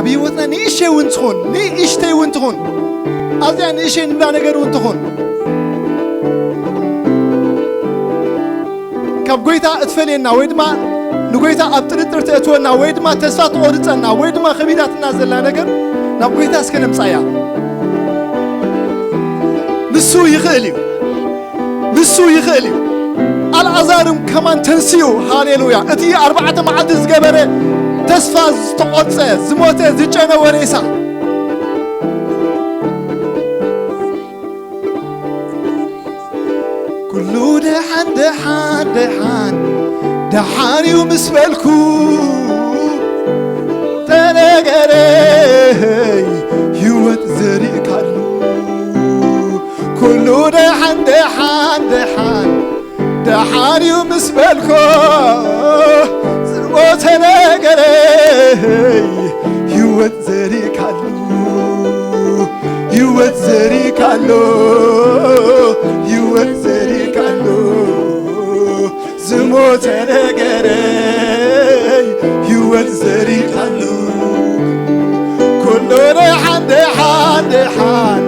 ብህይወትና ንእሽተይ እውን ትኹን፣ ንእሽተይ እውን ትኹን፣ ኣዝያ ንእሽተይ ንብላ ነገር እውን ትኹን፣ ካብ ጎይታ እትፈልየና ወይ ድማ ንጎይታ ኣብ ጥርጥር ተእትወና ወይ ድማ ተስፋ ትቖርጸና ወይ ድማ ከቢዳትና ዘላ ነገር ናብ ጎይታ እስከ ነምጻያ። ንሱ ይኽእል እዩ። ንሱ ይኽእል እዩ። ኣልዓዛርም ከማን ተንሲኡ። ሃሌሉያ። እቲ ኣርባዕተ መዓልቲ ዝገበረ ተስፋ ዝተቖርጸ፣ ዝሞተ፣ ዝጨነወ ሬሳ። ኩሉ ደሓን፣ ደሓን፣ ደሓን፣ ደሓን እዩ ምስ በልኩ፣ ተነገረይ ህይወት ዘሪእካሉ። ኩሉ ደሓን፣ ደሓን፣ ደሓን፣ ደሓን እዩ ምስ በልኮ፣ ዝሞተ ነገረይ ህይወት ዘሪእካሉ፣ ህይወት ዘሪእካሉ፣ ህይወት ዘሪእካሉ። ዝሞተ ነገረይ ህይወት ዘሪእካሉ። ኩሉ ደሓን፣ ደሓን፣ ደሓን፣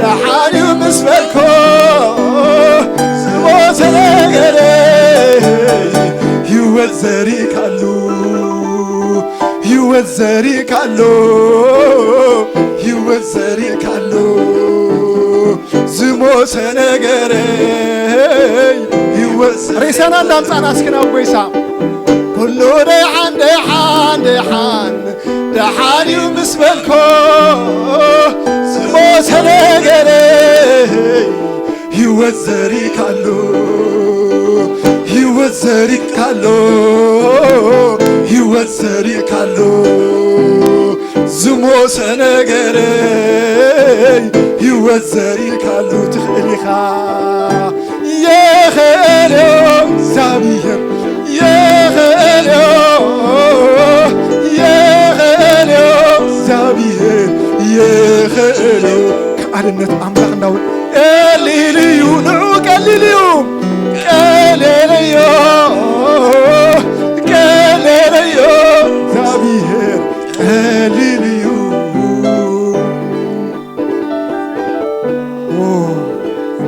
ደሓን እዩ ምስ በልኮ፣ ዝሞተ ነገረይ ህይወት ዘሪእካሉ፣ ህይወት ዘሪእካሉ፣ ህይወት ዘሪእካሉ። ዝሞተ ነገረይ ህይወት ሬሳና እንዳምጻና እስኪ ናብ ጎይታ። ኩሉ ደሓን፣ ደሓን፣ ደሓን፣ ደሓን እዩ ምስ በልኮ፣ ዝሞተ ነገረይ ህይወት ዘሪእካሉ፣ ህይወት ዘሪእካሉ፣ ህይወት ዘሪእካሉ። ዝሞተ ነገረይ ህይወት ዘሪእካሉ። ትኽእል ኢኻ። የኽእልዮ እግዚኣብሔር፣ የኽእልዮ፣ የኽእልዮ እግዚኣብሔር፣ የኽእልዮ። ከኣልነት ኣምላኽ እንዳው ቀሊል እዩ፣ ንዑ ቀሊል እዩ። ቀሊል እዩ፣ ቀሊል እዩ እግዚኣብሔር፣ ቀሊል እዩ። ኦ፣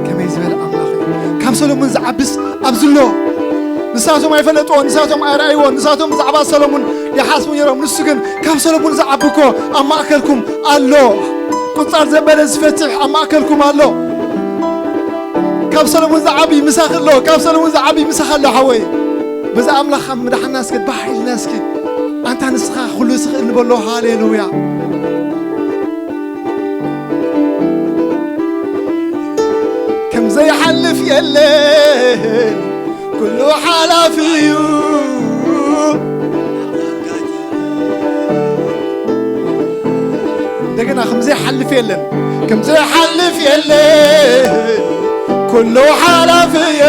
ከመይ ዝበለ ኣምላኽ እዩ። ካብ ሰሎሞን ዝዓብስ ኣብዚ ኣሎ። ንሳቶም ኣይፈለጥዎ፣ ንሳቶም ኣይረኣይዎ፣ ንሳቶም ብዛዕባ ሰሎሞን ይሓስቡ ነይሮም። ንሱ ግን ካብ ሰሎሞን ዝዓቢ እኮ ኣብ ማእከልኩም ኣሎ። ቁጻር ዘበለ ዝፈትሕ ኣብ ማእከልኩም ኣሎ። ካብ ሰሎሞን ዝዓቢ ምሳኺ ኣሎ። ካብ ሰሎሞን ዝዓቢ ምሳኺ ኣሎ ሓወይ። በዛ ኣምላኽ ኣብ ምድሓና እስኪ፣ ባህ ኢልና እስኪ፣ ኣንታ ንስኻ ኩሉ ትኽእል ንበሎ። ሃሌሉያ። ከም ዘይሓልፍ የለን፣ ኩሉ ሓላፊ እዩ። እንደገና ከም ዘይሓልፍ የለን፣ ከም ዘይሓልፍ የለን፣ ኩሉ ሓላፊ እዩ።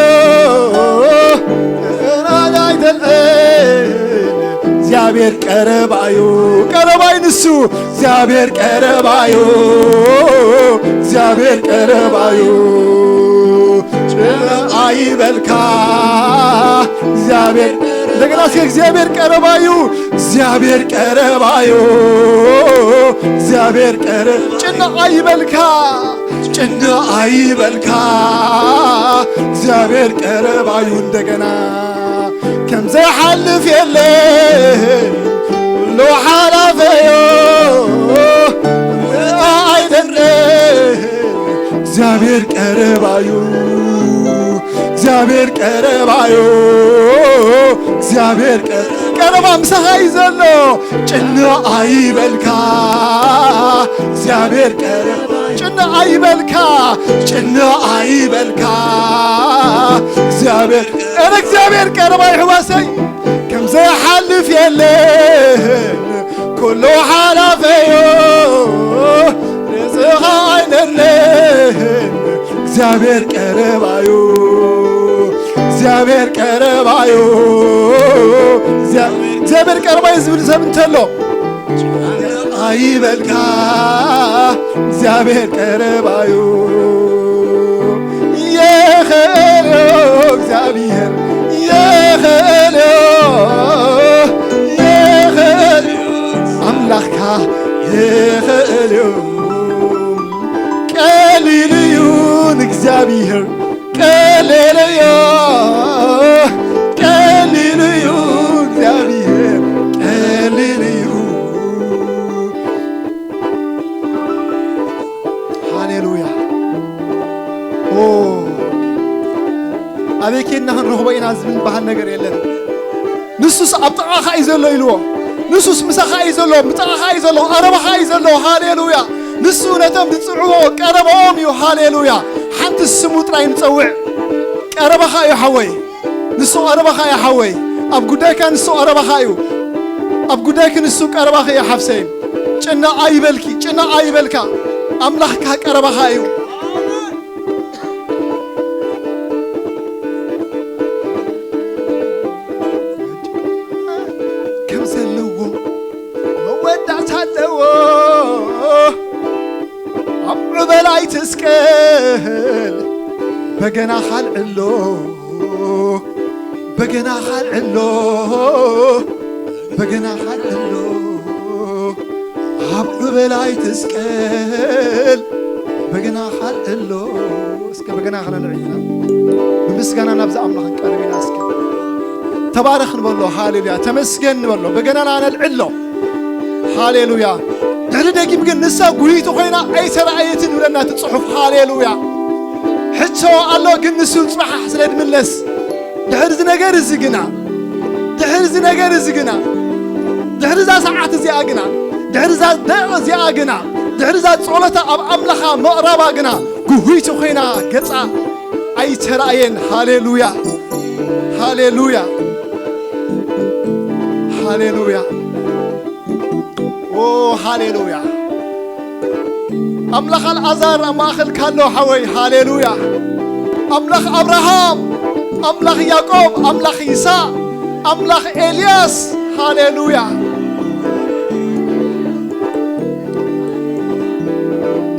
ራዳይ ተልዕል፣ እግዚኣብሔር ቀረባዩ፣ ቀረባይ ንሱ፣ እግዚኣብሔር ቀረባዩ፣ እግዚኣብሔር ቀረባዩ። ጭንቕ ኣይበልካ፣ እግዚኣብሔር፣ እንደገና እስኪ፣ እግዚኣብሔር ቀረባዩ፣ እግዚኣብሔር ቀረባዩ፣ እግዚኣብሔር ቀረ-፣ ጭንቕ ኣይበልካ፣ ጭንቕ ኣይበልካ፣ እግዚኣብሔር ቀረባዩ። እንደገና ከም ዘይሓልፍ የለን፣ ኩሉ ሓላፈዮ፣ ኣይደለን። እግዚኣብሔር ቀረባዩ፣ እግዚኣብሔር ቀረባዩ፣ እግዚኣብሔር ቀረ-፣ ቀረባ ምሳኻ እዩ ዘሎ። ጭንቕ ኣይበልካ፣ እግዚኣብሔር ቀረባ፣ ጭንቕ ኣይበልካ፣ ጭንቕ ኣይበልካ። እግዚኣብሔር፣ እረ እግዚኣብሔር ቀረባ ይሕዋሰይ፣ ከም ዘይሓልፍ የለን፣ ኩሉ ሓላፈዮ፣ ርዝኻ ኣይነለን። እግዚኣብሔር ቀረባዩ፣ እግዚኣብሔር ቀረባዩ፣ እግዚኣብሔር፣ እግዚኣብሔር ቀረባዩ ዝብል ሰብ እንተሎ፣ ኣይበልካ፣ እግዚኣብሔር ቀረባዩ። የኸእልዮ እግዚኣብሔር፣ የኸእልዮ፣ የኸእልዮ ኣምላ ኣምላኽካ ይኽእል እዩ። ቀሊል እዩ ንእግዚኣብሔር፣ ቀሊል እዩ፣ ቀሊል እዩ፣ እግዚኣብሔር ቀሊል እዩ። ሃሌሉያ። ኦ፣ ኣበይ ኬድና ክንረኽቦ ኢና ዝብል ዝበሃል ነገር የለን። ንሱስ ኣብ ጥቓኻ እዩ ዘሎ ኢልዎ። ንሱስ ምሳኻ እዩ ዘሎ፣ ብጥቓኻ እዩ ዘሎ፣ ቀረባኻ እዩ ዘሎ። ሃሌሉያ። ንሱ ነቶም ዝጽውዕዎ ቀረባኦም እዩ። ሃሌሉያ። ሓንቲ ስሙ ጥራይ ንጸውዕ። ቀረባኻ እዩ ሓወይ። ንሱ ቀረባኻ እዩ ሓወይ። ኣብ ጉዳይካ ንሱ ቀረባኻ እዩ። ኣብ ጉዳይኪ ንሱ ቀረባኺ እዩ ሓፍተይ። ጭንቕ ኣይበልኪ፣ ጭንቕ ኣይበልካ። ኣምላኽካ ቀረባኻ እዩ። ከም ዘለዎ መወዳእታ ኣለዎ። ኣብ ዕበል ኣይትስቀል፣ በገናኻ ኣልዕሎ፣ በገናኻ ኣልዕሎ፣ በገናኻ ኣልዕሎ። ኣብ ዕበል ኣይትስቀል፣ በገናኻ ኣልዕሎ። እስከ በገና ከነልዕል ኢና። ብምስጋና ናብዚ ኣምላኽ ክንቀርብ ኢና። እስከ ተባረኽ ንበሎ። ሃሌሉያ። ተመስገን ንበሎ። በገናና ነልዕሎ። ሃሌሉያ። ድሕሪ ደጊም ግን ንሳ ጉህይቲ ኮይና ኣይተራእየትን ይብለና እቲ ጽሑፍ። ሃሌሉያ። ሕቶ ኣሎ ግን ንሱ ጽባሕ ስለ ድምለስ። ድሕሪ እዚ ነገር እዚ ግና፣ ድሕሪ እዚ ነገር እዚ ግና፣ ድሕሪ እዛ ሰዓት እዚኣ ግና፣ ድሕሪ እዛ ደቂቕ እዚኣ ግና፣ ድሕሪ እዛ ጸሎታ ኣብ ኣምላኻ ምቕራባ ግና፣ ጉህይቲ ኮይና ገጻ ኣይተራእየን። ሃሌሉያ፣ ሃሌሉያ፣ ሃሌሉያ። ኦ፣ ሃሌሉያ። ኣምላኽ ኣልዓዛር ኣብ ማእከልካ ኣሎ ሓወይ። ሃሌሉያ። ኣምላኽ ኣብርሃም፣ ኣምላኽ ያዕቆብ፣ ኣምላኽ ይስሐቅ፣ ኣምላኽ ኤልያስ። ሃሌሉያ።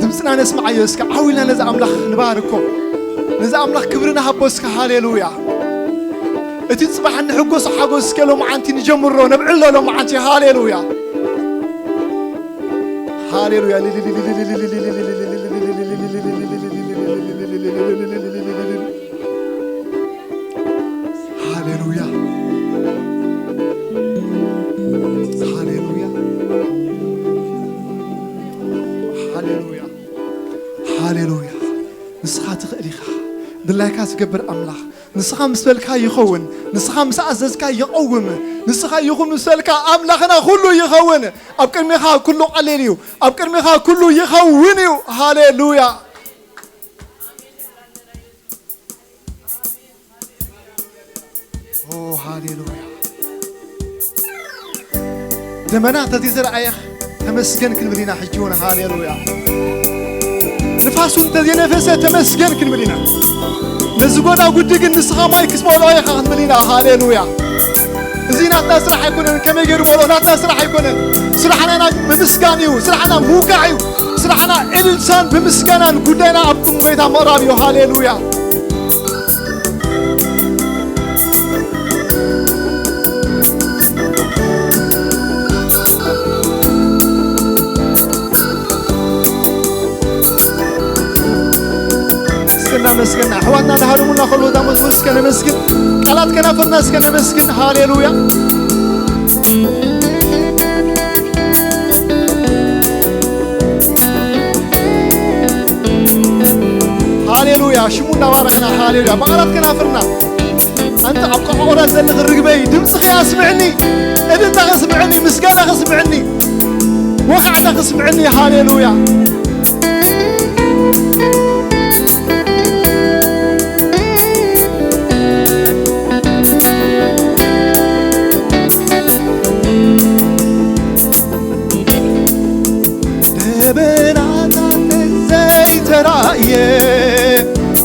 ድምፅና ነስምዓዮ እስከ፣ ዓው ኢልና ነዚ ኣምላኽ ንባርኮ። ነዚ ኣምላኽ ክብሪ ንሃቦ እስከ። ሃሌሉያ። እቲ ጽባሕ እንሕጎሶ ሓጎስ እስከ ሎምዓንቲ ንጀምሮ፣ ነብዕሎ ሎምዓንቲ። ሃሌሉያ። ሃሌሉያ። ሃሌሉያ። ሃሌሉያ። ሃሌሉያ። ሃሌሉያ። ንስኻ ትኽእል ኢኻ። ድላይካ ዝገብር ኣምላኽ። ንስኻ ምስ በልካ ይኸውን። ንስኻ ምስ ኣዘዝካ ይቐውም። ንስኻ ይኹን ምስ በልካ ኣምላኽና ኩሉ ይኸውን። ኣብ ቅድሚኻ ኩሉ ቀሊል እዩ። ኣብ ቅድሚኻ ኩሉ ይኸውን እዩ። ሃሌሉያ። ኦ፣ ሃሌሉያ። ደመና እንተዘይተረኣየ ተመስገን ክንብል ኢና። ሕጂ እውን ሃሌሉያ። ንፋስ እውን እንተዘይነፈሰ ተመስገን ክንብል ኢና። ነዚ ጎዳጉዲ ግን ንስኻ ማይ ክትመልኦ ኢኻ ክንብል ኢና። ሃሌሉያ። እዚ ናትና ስራሕ ኣይኮነን። ከመይ ገይሩ በሎ? ናትና ስራሕ ኣይኮነን። ስራሕና ኢና ብምስጋን እዩ። ስራሕና ምውቃዕ እዩ። ስራሕና እልልታን ብምስጋናን ጉዳይና ኣብ ቅድሚ ጎይታ ምቕራብ እዩ። ሃሌሉያ። እስከ እናመስገና፣ ኣሕዋትና እናሃረሙና ከለዉ እዛ መዝሙር እስከ ነመስግን። ቃላት ከናፍርና እስከ ነመስግን። ሃሌሉያ። ሃሌሉያ። ሽሙ እናባረኽና። ሃሌሉያ። ብቓላት ከናፍርና። ኣንታ ኣብ ቆቆረት ዘለኺ ርግበይ፣ ድምፅኺ ኣስምዕኒ፣ እልልታኺ ስምዕኒ፣ ምስጋናኺ ስምዕኒ፣ ወኻዕታኺ ስምዕኒ። ሃሌሉያ። ደበናታት ዘይተራእየ፣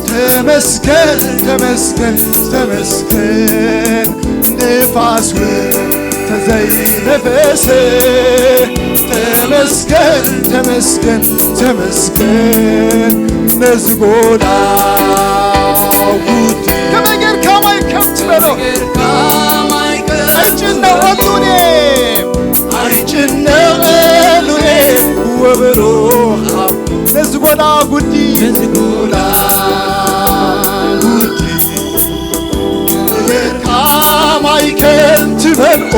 ተመስገን፣ ተመስገን፣ ተመስገን። ንፋስ እውን ተዘይነፈሰ፣ ተመስገን፣ ተመስገን፣ ተመስገን። ነዚ ጎዳጉዲ ከመይ ጌርካ ማይ ከም ትበሎ? ከመይ ጌርካ ማይ ከም ኣይጭነቐሉን እየ። ኣይጭነቐሉን ኦ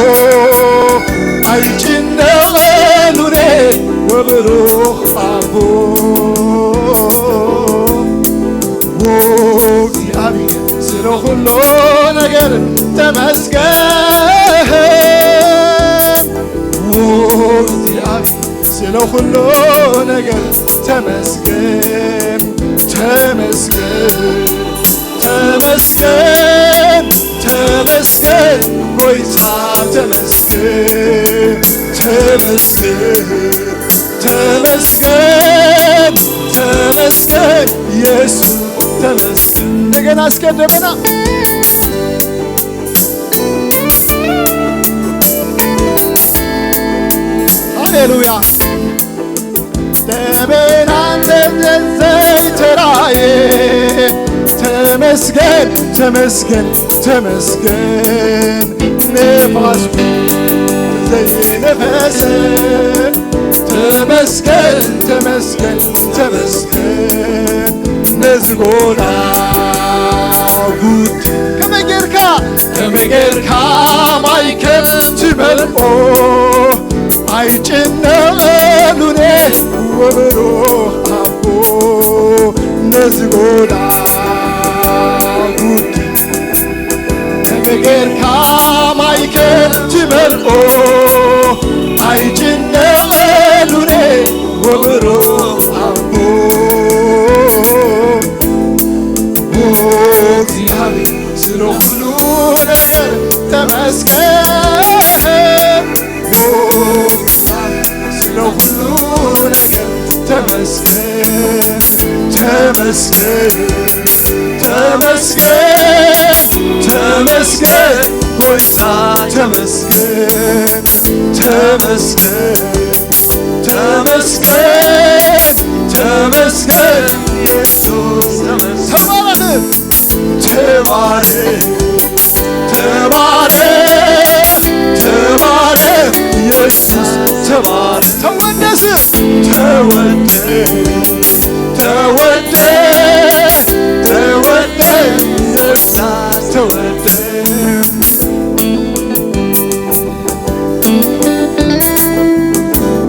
ኣይጭነቐሉነ ወብሩኽ ኣቦ። ኦ እግዚኣብሔር ስለ ኩሉ ነገር ተመስገን። ኦ እግዚኣብሔር ስለ ኩሉ ነገር ተመስገን፣ ተመስገን፣ ተመስገን፣ ተመስገን ጎይታ ተመስገን፣ ተመስገን፣ ተመስገን፣ ተመስገን ኢየሱስ ተመስገን። እንደገና እስከ እንደገና ሃሌሉያ። ደመና እንደ ዘይተራየ ተመስገን፣ ተመስገን፣ ተመስገን። ነፋስ ዘይነፈሰ ተመስገን፣ ተመስገን፣ ተመስገን። ነዚ ጎላ ጉድ ከመይ ጌርካ፣ ከመይ ጌርካ ማይ ከም ትመልኦ ኣይጭነቐሉነ ወብሩኽ ኣቦ። ነዚ ጎላ ጉድ ከመይ ጌርካ ማይ ከም ትመልኦ ኣይጭነቐሉነ ወብሩኽ ኣቦ። ኦ እግዚኣብሔር ስለ ኩሉ ነገር ተመስገን። ኦ እግዚኣብሔር ስለ ኩሉ ነገር ተመስገን፣ ተመስገን፣ ተመስገን፣ ተመስገን ጎይታ ተመስገን፣ ተመስገን፣ ተመስገን፣ ተመስገን ኢየሱስ ተመስገን። ተባረክ፣ ተባረክ፣ ተባረክ፣ ተባረክ ኢየሱስ ተባረክ። ተወደስ፣ ተወደስ፣ ተወደስ፣ ተወደስ ኢየሱስ ተወደስ።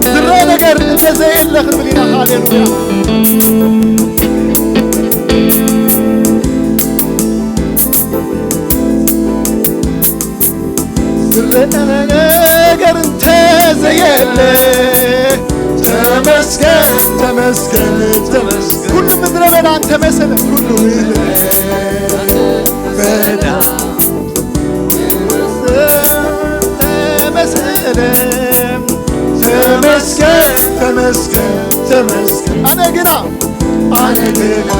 ዝረአ ነገር እንተ ዘየለ ክንብል ኢና። ሃሌሉያ። ዝረአ ነገር እንተ ዘየለ ተመስገን፣ ተመስገን፣ ተመስገን። ኩሉ ምድረ በዳ እንተ መሰለ፣ ኩሉ ምድረ በዳ ተመስገን፣ ተመስገን፣ ተመስገን፣ ተመስገን። ኣነ ግና፣ ኣነ ግና፣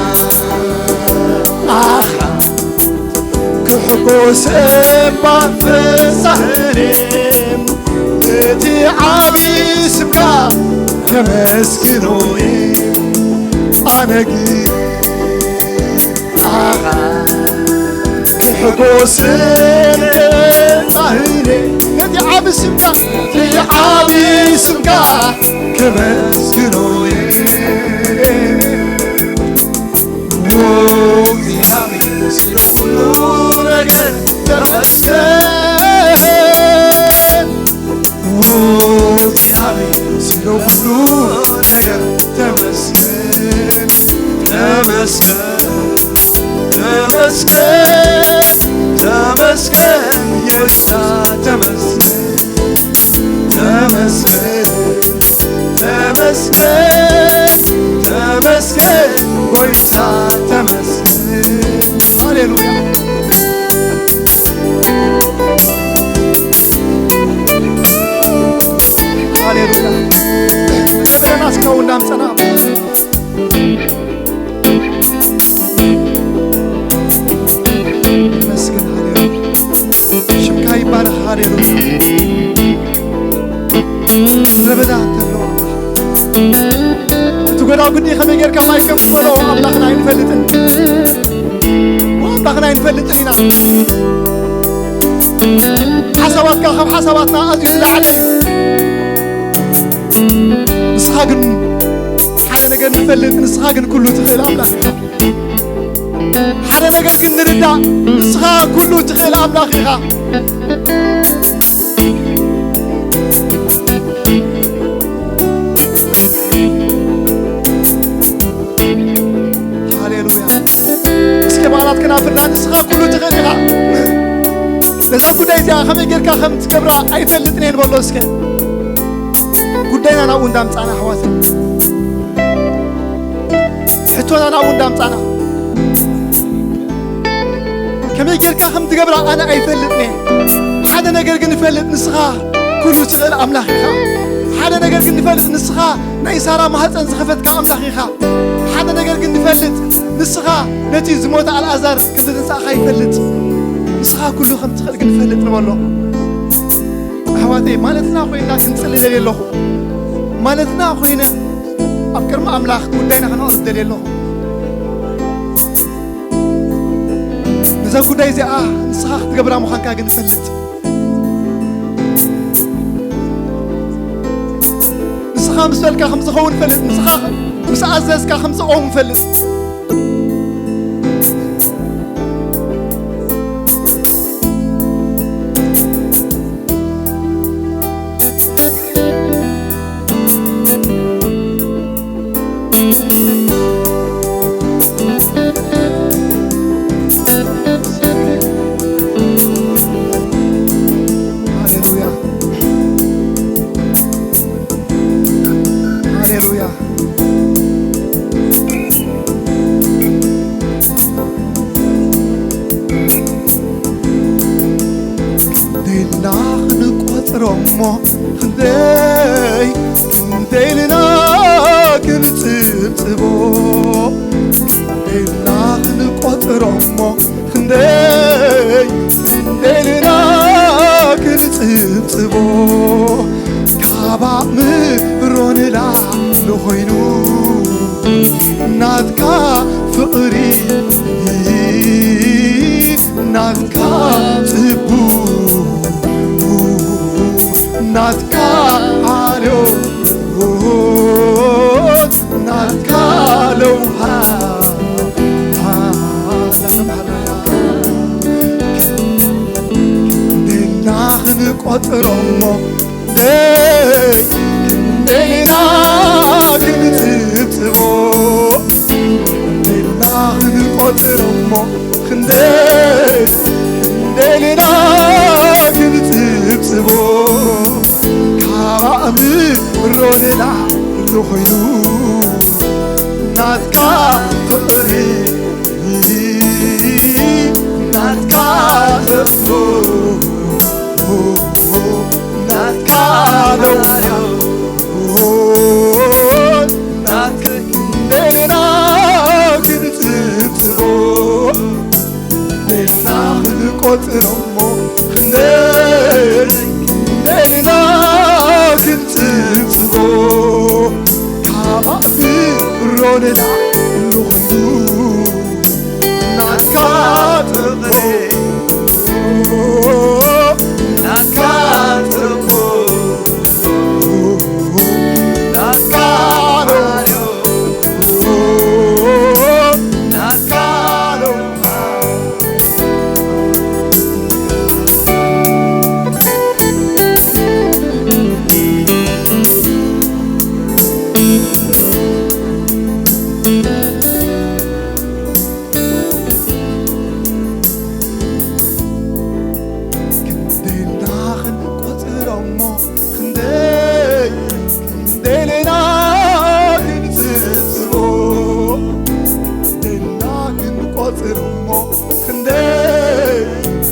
ኣኻ ክሕጎስ እባ ፍሳህኒ፣ እቲ ዓቢ ስምካ ከመስግኖ እየ። ኣነ ግና፣ ኣኻ ክሕጎስን ክጻህይን ነቲ ዓቢ ስምካ፣ ነቲ ዓቢ ስምካ ከመስግኖ እየ። ዎ እግዚኣብሔር ስለ ኩሉ ነገር ተመስገን። ዎ እግዚኣብሔር ስለ ኩሉ ነገር ተመስገን፣ ተመስገን፣ ተመስገን፣ ተመስገን፣ የሳ ተመስገን፣ ተመስገን፣ ተመስገን፣ ተመስገን፣ ጎይታ ተመስገን። ሃሌሉያ። ሃሌሉያ። ተመስገን። ሃሌሉያ። ሽምካ ይባረኽ። ሃሌሉያ። ምድረ በዳ እንተሎ ኣምላኽ፣ እቲ ጎዳጉዲ ከመይ ጌርካ ማይ ከም ትመልኦ ኣምላኽና ኣይንፈልጥን። ኣምላኽና ኣይንፈልጥን ኢና። ሓሳባትካ ካብ ሓሳባትና ኣዝዩ ዝለዓለ እዩ። ንስኻ ግን ሓደ ነገር ንፈልጥ፣ ንስኻ ግን ኩሉ ትኽእል ኣምላኽ ኢኻ። ሓደ ነገር ግን ንርዳእ፣ ንስኻ ኩሉ ትኽእል ኣምላኽ ኢኻ። ጉዳይ እዚኣ ከመይ ጌርካ ከም ትገብራ ኣይፈልጥን እየ ንበሎ እስከ። ጉዳይና ናብኡ እንዳምጻና ኣሕዋት፣ ሕቶና ናብኡ እንዳምጻና፣ ከመይ ጌርካ ከም ትገብራ ኣነ ኣይፈልጥን እየ። ሓደ ነገር ግን እፈልጥ፣ ንስኻ ኩሉ ትኽእል ኣምላኽ ኢኻ። ሓደ ነገር ግን እፈልጥ፣ ንስኻ ናይ ሳራ ማህፀን ዝኸፈትካ ኣምላኽ ኢኻ። ሓደ ነገር ግን እፈልጥ፣ ንስኻ ነቲ ዝሞተ ኣልኣዛር ከም ዘተንሳእኻ ይፈልጥ። ንስኻ ኩሉ ከም ትኽእል ግን እፈልጥ ንበሎ። ኣሕዋተይ፣ ማለትና ኮይና ክንጽሊ ደልየ ኣለኹ። ማለትና ኮይነ ኣብ ቅድሚ ኣምላኽ ጉዳይና ከነቕርብ ደልየ ኣለኹ። ነዛ ጉዳይ እዚኣ ንስኻ ክትገብራ ምዃንካ ግን እፈልጥ። ንስኻ ምስ በልካ ከም ዝኸውን እፈልጥ። ንስኻ ምስ ኣዘዝካ ከም ዝኸውን እፈልጥ። ሃሌሉያ። ሃሌሉያ። ክንደይልና ክንቆጽሮ እሞ ክንደይ፣ ክንደይልና ክንጽብጽቦ፣ ክንደይልና ክንቆጽሮ እሞ ክንደይ፣ ክንደይልና ክንጽብጽቦ፣ ካብ ኣእምሮ ንላዕሊ ኮይኑ ናትካ ፍቕሪ፣ ናትካ ጽቡቕ፣ ናትካ ሓልዮት፣ ናትካ ለውሃት፣ ክንደይና ክንቆጽሮ እሞ ክንደይ፣ ክንደይና ክንጽብጽቦ፣ ክንደይና ክንቆጽሮ እሞ ክንደይ፣ ክንደይና ክንጽብጽቦ፣ ካብ ኣእምሮ ንላዕሊ ኮይኑ ናትካ ፍቕሪ፣ ናትካ ጽቡቕ፣ ናትካ ለውሃት፣ ናትካ ክንደይና ክንጽብጽቦ፣ ክንደይና ክንቆጽሮ እሞ ክንደይ፣ ክንደይና ክንጽብጽቦ፣ ካብ ኣእምሮ ንላዕሊ ኮይኑ ናትካ ጽቡቕ፣ ናትካ ጽቡቕ፣ ናትካ ዶ፣ ናትካ ዶ። ክንደይ እንዳኽን ቆጽሮሞ፣ ክንደይ፣ ክንደይ ሌና ክንጽብጽቦ፣ ክንደይ እንዳኽን ቆጽሮሞ፣ ክንደይ፣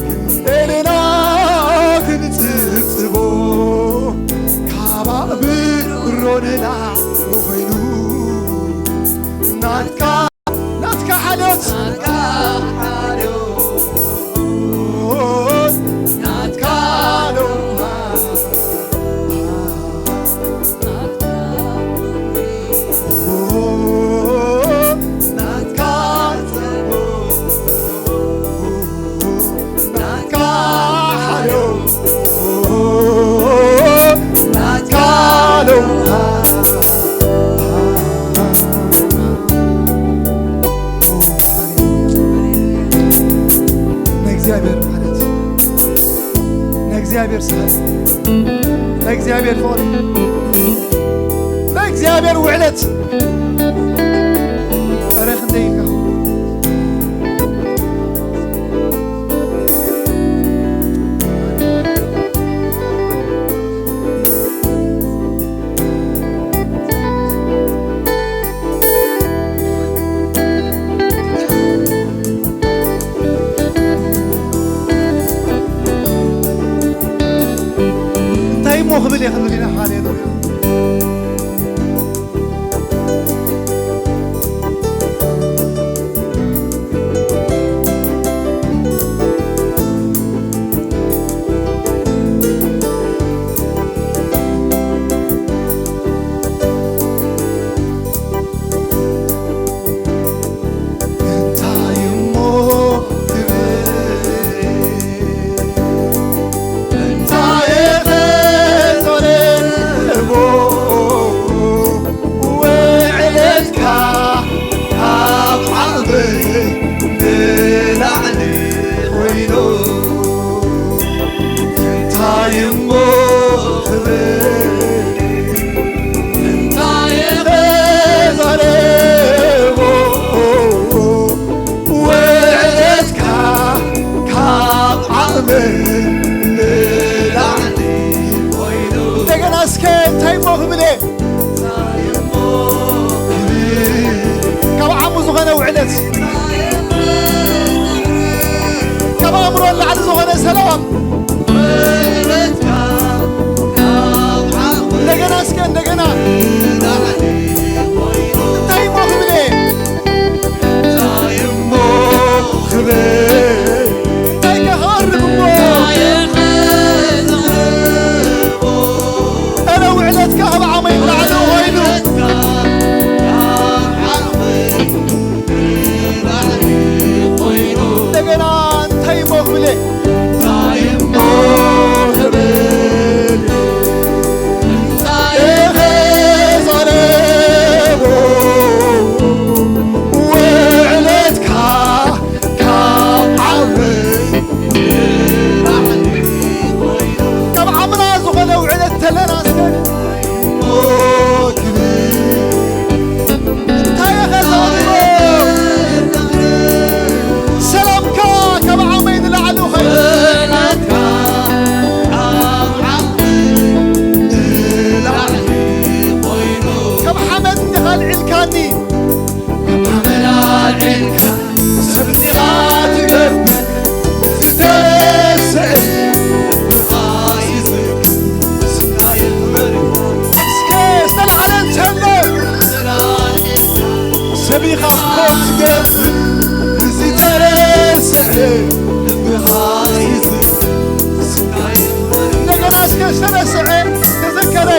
ክንደይ ሌና ክንጽብጽቦ፣ ካብ ኣእምሮ ንላዕሊ ኮይኑ ናትካ ናትካ ሓልዮት፣ ናትካ ሓልዮት፣ ናትካ ለውሃት፣ ናትካ ጽቡቕ፣ ናትካ ሓልዮት፣ ናትካ ለውሃት። ናይ እግዚኣብሔር ምሕረት፣ ናይ እግዚኣብሔር ሰላም፣ ናይ እግዚኣብሔር ፍቕሪ፣ ናይ እግዚኣብሔር ውዕለት። ኧረ ክንደይ ኢልካ። ሃሌሉያ። እንታይ እሞ ክብል፣ እንታይ ክጸልዎ፣ ውዕለትካ ካብ ዓቕመይ ንላዕሊ ኮይኑ። እንታይ እሞ ክብል፣ እንታይ ክዛረቦ፣ ውዕለትካ ካብ ዓቕመይ ንላዕሊ ኮይኑ። እንደገና እስከ እንታይ እሞ ክብል እየ? ካብ ዓቕሙ ዝኾነ ውዕለት፣ ካብ ኣእምሮ ንላዕሊ ዝኾነ ሰላም። እንደገና እስከ እንደገና። እንታይ እሞ ክብል እየ? እንታይ ክቐርብ እሞ? ኣረ ውዕለትካ ካብ ዓቕመይ ንላዕሊ ኮይኑ። እንደገና እንታይ እሞ ክብል እየ? እንታይ እሞ ክብል? እንታይ ክዛረቦ? ውዕለትካ ካብ ዓቕመይ ንላዕሊ ኮይኑ። ካብ ዓቕምና ዝኾነ ውዕለት ተለና እስከ እንታይ እየ ክዛረቦ? ሰላምካ ካብ ዓቕመይ ንላዕሊ ኾይኑ። ካብ ሓመድ እንዲኻ ኣልዒልካኒ። ካብ ሓመድ ኣልዒልካ ሰብ እንዲኻ ትገብር። ዝተረስዐ ልብኻ ይዝክር፣ ስምካ የኽብር። እስከ ዝተላዕለ እንተሎ ሰብ ኢኻ እኮ ትገብር። ዝተረስዐ ልብኻ ይዝክር፣ ስምካ የኽብር። እንደገና እስከ ዝተረስዐ ተዘከረ።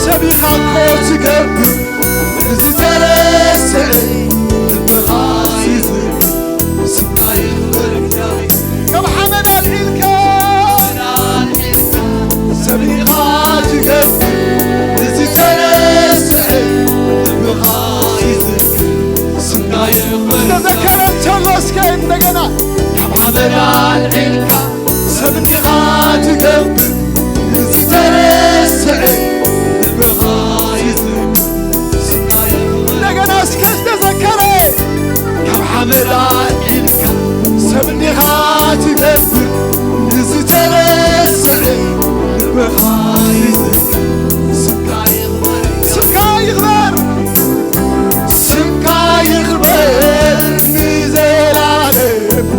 ሰብ ኢኻ እኮ ትገብር። ዝተረስዐ ልብኻ ይዝክር፣ ስምካ ይኽበር እግዚኣብሔር። ካብ ሓመድ ኣልዒልካ ሰብ ኢኻ ትገብር። ዝተረስዐ ልብኻ ይዝክር፣ ስምካ ይኽበር። ተዘከረ እንተሎ እስከ እንደገና። ካብ ሓመድ ኣልዒልካ ሰብ እንዲኻ ትገብር። ዝተረስዐ ልብኻ ይዝክር፣ ስምካ ይኽበር። እንደገና እስከ ዝተዘከረ። ካብ ሓመድ ኣልዒልካ ሰብ እንዲኻ ትገብር። ዝተረስዐ ልብኻ ይዝክር፣ ስምካ ይኽበር። ስምካ ይኽበር። ስምካ ይኽበር ንዘላለም፣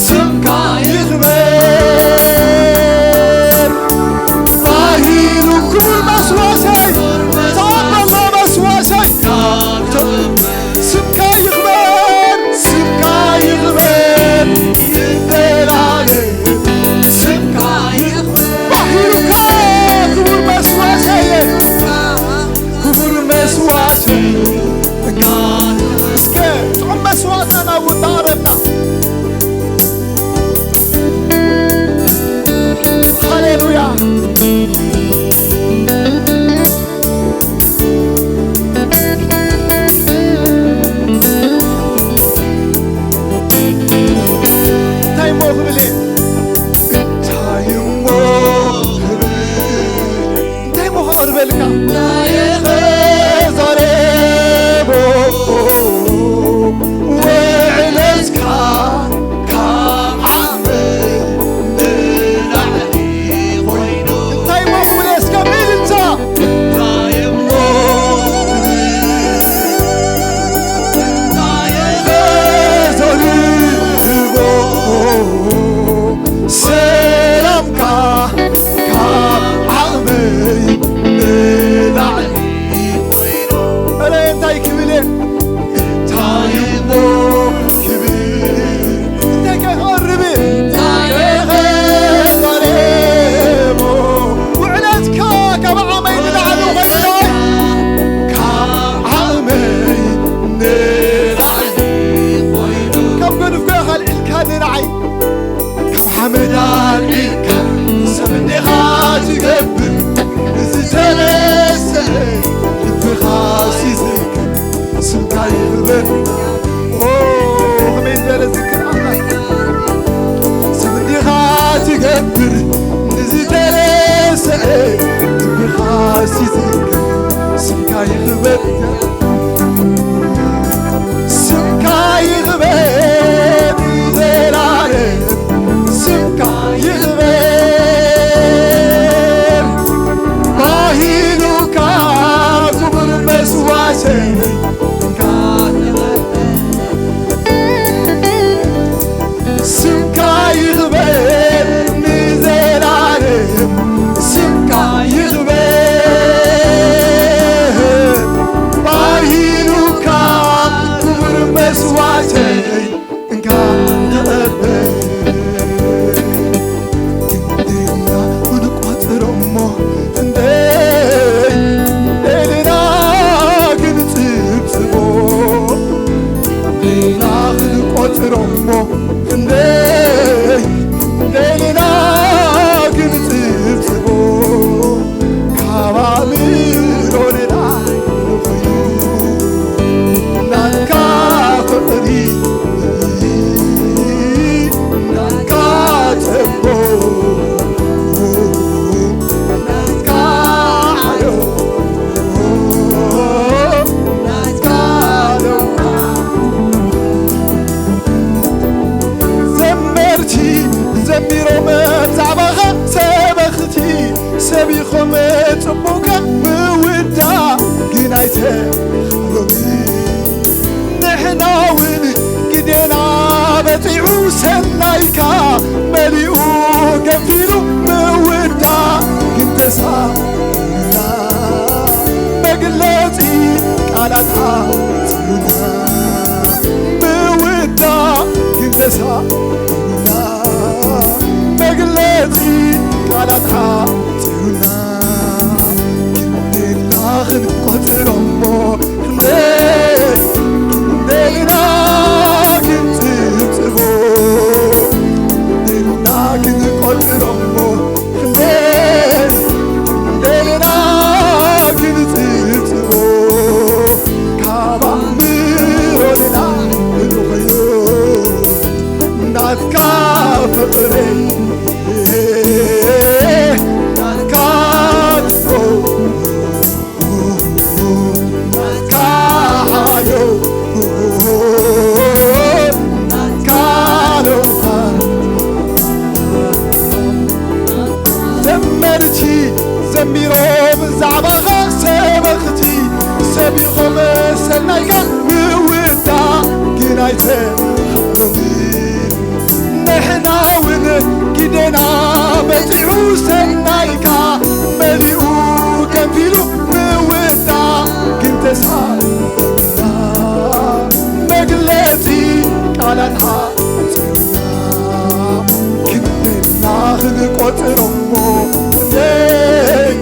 ስምካ ይኽበር። ትገብር ንዝተረስዐ ልብኻ ሲዝክር ስምካ ይኽበር። ኦ፣ ከመይ ዝበለ ዝክር ኣምላኽ። ስም እንዲኻ ትገብር ንዝተረስዐ ልብኻ ሲዝክር ስምካ ይኽበር። ስምካ ይኽበር ንዘላለም፣ ስምካ ይኽበር። ባህሉካ ክቡር መስዋዕተይ፣ ስምካ ይኽበር ንዘላለም፣ ስምካ ይኽበር። ባህሉካ ክቡር መስዋዕተይ እንካ ንቐበል። ክንደና ክንቋጽሮ እሞ ክንደይ ደልና ክንጽብጽቦ። ክንደና ክንቆጽሮ እሞ ክንደይ ደልና ክንጽብጽቦ። ካብ ኣእምሮ ንላዕሊ ኮይኑ ናትካ ፍቕሪ፣ ናትካ ጸቦ፣ ናትካ ሓዮ፣ ናትካ ለውሃ። ዘመርቲ ዘሚሮም ብዛዕባኻ፣ ሰበኽቲ ሰቢኾም ጽቡቕካ ምውዳእ ግን ኣይተኻእሎምን። ንሕና እውን ግዴና በጺሑ ሰናይካ መሊኡ ገንፊሉ ምውዳእ ግን ተሳኢኑና። መግለጺ ቃላት ሓጺሩና ምውዳእ ግን ተሳኢኑና። መግለጺ ቃላት ሓጺሩና። ክንደና ክንቆጽሮ እሞ ክንደይ ክንደና ክንጽብጽቦ። ክንደና ክንቆጽሮ እሞ ክንደይ ክንደና ክንጽብጽቦ። ካብ ኣእምሮ ንላዕሊ ኮይኑ ናትካ ፍቕረይ፣ ናትካ ጽቡቕ፣ ናትካ ሓዮ፣ ናትካ ለውሃት። ዘመርቲ ዘሚሮም ብዛዕባኻ፣ ሰበኽቲ ሰቢኾም ሰናይካ ምውዳእ ግን ኣይተኻእሎምን። ንሕና እውን ግዴና በጺሑ ሰናይካ መሊኡ ገንፊሉ ምውዳእ ግን ተሳኢኑና። መግለጺ ቃላት ሓጺሩና። ክንደና ክንቆጽሮ እሞ ክንደይ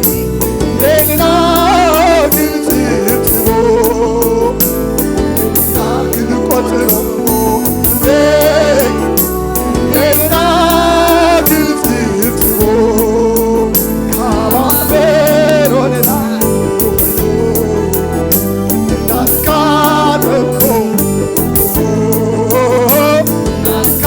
ክንደና ክንጽብጽቦ። ክንቆጽሮ እሞ ክንደይ ክንደና ክንጽብጽቦ። ካብ ኣእምሮ ንላዕሊ ናትካ ጥበብ፣ ናትካ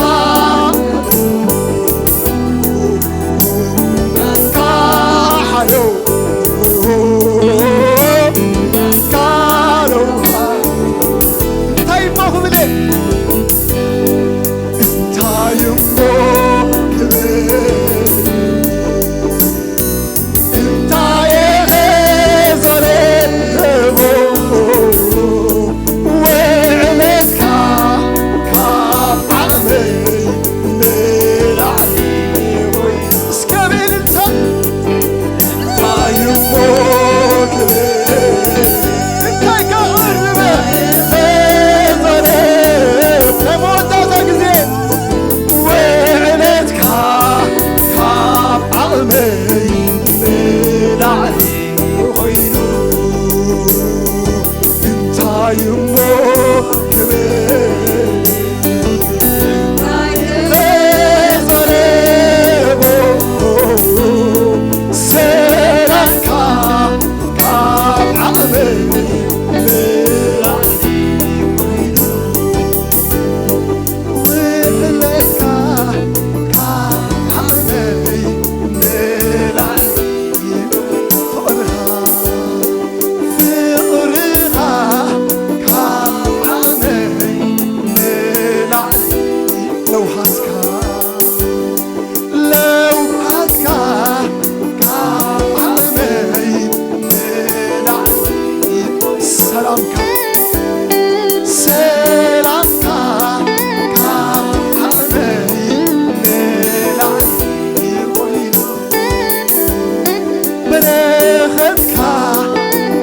በረኸትካ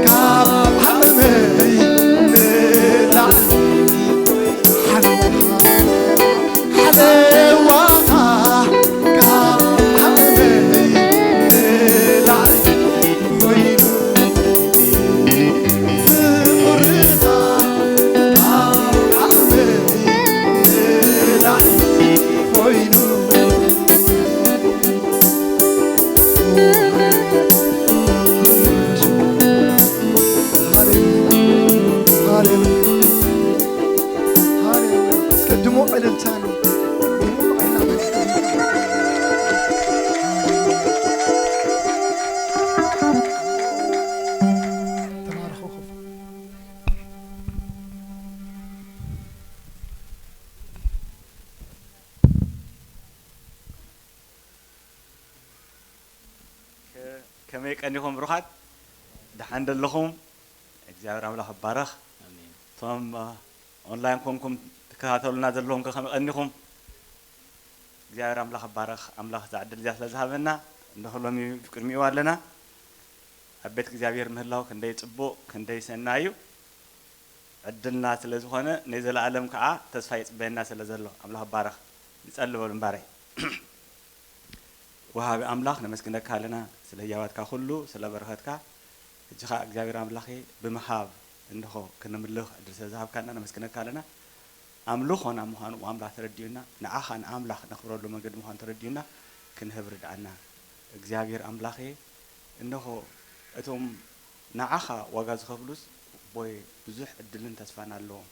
ካብ ዓቕመይ ንላዕሊ ሓለዋኻ፣ ሓለዋኻ ካብ ዓቕመይ ንላዕሊ ኮይኑ፣ ፍቕርኻ ካብ ዓቕመይ ንላዕሊ ኮይኑ። ሃሌሉያ፣ ሃሌሉያ፣ ሃሌሉያ። እስከ ድሙቕ እልልታን ድሙቕ ዕላል። ተባረኹ። ከ-፣ ከመይ ቀኒኹም ብሩኻት? ደሓን ደለኹም? እግዚኣብሔር ኣምላኽ ይባረኽ። ኣሜን። እቶም፣ እ፣ ኦንላይን ኮንኩም ትከታተሉና ዘለኹም ከ ከመይ ቀኒኹም? እግዚኣብሔር ኣምላኽ ይባረኽ። ኣምላኽ እዛ ዕድል እዚኣ ስለ ዝሃበና፣ እንሆ ሎሚ ቅድሚኡ ኣለና። ኣብ ቤት እግዚኣብሔር ምህላው ክንደይ ጽቡቕ፣ ክንደይ ሰናይ እዩ። ዕድልና ስለ ዝኾነ፣ ናይ ዘለኣለም ከኣ ተስፋ ይጽበየና ስለ ዘሎ፣ ኣምላኽ ይባረኽ። ንጸሊ በሉ እምባረይ። ወሃቢ ኣምላኽ፣ ነመስግነካ ኣለና ስለ ህያባትካ ኩሉ፣ ስለ በረኸትካ። ሕጂ ኸኣ እግዚኣብሔር ኣምላኸ፣ ብምሃብ እንሆ ክንምልኽ ዕድል ስለ ዝሃብካና ነመስግነካ ኣለና። ኣምልኾ ናብ ምዃኑ ኣምላኽ ተረዲኡና፣ ንዓኻ ንኣምላኽ ነኽብረሉ መንገዲ ምዃኑ ተረዲኡና ክንህብ ርድኣና። እግዚኣብሔር ኣምላኸ፣ እንሆ እቶም ንዓኻ ዋጋ ዝኸፍሉስ ቦይ ብዙሕ ዕድልን ተስፋን ኣለዎም።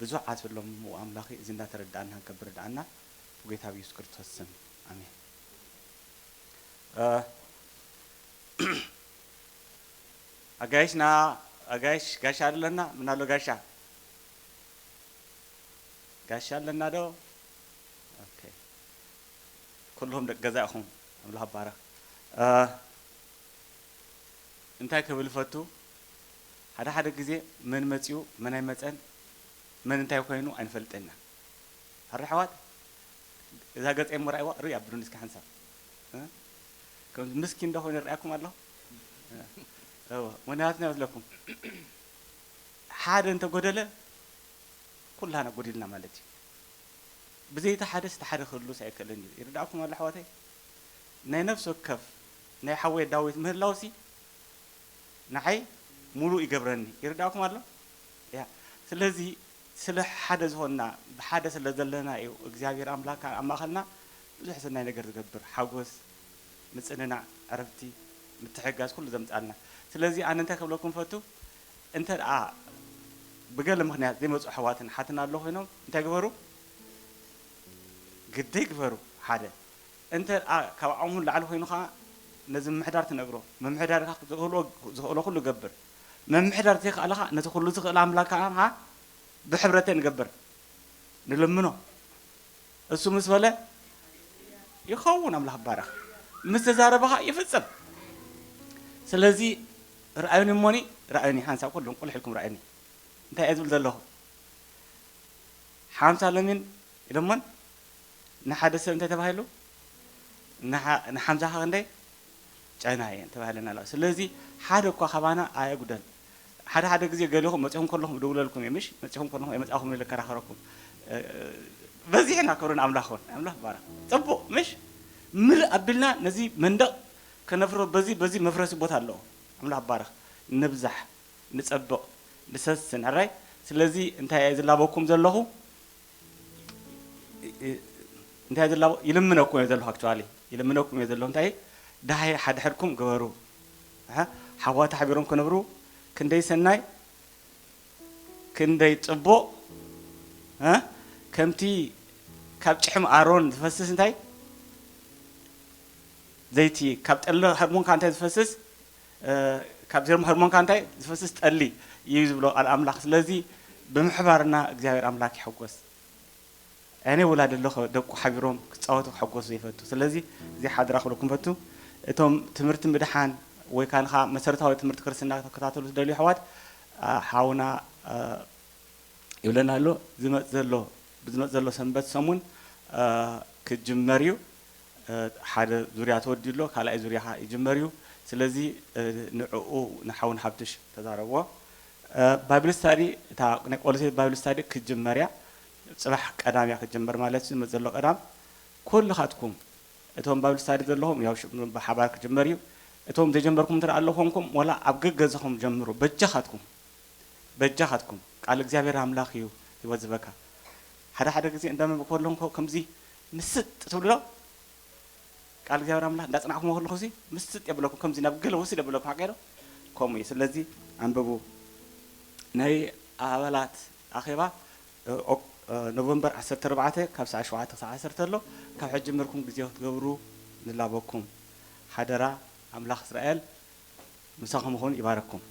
ብዙሕ ዓስቢ ኣለዎም እሞ ኣምላኸ፣ እዚ እንዳተረዳእና ክንገብር ርድኣና፣ ብጎይታ ብየሱስ ክርስቶስ ስም። ኣሜን። እ፣ ኣጋይሽና፣ ኣጋይሽ፣ ጋሻ ኣለና? ምን ኣሎ ጋሻ? ጋሻ ኣለና ዶ? ኦኬ። ኩልኹም ደቂ ገዛ ኢኹም። ኣምላኽ ይባረኽ። እ፣ እንታይ ክብል እፈቱ፣ ሓደ ሓደ ግዜ መን መጺኡ፣ መን ኣይመጸን፣ መን እንታይ ኮይኑ ኣይንፈልጥን ኢና። ሕራይ ኣሕዋት፣ እዛ ገጸይ እሞ ርኣይዋ፣ ርኢ ኣብሉኒ እስከ ሓንሳብ። እ? ከም ምስኪን ዶ ኮይኑ ይርኣየኩም ኣሎ? እ፣ እወ፣ ምኽንያቱ እንታይ መስለኩም? ሓደ እንተጎደለ፣ ኩላና ጎዲልና ማለት እዩ። ብዘይ እቲ ሓደስ እቲ ሓደ ክህሉስ ኣይክእልን እዩ። ይርዳእኩም ኣሎ ኣሕዋተይ? ናይ ነፍሲ ወከፍ ናይ ሓወይ ዳዊት ምህላውሲ ንዓይ ሙሉእ ይገብረኒ። ይርዳእኩም ኣሎ? ያ። ስለዚ ስለ ሓደ ዝኾንና፣ ብሓደ ስለ ዘለና እዩ እግዚኣብሔር ኣምላኽ ኣብ ማእኸልና ብዙሕ ሰናይ ነገር ዝገብር። ሓጎስ፣ ምጽንናዕ፣ ዕረፍቲ፣ ምትሕግጋዝ ኩሉ ዘምጽኣልና። ስለዚ ኣነ እንታይ ክብለኩም ፈቱ፣ እንተ ደኣ ብገለ ምኽንያት ዘይመጹ ኣሕዋትን ኣሓትን ኣለዉ ኮይኖም እንታይ ግበሩ? ግደይ ግበሩ። ሓደ። እንተ ደኣ ካብ ዓቕሙ ንላዕሊ ኮይኑ ኸኣ ነዚ ምምሕዳር ትነግሮ። ምምሕዳር ከኣ ዝኽእሎ፣ ዝኽእሎ ኩሉ ገብር። ምምሕዳር ዘይከኣለ ኸኣ ነቲ ኩሉ ዝኽእል ኣምላኽ ከኣ፣ ኸኣ ብሕብረት ንገብር። ንለምኖ። እሱ ምስ በለ ይኸውን፣ ኣምላኽ ይባረኽ። ምስ ተዛረበ ኸኣ ይፍጸም። ስለዚ ርኣዩኒ እሞኒ፣ ርኣዩኒ፣ ሓንሳብ ኩሉም ቁልሕ ኢልኩም ርኣዩኒ። እንታይ እየ ዝብል ዘለኹ? ሓምሳ ለሚን ኢሎሞን ንሓደ ሰብ እንታይ ተባሂሉ? ንሓ-፣ ንሓምሳ ኸ ክንደይ? ጨና እየን ተባሂለና ኣለዋ። ስለዚ ሓደ እኳ ካባና ኣየጉደል። ሓደ ሓደ ግዜ ገሊኹም መጺኹም ከለኹም እድውለልኩም እየ፣ ምሽ? መጺኹም ከለኹም ኣይመጻኹም ኢለ ከራኸረኩም። እ፣ በዚሕና ክብሪ ንኣምላኽ ይኹን። ኣምላኽ ይባረኽ። ጽቡቕ፣ ምሽ? ምልእ ኣቢልና ነዚ መንደቕ ከነፍርሶ፣ በዚ፣ በዚ መፍረሲ ቦታ ኣለዎ። ኣምላኽ ይባረኽ። ንብዛሕ፣ ንጸብቕ፣ ንሰስን፣ ሕራይ? ስለዚ እንታይ እየ ዝላበኩም ዘለኹ? እ-፣ እ-፣ እንታይ ዝላቦ? ይልምነኩም እየ ዘለኹ፣ actually። ይልምነኩም እየ ዘለኹ። እንታይ? ደሃይ ሓድሕድኩም ግበሩ። ኣሃ፣ ሓዋት ሓቢሮም ክነብሩ ክንደይ ሰናይ፣ ክንደይ ጽቡቕ። እ? ከምቲ ካብ ጭሕሚ ኣሮን ዝፈስስ እንታይ? ዘይቲ፣ ካብ ጠሊ ሀርሞንካ እንታይ ዝፈስስ? እ፣ ካብ ዜርሞ ሀርሞንካ እንታይ ዝፈስስ? ጠሊ እዩ ዝብሎ ቃል ኣምላኽ። ስለዚ ብምሕባርና እግዚኣብሔር ኣምላኽ ይሕጎስ። ኣነ ወላዲ ኣለኹ፣ ደቁ ሓቢሮም ክጻወቱ ክሕጎሱ ዘይፈቱ። ስለዚ እዚ ሓደራ ክብለኩም ፈቱ። እቶም ትምህርቲ ምድሓን ወይ ካን ኸኣ መሰረታዊ ትምህርቲ ክርስትና ክትከታተሉ ትደልዩ ኣሕዋት፣ ኣ፣ ሓውና፣ ኣ፣ ይብለና ኣሎ። ዝመጽእ ዘሎ፣ ብዝመጽእ ዘሎ ሰንበት ሰሙን፣ ኣ፣ ክጅመር እዩ። እ፣ ሓደ ዙርያ ተወዲኡ ኣሎ፣ ካልኣይ ዙርያ ኸኣ ይጅመር እዩ። ስለዚ ንዕኡ ንሓውን ሓብትሽ ተዛረብዎ። ባይብል ስታዲ፣ እታ ናይ ቆሎሴ ባይብል ስታዲ ክትጅመር እያ። ጽባሕ ቀዳም እያ ክትጅመር ማለት እዩ። ዘሎ ቀዳም ኩልኻትኩም እቶም ባይብል ስታዲ ዘለኹም ያው ብሓባር ክጅመር እዩ። እቶም ዘይጀመርኩም እንተ ኣለኹምኩም ወላ ኣብ ገገዝኹም ጀምሩ። በጃኻትኩም በጃኻትኩም ቃል እግዚኣብሔር ኣምላኽ እዩ ህይወት ዝበካ። ሓደ ሓደ ግዜ እንዳመበ ከለኹም ከምዚ ምስጥ ትብሎ ቃል እግዚኣብሔር ኣምላኽ እንዳጽናዕኩም ከለኹ ሲ ምስጥ የብለኩም። ከምዚ ናብ ገለ ወስድ የብለኩም ሓቀዶ ከምኡ እዩ። ስለዚ ኣንብቡ። ናይ ኣባላት ኣኼባ ኖቨምበር ዓሰርተ ኣርባዕተ ካብ ሰዓት ሸውዓተ ክሳዕ ዓሰርተ ኣሎ። ካብ ሕጂ ጀሚርኩም ግዜ ክትገብሩ ንላበኩም ሓደራ። ኣምላኽ እስራኤል ምሳኹም ይኹን፣ ይባረኩም።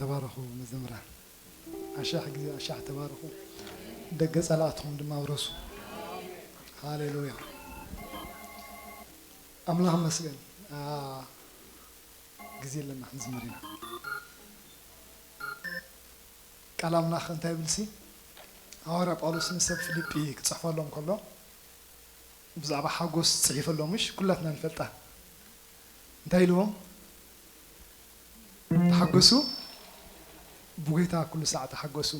ተባረኹ መዘምራን። ኣሻሕ ግዜ ኣሻሕ ተባረኹ። ደገ ጸላእትኹም ድማ ውረሱ። ሃሌሉያ። ኣምላኽ መስገን። ኣ፣ ግዜ ኣለና ክንዝምር ኢና። ቃል ኣምላኽ እንታይ ይብልሲ? ሃዋርያ ጳውሎስ ንሰብ ፊልጲ ክጽሕፈሎም ከሎ ብዛዕባ ሓጎስ ጽሒፈሎም፣ ምሽ ኩላትና ንፈልጣ። እንታይ ኢልዎም? ተሓጎሱ፣ ብጎይታ ኩሉ ሳዕ ተሓጎሱ።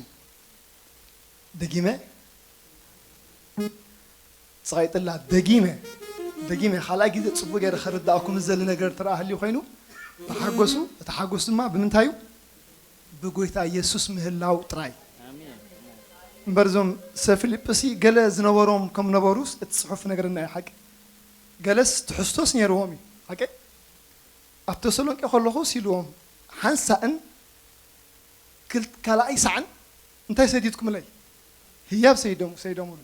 ደጊመ፣ ጸቒጥላ፣ ደጊመ፣ ደጊመ፣ ካልኣይ ግዜ ጽቡቕ ገይረ ከረዳእኩም ዝደሊ ነገር ተረኣ ሃልዩ ኮይኑ፣ ተሓጎሱ፣ እቲ ሓጎስ ድማ ብምንታይ እዩ? ብጎይታ ኢየሱስ ምህላው ጥራይ። ኣሜን። እምበር እዞም ሰብ ፊልጵሲ ገለ ዝነበሮም ከም ነበሩስ እቲ ጽሑፍ ነገርና እዩ ሓቂ። ገለስ ትሕዝቶስ ነይርዎም እዩ ሓቂ። ኣብ ተሰሎንቄ ከለኹስ ኢልዎም ሓንሳእን ክል-፣ ካልኣይ ሳዕን እንታይ ሰዲድኩምለይ? ህያብ ሰይዶም-፣ ሰይዶምሉ።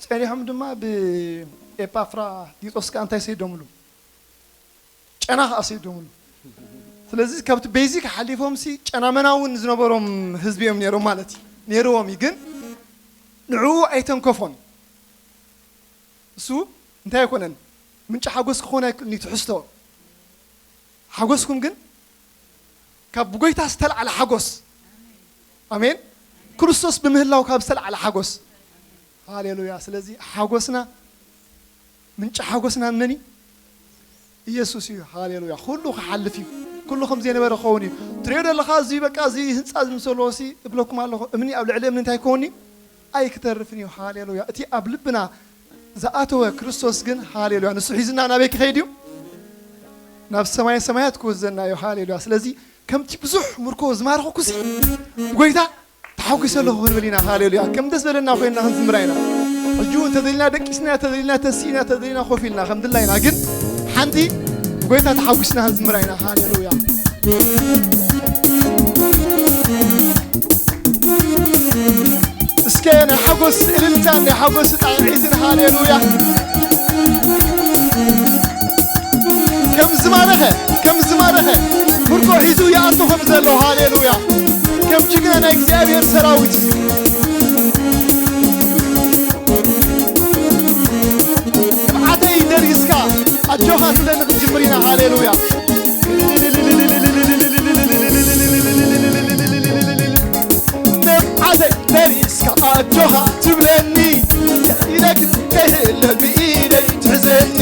ጸኒሖም ድማ ብኤጳፍራዲጦስ ከኣ እንታይ ሰይዶምሉ? ጨና ከኣ ሰይዶምሉ። ስለዚ ካብቲ ቤዚክ ሓሊፎምሲ ጨናመና እውን ዝነበሮም ህዝቢ እዮም ነይሮም ማለት እዩ። ነይርዎም እዩ፣ ግን ንዕኡ ኣይተንከፎን። እሱ እንታይ ኣይኮነን? ምንጪ ሓጎስ ክኾን ኣይክእልን እዩ ትሕዝቶ። ሓጎስኩም ግን ካብ ብጎይታ ዝተላዕለ ሓጎስ። ኣሜን። ክርስቶስ ብምህላው ካብ ዝተላዕለ ሓጎስ። ሃሌሉያ። ስለዚ ሓጎስና፣ ምንጪ ሓጎስና መን እዩ? ኢየሱስ እዩ። ሃሌሉያ። ኩሉ ክሓልፍ እዩ። ኩሉ ከም ዘይነበረ ክኸውን እዩ። ትሪኦ ዘለኻ እዚ በቃ እዚ ህንፃ ዝምሰልዎ ሲ እብለኩም ኣለኹ፣ እምኒ ኣብ ልዕሊ እምኒ እንታይ ክኸውን እዩ? ኣይክተርፍን እዩ። ሃሌሉያ። እቲ ኣብ ልብና ዝኣተወ ክርስቶስ ግን፣ ሃሌሉያ፣ ንሱ ሒዝና ናበይ ክኸይድ እዩ? ናብ ሰማየ ሰማያት ክወስደና እዩ። ሃሌሉያ። ስለዚ ከምቲ ብዙሕ ምርኮ ዝማረኽኩሲ ብጎይታ ተሓጒሰ ኣለኹ ክንብል ኢና። ሃሌሉያ። ከም ደስ በለና ኮይንና ክንዝምራ ኢና። ሕጂ እውን ተደሊና ደቂስና፣ ተደሊና ተሲእና፣ ተደሊና ኮፍ ኢልና ከም ድላይና፣ ግን ሓንቲ ብጎይታ ተሓጒስና ክንዝምራ ኢና። ሃሌሉያ። እስከ ናይ ሓጎስ እልልታን ናይ ሓጎስ ጣቕዒትን፣ ሃሌሉያ። ከም ዝማረኸ፣ ከም ዝማረኸ፣ ምርኮ ሒዙ ይኣቱ ከም ዘሎ፣ ሃሌሉያ። ከም ጅግና ናይ እግዚኣብሔር ሰራዊት። ንብዓተይ ደሪስካ፣ ኣጆኻ ትብለኒ ክንጅምር ኢና፣ ሃሌሉያ። ንብዓተይ ደሪስካ ኣጆኻ ትብለኒ፣ ከይደግም ከይህለ ብኢደይ ትሕዘኒ፣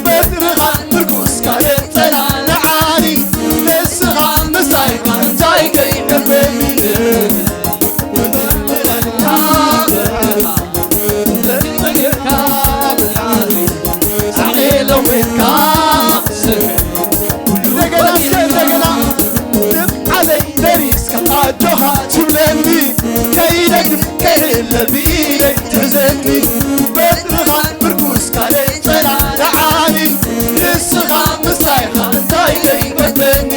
በትርኻ ምርኩስካ የጸናንዓኒ፣ ንስኻ ምሳይካ እንታይ ከይገርመኒ። እንደገና፣ እስከ እንደገና። ንብዓተይ ደሪስካ ኣጆኻ ትብለኒ፣ ከይደግም ከይለ ብኢደይ ትሕዘኒ፣ በትርኻ ምርኩስካ የጸናንዓኒ፣ ንስኻ ምሳይኻ እንታይ ከይገርመኒ።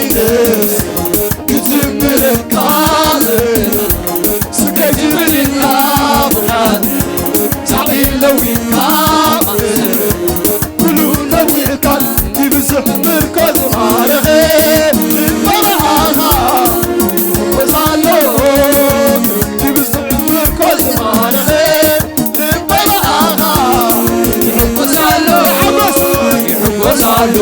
ክዝምረካ ስገጅርካ ብርሃን ሳዕቢ ለዊካ ኩሉ ነዊሕካ ይብዝሕ ምርኮ ዝማረኸ ልበባኻ ይሕጎስ ኣሎ። ይብዝሕ ምርኮ ዝማረኸ ልበባኻ ይሕጎስ ኣሎ። ሓጎስ ይሕጎስ ኣሎ።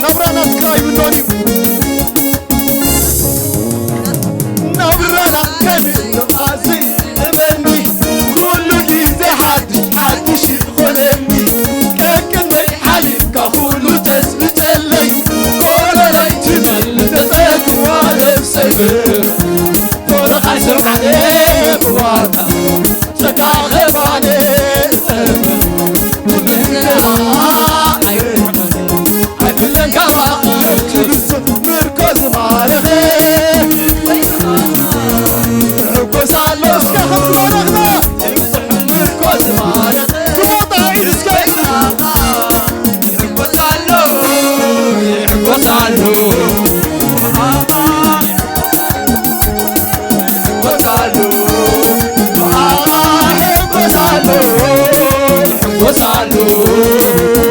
ናብራ ናትካ ይብሎን እዩ። ናብራና ከሚሉ ኣዝዩ እመኒ፣ ኩሉ ግዜ ሓድሽ ሓድሽ ይኾነኒ። ቀቅድመይ ሓሊፍካ ኩሉ ተስብጨለይ፣ ጎደለይ ትመልእ ተጸግዋ ነብሰይ ብርሃን። ቶሎኻ ይስምዓኒ ብዋርካ ጸጋ ኸባኒ እጠብ። ኣይፍለን ካባኻ ትብዝሕ ምርኮ ዝማረኸ። ሕጎስ ኣሎ እስከ ከም ዝማረኸ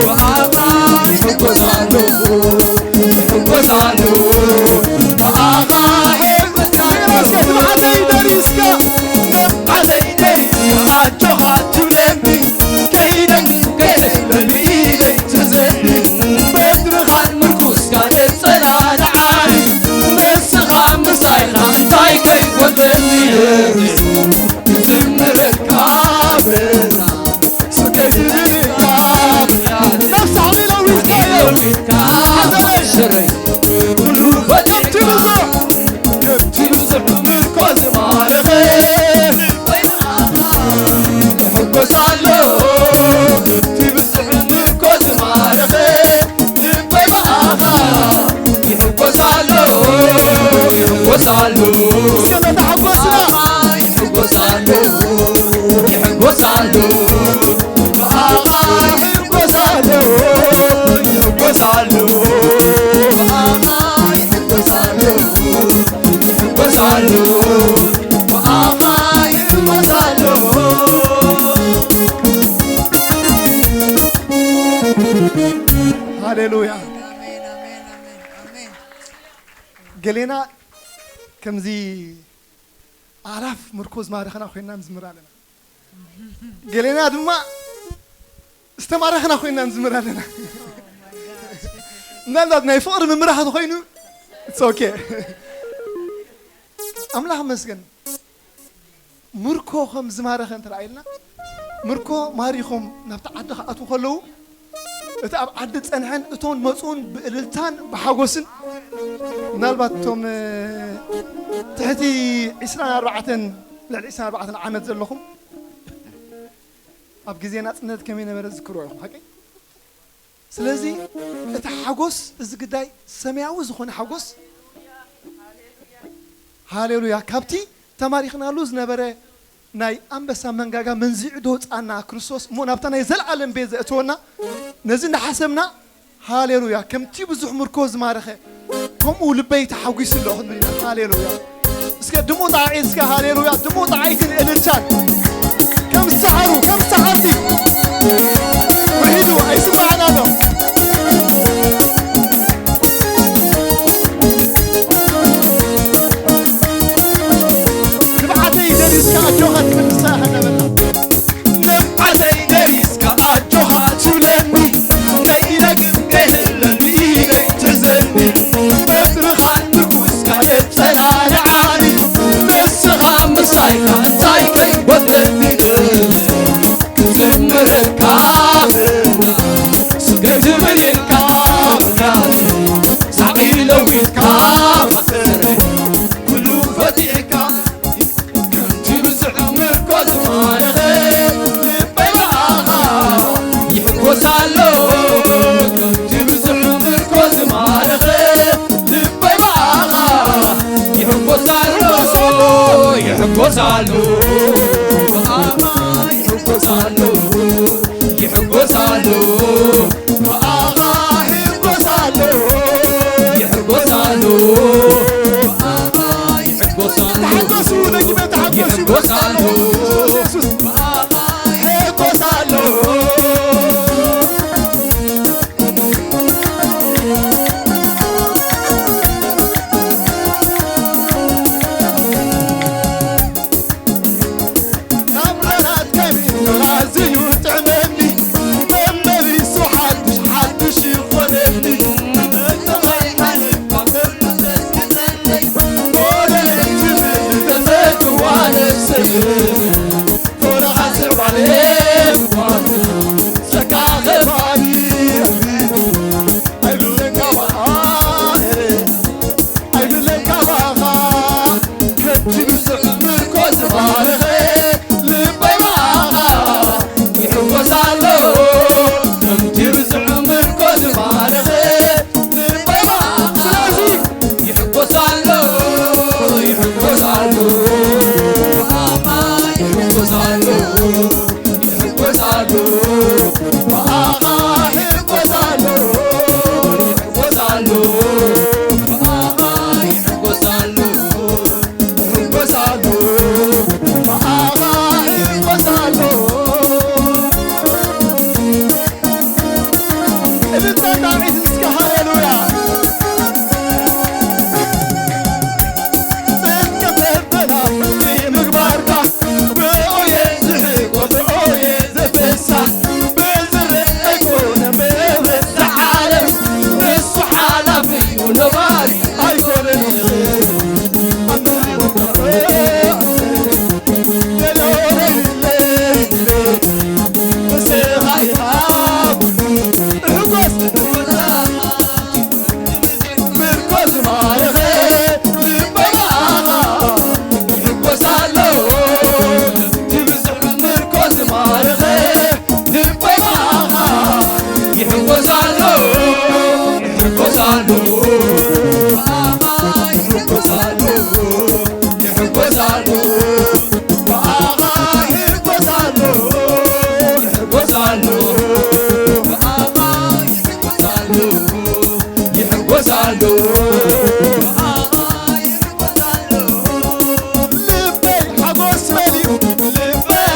ብኣኻ ይሕጎስ ኣሎ፣ ይሕጎስ ኣሎ፣ ብኣኻ ይሕጎስ ኣሎ። እስከ ትብዓተይ ደሪስካ፣ ትብዓተይ ደሪስካ ኣጆኻ ትብለኒ፣ ከይደግም ከይሕለኒ ኢደይ ትዘኒ፣ በትርኻን ምርኩስካ ተጸናንዓኒ፣ ንስኻ ምሳይኻ እንታይ ከይጎድለኒ፣ ክዝምረካ በዛ ሃሌሉያ። ገሌና ከምዚ ኣላፍ ምርኮ ዝማረኸና ኮይንና ንዝምር ኣለና። ገሌና ድማ ዝተማረኽና ኮይንና ንዝምር ኣለና። ምናልባት ናይ ፍቕሪ ምምራሕ ተኾይኑ it's okay። ኣምላኽ መስገን። ምርኮ ከም ዝማረኸ እንተ ኢልና፣ ምርኮ ማሪኾም ናብቲ ዓዲ ክኣትዉ ከለዉ፣ እቲ ኣብ ዓዲ ጸንሐን እቶን መጹን ብእልልታን ብሓጎስን፣ ምናልባት እቶም ትሕቲ ዕስራን ኣርባዕተን ልዕሊ ዕስራን ኣርባዕተን ዓመት ዘለኹም ኣብ ግዜ ናጽነት ከመይ ነበረ ዝክርዎ ኢኹም ሓቂ። ስለዚ እቲ ሓጎስ፣ እዚ ግዳይ ሰማያዊ ዝኾነ ሓጎስ፣ ሃሌሉያ፣ ካብቲ ተማሪኽናሉ ዝነበረ ናይ ኣንበሳ መንጋጋ መንዚዑ ደውፃና ክርስቶስ እሞ ናብታ ናይ ዘለኣለም ቤት ዘእተወና ነዚ እንዳሓሰብና፣ ሃሌሉያ፣ ከምቲ ብዙሕ ምርኮ ዝማረኸ ከምኡ ልበይ ተሓጒሱ ኣሎ ክንብል ኢና። ሃሌሉያ። እስከ ድምኡ ጣዒት እስከ ሃሌሉያ ድምኡ ጣዒትን እልልታን ከም ሰዓሩ ከም ሰዓርቲ ውሒዱ ኣይስማዕን ኣሎ። ንብዓተይ ደሪስካ ኣጆኻ ትብል ንሳ ኢኻ እናበላ። ንብዓተይ ደሪስካ ኣጆኻ ትብለኒ፣ ከይደግም ከይህለኒ ኢደይ ትሕዘኒ፣ በትርኻን ምርኩስካ የጸናንዓኒ፣ ንስኻ ምሳይካ እንታይ ከይጎድለኒ፣ ክዝምረካ ብና፣ ስገድ ክብል ኢልካ ብና፣ ሳቂ ለዊጥካ ማእሰረይ፣ ኩሉ ፈቲሕካ ከምቲ ብዙሕ ምርኮ ዝማረኸ ልበይ ብኣኻ ይሕጎስ ኣሎ። ከምቲ ብዙሕ ምርኮ ዝማረኸ ልበይ ብኣኻ ይሕጎስ ኣሎ። ይሕጎስ ኣሎ። ብኣኻ ይሕጎስ ኣሎ። ይሕጎስ ኣሎ። ብኣኻ ይሕጎስ ኣሎ። ይሕጎስ ኣሎ። ብኣኻ ይሕጎስ ኣሎ። ተሓጎሱ፣ ደጊመ ተሓጎሱ። ይሕጎስ ኣሎ። የሱስ። ብኣኻ ይሕጎስ ኣሎ። ናብራናት ከሚኑ ኣዝዩ ጥዕመኒ፣ መመሪ እልልታ ዳዊት እስከ ሃሌሉያ። ጽድቂ ፍርድና ብምግባርካ ብኡ እየ ዝሕጎስ፣ ብኡ እየ ዝፍሳህ። ብዝርእ ኣይኮነን ብብዝሒ ዓለም፣ ንሱ ሓላፊ እዩ ነባሪ ኣይኮነን። ልበይ ሓጎስ መሊኡ፣ ልበይ፣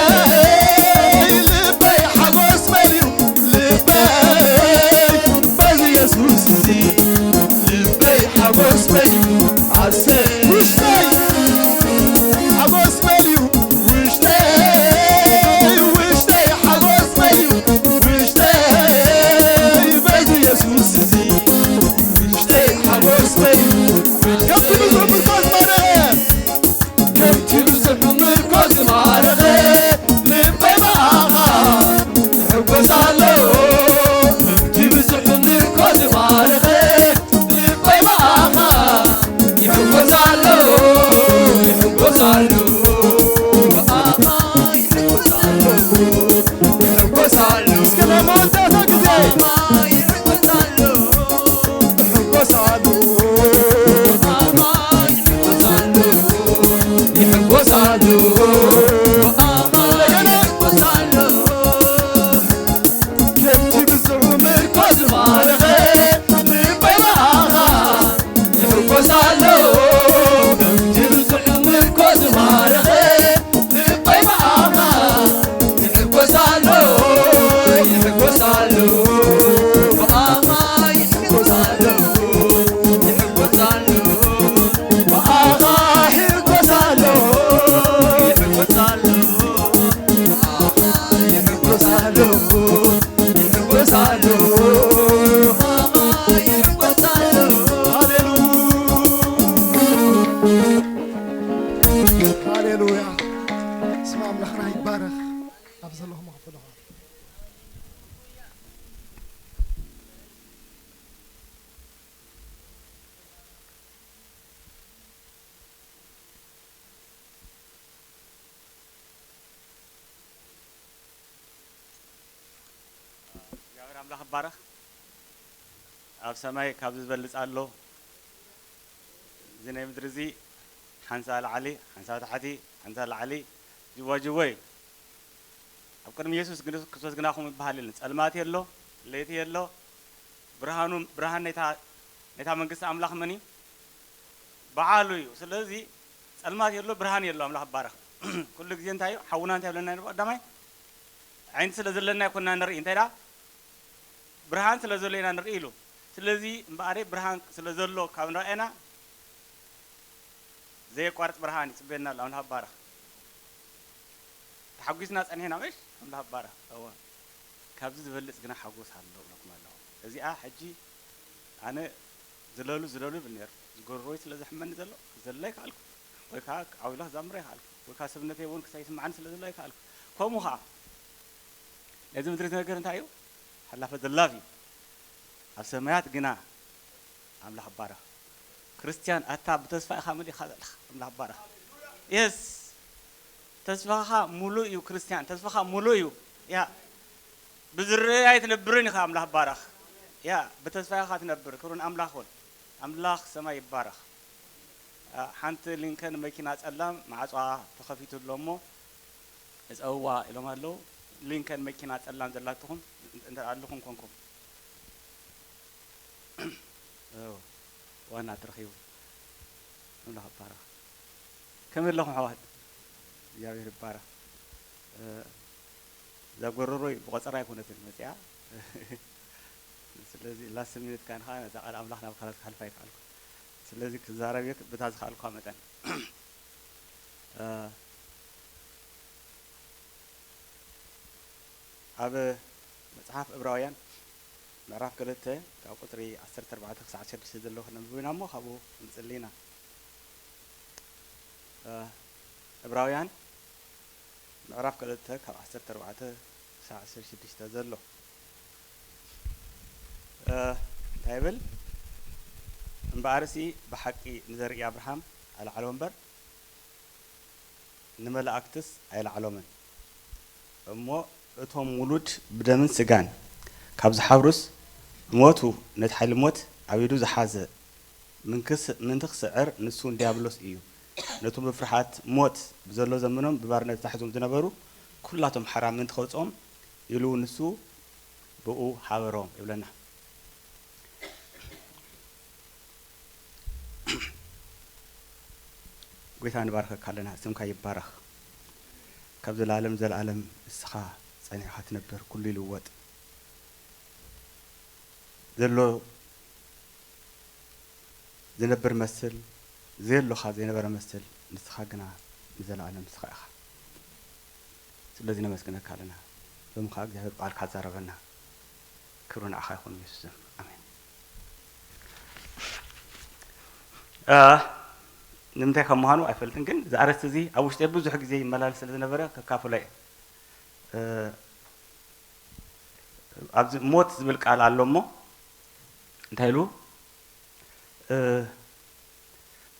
ልበይ ሓጎስ መሊኡ፣ ልበይ በዚ የሱስ እዚ ልበይ ሓጎስ መሊኡ፣ ኣሰይ ውሽጠይ ሓጎስ መሊኡ፣ ውሽጠይ፣ ውሽጠይ ሓጎስ መሊኡ፣ ውሽጠይ በዚ የሱስ እዚ ውሽጠይ ሓጎስ መሊኡ፣ ከምቲ ብዙሕ ምርኮስ መረ ከምቲ ብዙሕ ምርኮ ዝማረኸ ልበይ ብኣኻ ይሕጎስ ኣሎ። ከምቲ ብዙሕ ምርኮ ዝማረኸ ልበይ ብኣኻ ይሕጎስ ኣሎ። ይሕጎስ ኣሎ። ብኣኻ ይሕጎስ ኣሎ። ይሕጎስ ኣሎ። እስከ ናይ መወዳእታ ግዜ። ይሕጎስ ኣሎ። ይሕጎስ ኣሎ። ከምቲ ብዙሕ ምርኮ ዝማረኸ ልበይ ብኣኻ ይሕጎስ ኣሎ። ከምቲ ብዙሕ ምርኮ ዝማረኸ ልበይ ብኣኻ ይሕጎስ ኣሎ፣ ይሕጎስ ኣሎ፣ ብኣኻ ይሕጎስ ኣሎ፣ ይሕጎስ ኣሎ፣ ብኣኻ ይሕጎስ ኣሎ፣ ይሕጎስ ኣሎ፣ ብኣኻ ይሕጎስ ኣሎ፣ ይሕጎስ ኣሎ፣ ብኣኻ ይሕጎስ ኣሎ። ሃሌሉያ። ሃሌሉያ። ስም ኣምላኽና ይባረኽ። ኣብ ዘለኹም ክፍልኹም። እግዚኣብሔር ኣምላኽ ይባረኽ። ኣብ ሰማይ ካብዚ ዝበልጽ ኣሎ። እዚ ናይ ምድሪ እዚ ሓንሳእ ላዕሊ፣ ሓንሳእ ታሕቲ፣ ሓንሳእ ላዕሊ፣ ጅዋ ጅወ እዩ። ኣብ ቅድሚ የሱስ ግን-፣ ክርስቶስ ግና ከምኡ ይበሃል የለን። ጸልማት የሎ፣ ለይቲ የሎ። ብርሃኑ፣ ብርሃን ናይታ፣ ናይታ መንግስቲ ኣምላኽ መን እዩ? በዓሉ እዩ። ስለዚ ጸልማት የሎ፣ ብርሃን የሎ። ኣምላኽ ይባረኽ። ኩሉ ግዜ እንታይ እዩ? ሓውና እንታይ ይብለና ነይሩ? ቀዳማይ ዓይኒ ስለ ዘለና ኣይኮንና ንርኢ። እንታይ ደኣ? ብርሃን ስለ ዘሎ ኢና ንርኢ ኢሉ። ስለዚ እምበኣር ብርሃን ስለ ዘሎ ካብ ንረኣየና ዘየቋርጽ ብርሃን ይጽበየና ኣሎ። ኣምላኽ ይባረኽ። ተሓጒስና ጸኒሕና፣ ምሽ? ኣምላኽ ይባረኽ። እወ። ካብዚ ዝበልጽ ግና ሓጎስ ኣሎ እብለኩም ኣለኹ። እዚኣ ሕጂ ኣነ ዝለሉ፣ ዝለሉ ይብል ነይሩ። ዝጎረሮይ ስለ ዘሕመኒ ዘሎ፣ ክዘልል ኣይከኣልኩ። ወይ ከኣ ዓው ኢለ ክዛምር ኣይከኣልኩ። ወይ ከኣ ሰብነተይ እውን ክሳይ ይስምዓኒ ስለ ዘሎ ኣይከኣልኩ። ከምኡ ከኣ፣ ነዚ ምድሪ ነገር እንታይ እዩ? ሓላፈ ዘላፍ እዩ። ኣብ ሰማያት ግና ኣምላኽ ይባረኽ። ክርስትያን ኣታ ብተስፋ ኢኻ መሊእኻ ዘለኻ። ኣምላኽ ይባረኽ። የስ። ተስፋኻ ሙሉእ እዩ ክርስትያን። ተስፋኻ ሙሉእ እዩ። ያ። ብዝረኣይ ኣይትነብርን ኢኻ። ኣምላኽ ይባረኽ። ያ። ብተስፋ ኢኻ ትነብር። ክብሪ ንኣምላኽ ይኹን። ኣምላኽ ሰማይ ይባረኽ። ኣ፣ ሓንቲ ሊንከን መኪና ጸላም ማዕጾኣ ተኸፊቱ ኣሎ እሞ እጸውዋ ኢሎም ኣለዉ። ሊንከን መኪና ጸላም ዘላትኹም እንተ ኣለኹም ኮንኩም። እዎ፣ ዋና ተረኺቡ። ኣምላኽ ይባረኽ። ከመይ ኣለኹም ኣሕዋት? እግዚኣብሔር ይባረኽ። እ፣ እዛ ጎረሮይ ብቆጸራ ኣይኮነትን መጺኣ። ስለዚ ላስት ሚኒት ካን ኸዓ ነዛ ቃል ኣምላኽ ናብ ካልኦት ክሓልፋ ኣይከኣልኩ። ስለዚ ክዛረብ እየ በታ ዝኸኣልኳ መጠን። እ፣ ኣብ መጽሓፍ ዕብራውያን ምዕራፍ ክልተ ካብ ቁጽሪ ዓሰርተ ኣርባዕተ ክሳዕ ዓሰርተ ሽዱሽተ ዘለዉ ክነንብብ ኢና እሞ ካብኡ ክንጽሊ ኢና። እ፣ ዕብራውያን ምዕራፍ ክልተ ካብ ዓሰርተ ኣርባዕተ ክሳዕ ዓሰርተ ሽዱሽተ ዘሎ፣ እ፣ እንታይ ይብል? እምበኣርሲ ብሓቂ ንዘርኢ ኣብርሃም ኣልዓሎ እምበር፣ ንመላእክትስ ኣይለዓሎምን። እሞ እቶም ውሉድ ብደምን ስጋን ካብ ዝሓብሩስ፣ ሞቱ ነቲ ሓይሊ ሞት ኣብ ኢዱ ዝሓዘ ምንክስ-፣ ምእንቲ ክስዕር፣ ንሱ ንዲያብሎስ እዩ። ነቶም ብፍርሃት ሞት ብዘሎ ዘመኖም ብባርነት ተታሒዞም ዝነበሩ ኩላቶም ሓራ ምእንቲ ከውጽኦም ኢሉ ንሱ ብኡ ሓበሮም ይብለና። ጎይታ ንባርከካ ኣለና፣ ስምካ ይባረኽ። ካብ ዘላለም ዘላለም ንስኻ ጸኒዕካ ትነብር፣ ኩሉ ይልወጥ። ዘሎ ዝነብር መስል፣ ዘየሎ ኸኣ ዘይነበረ መስል፣ ንስኻ ግና ንዘላለም ንስኻ ኢኻ። ስለዚ ነመስግነካ ኣለና። ሎሚ ኸኣ እግዚኣብሔር ብቓልካ ዛረበና። ክብሪ ንዓኻ ይኹን፣ የሱስ ስም። ኣሜን። እ፣ ንምንታይ ከም ምዃኑ ኣይፈልጥን፣ ግን እዚ ኣርእስቲ እዚ ኣብ ውሽጠይ ብዙሕ ግዜ ይመላለስ ስለ ዝነበረ ከካፍሎ እየ። እ፣ ኣብዚ ሞት ዝብል ቃል ኣሎ እሞ፣ እንታይ ኢሉ? እ፣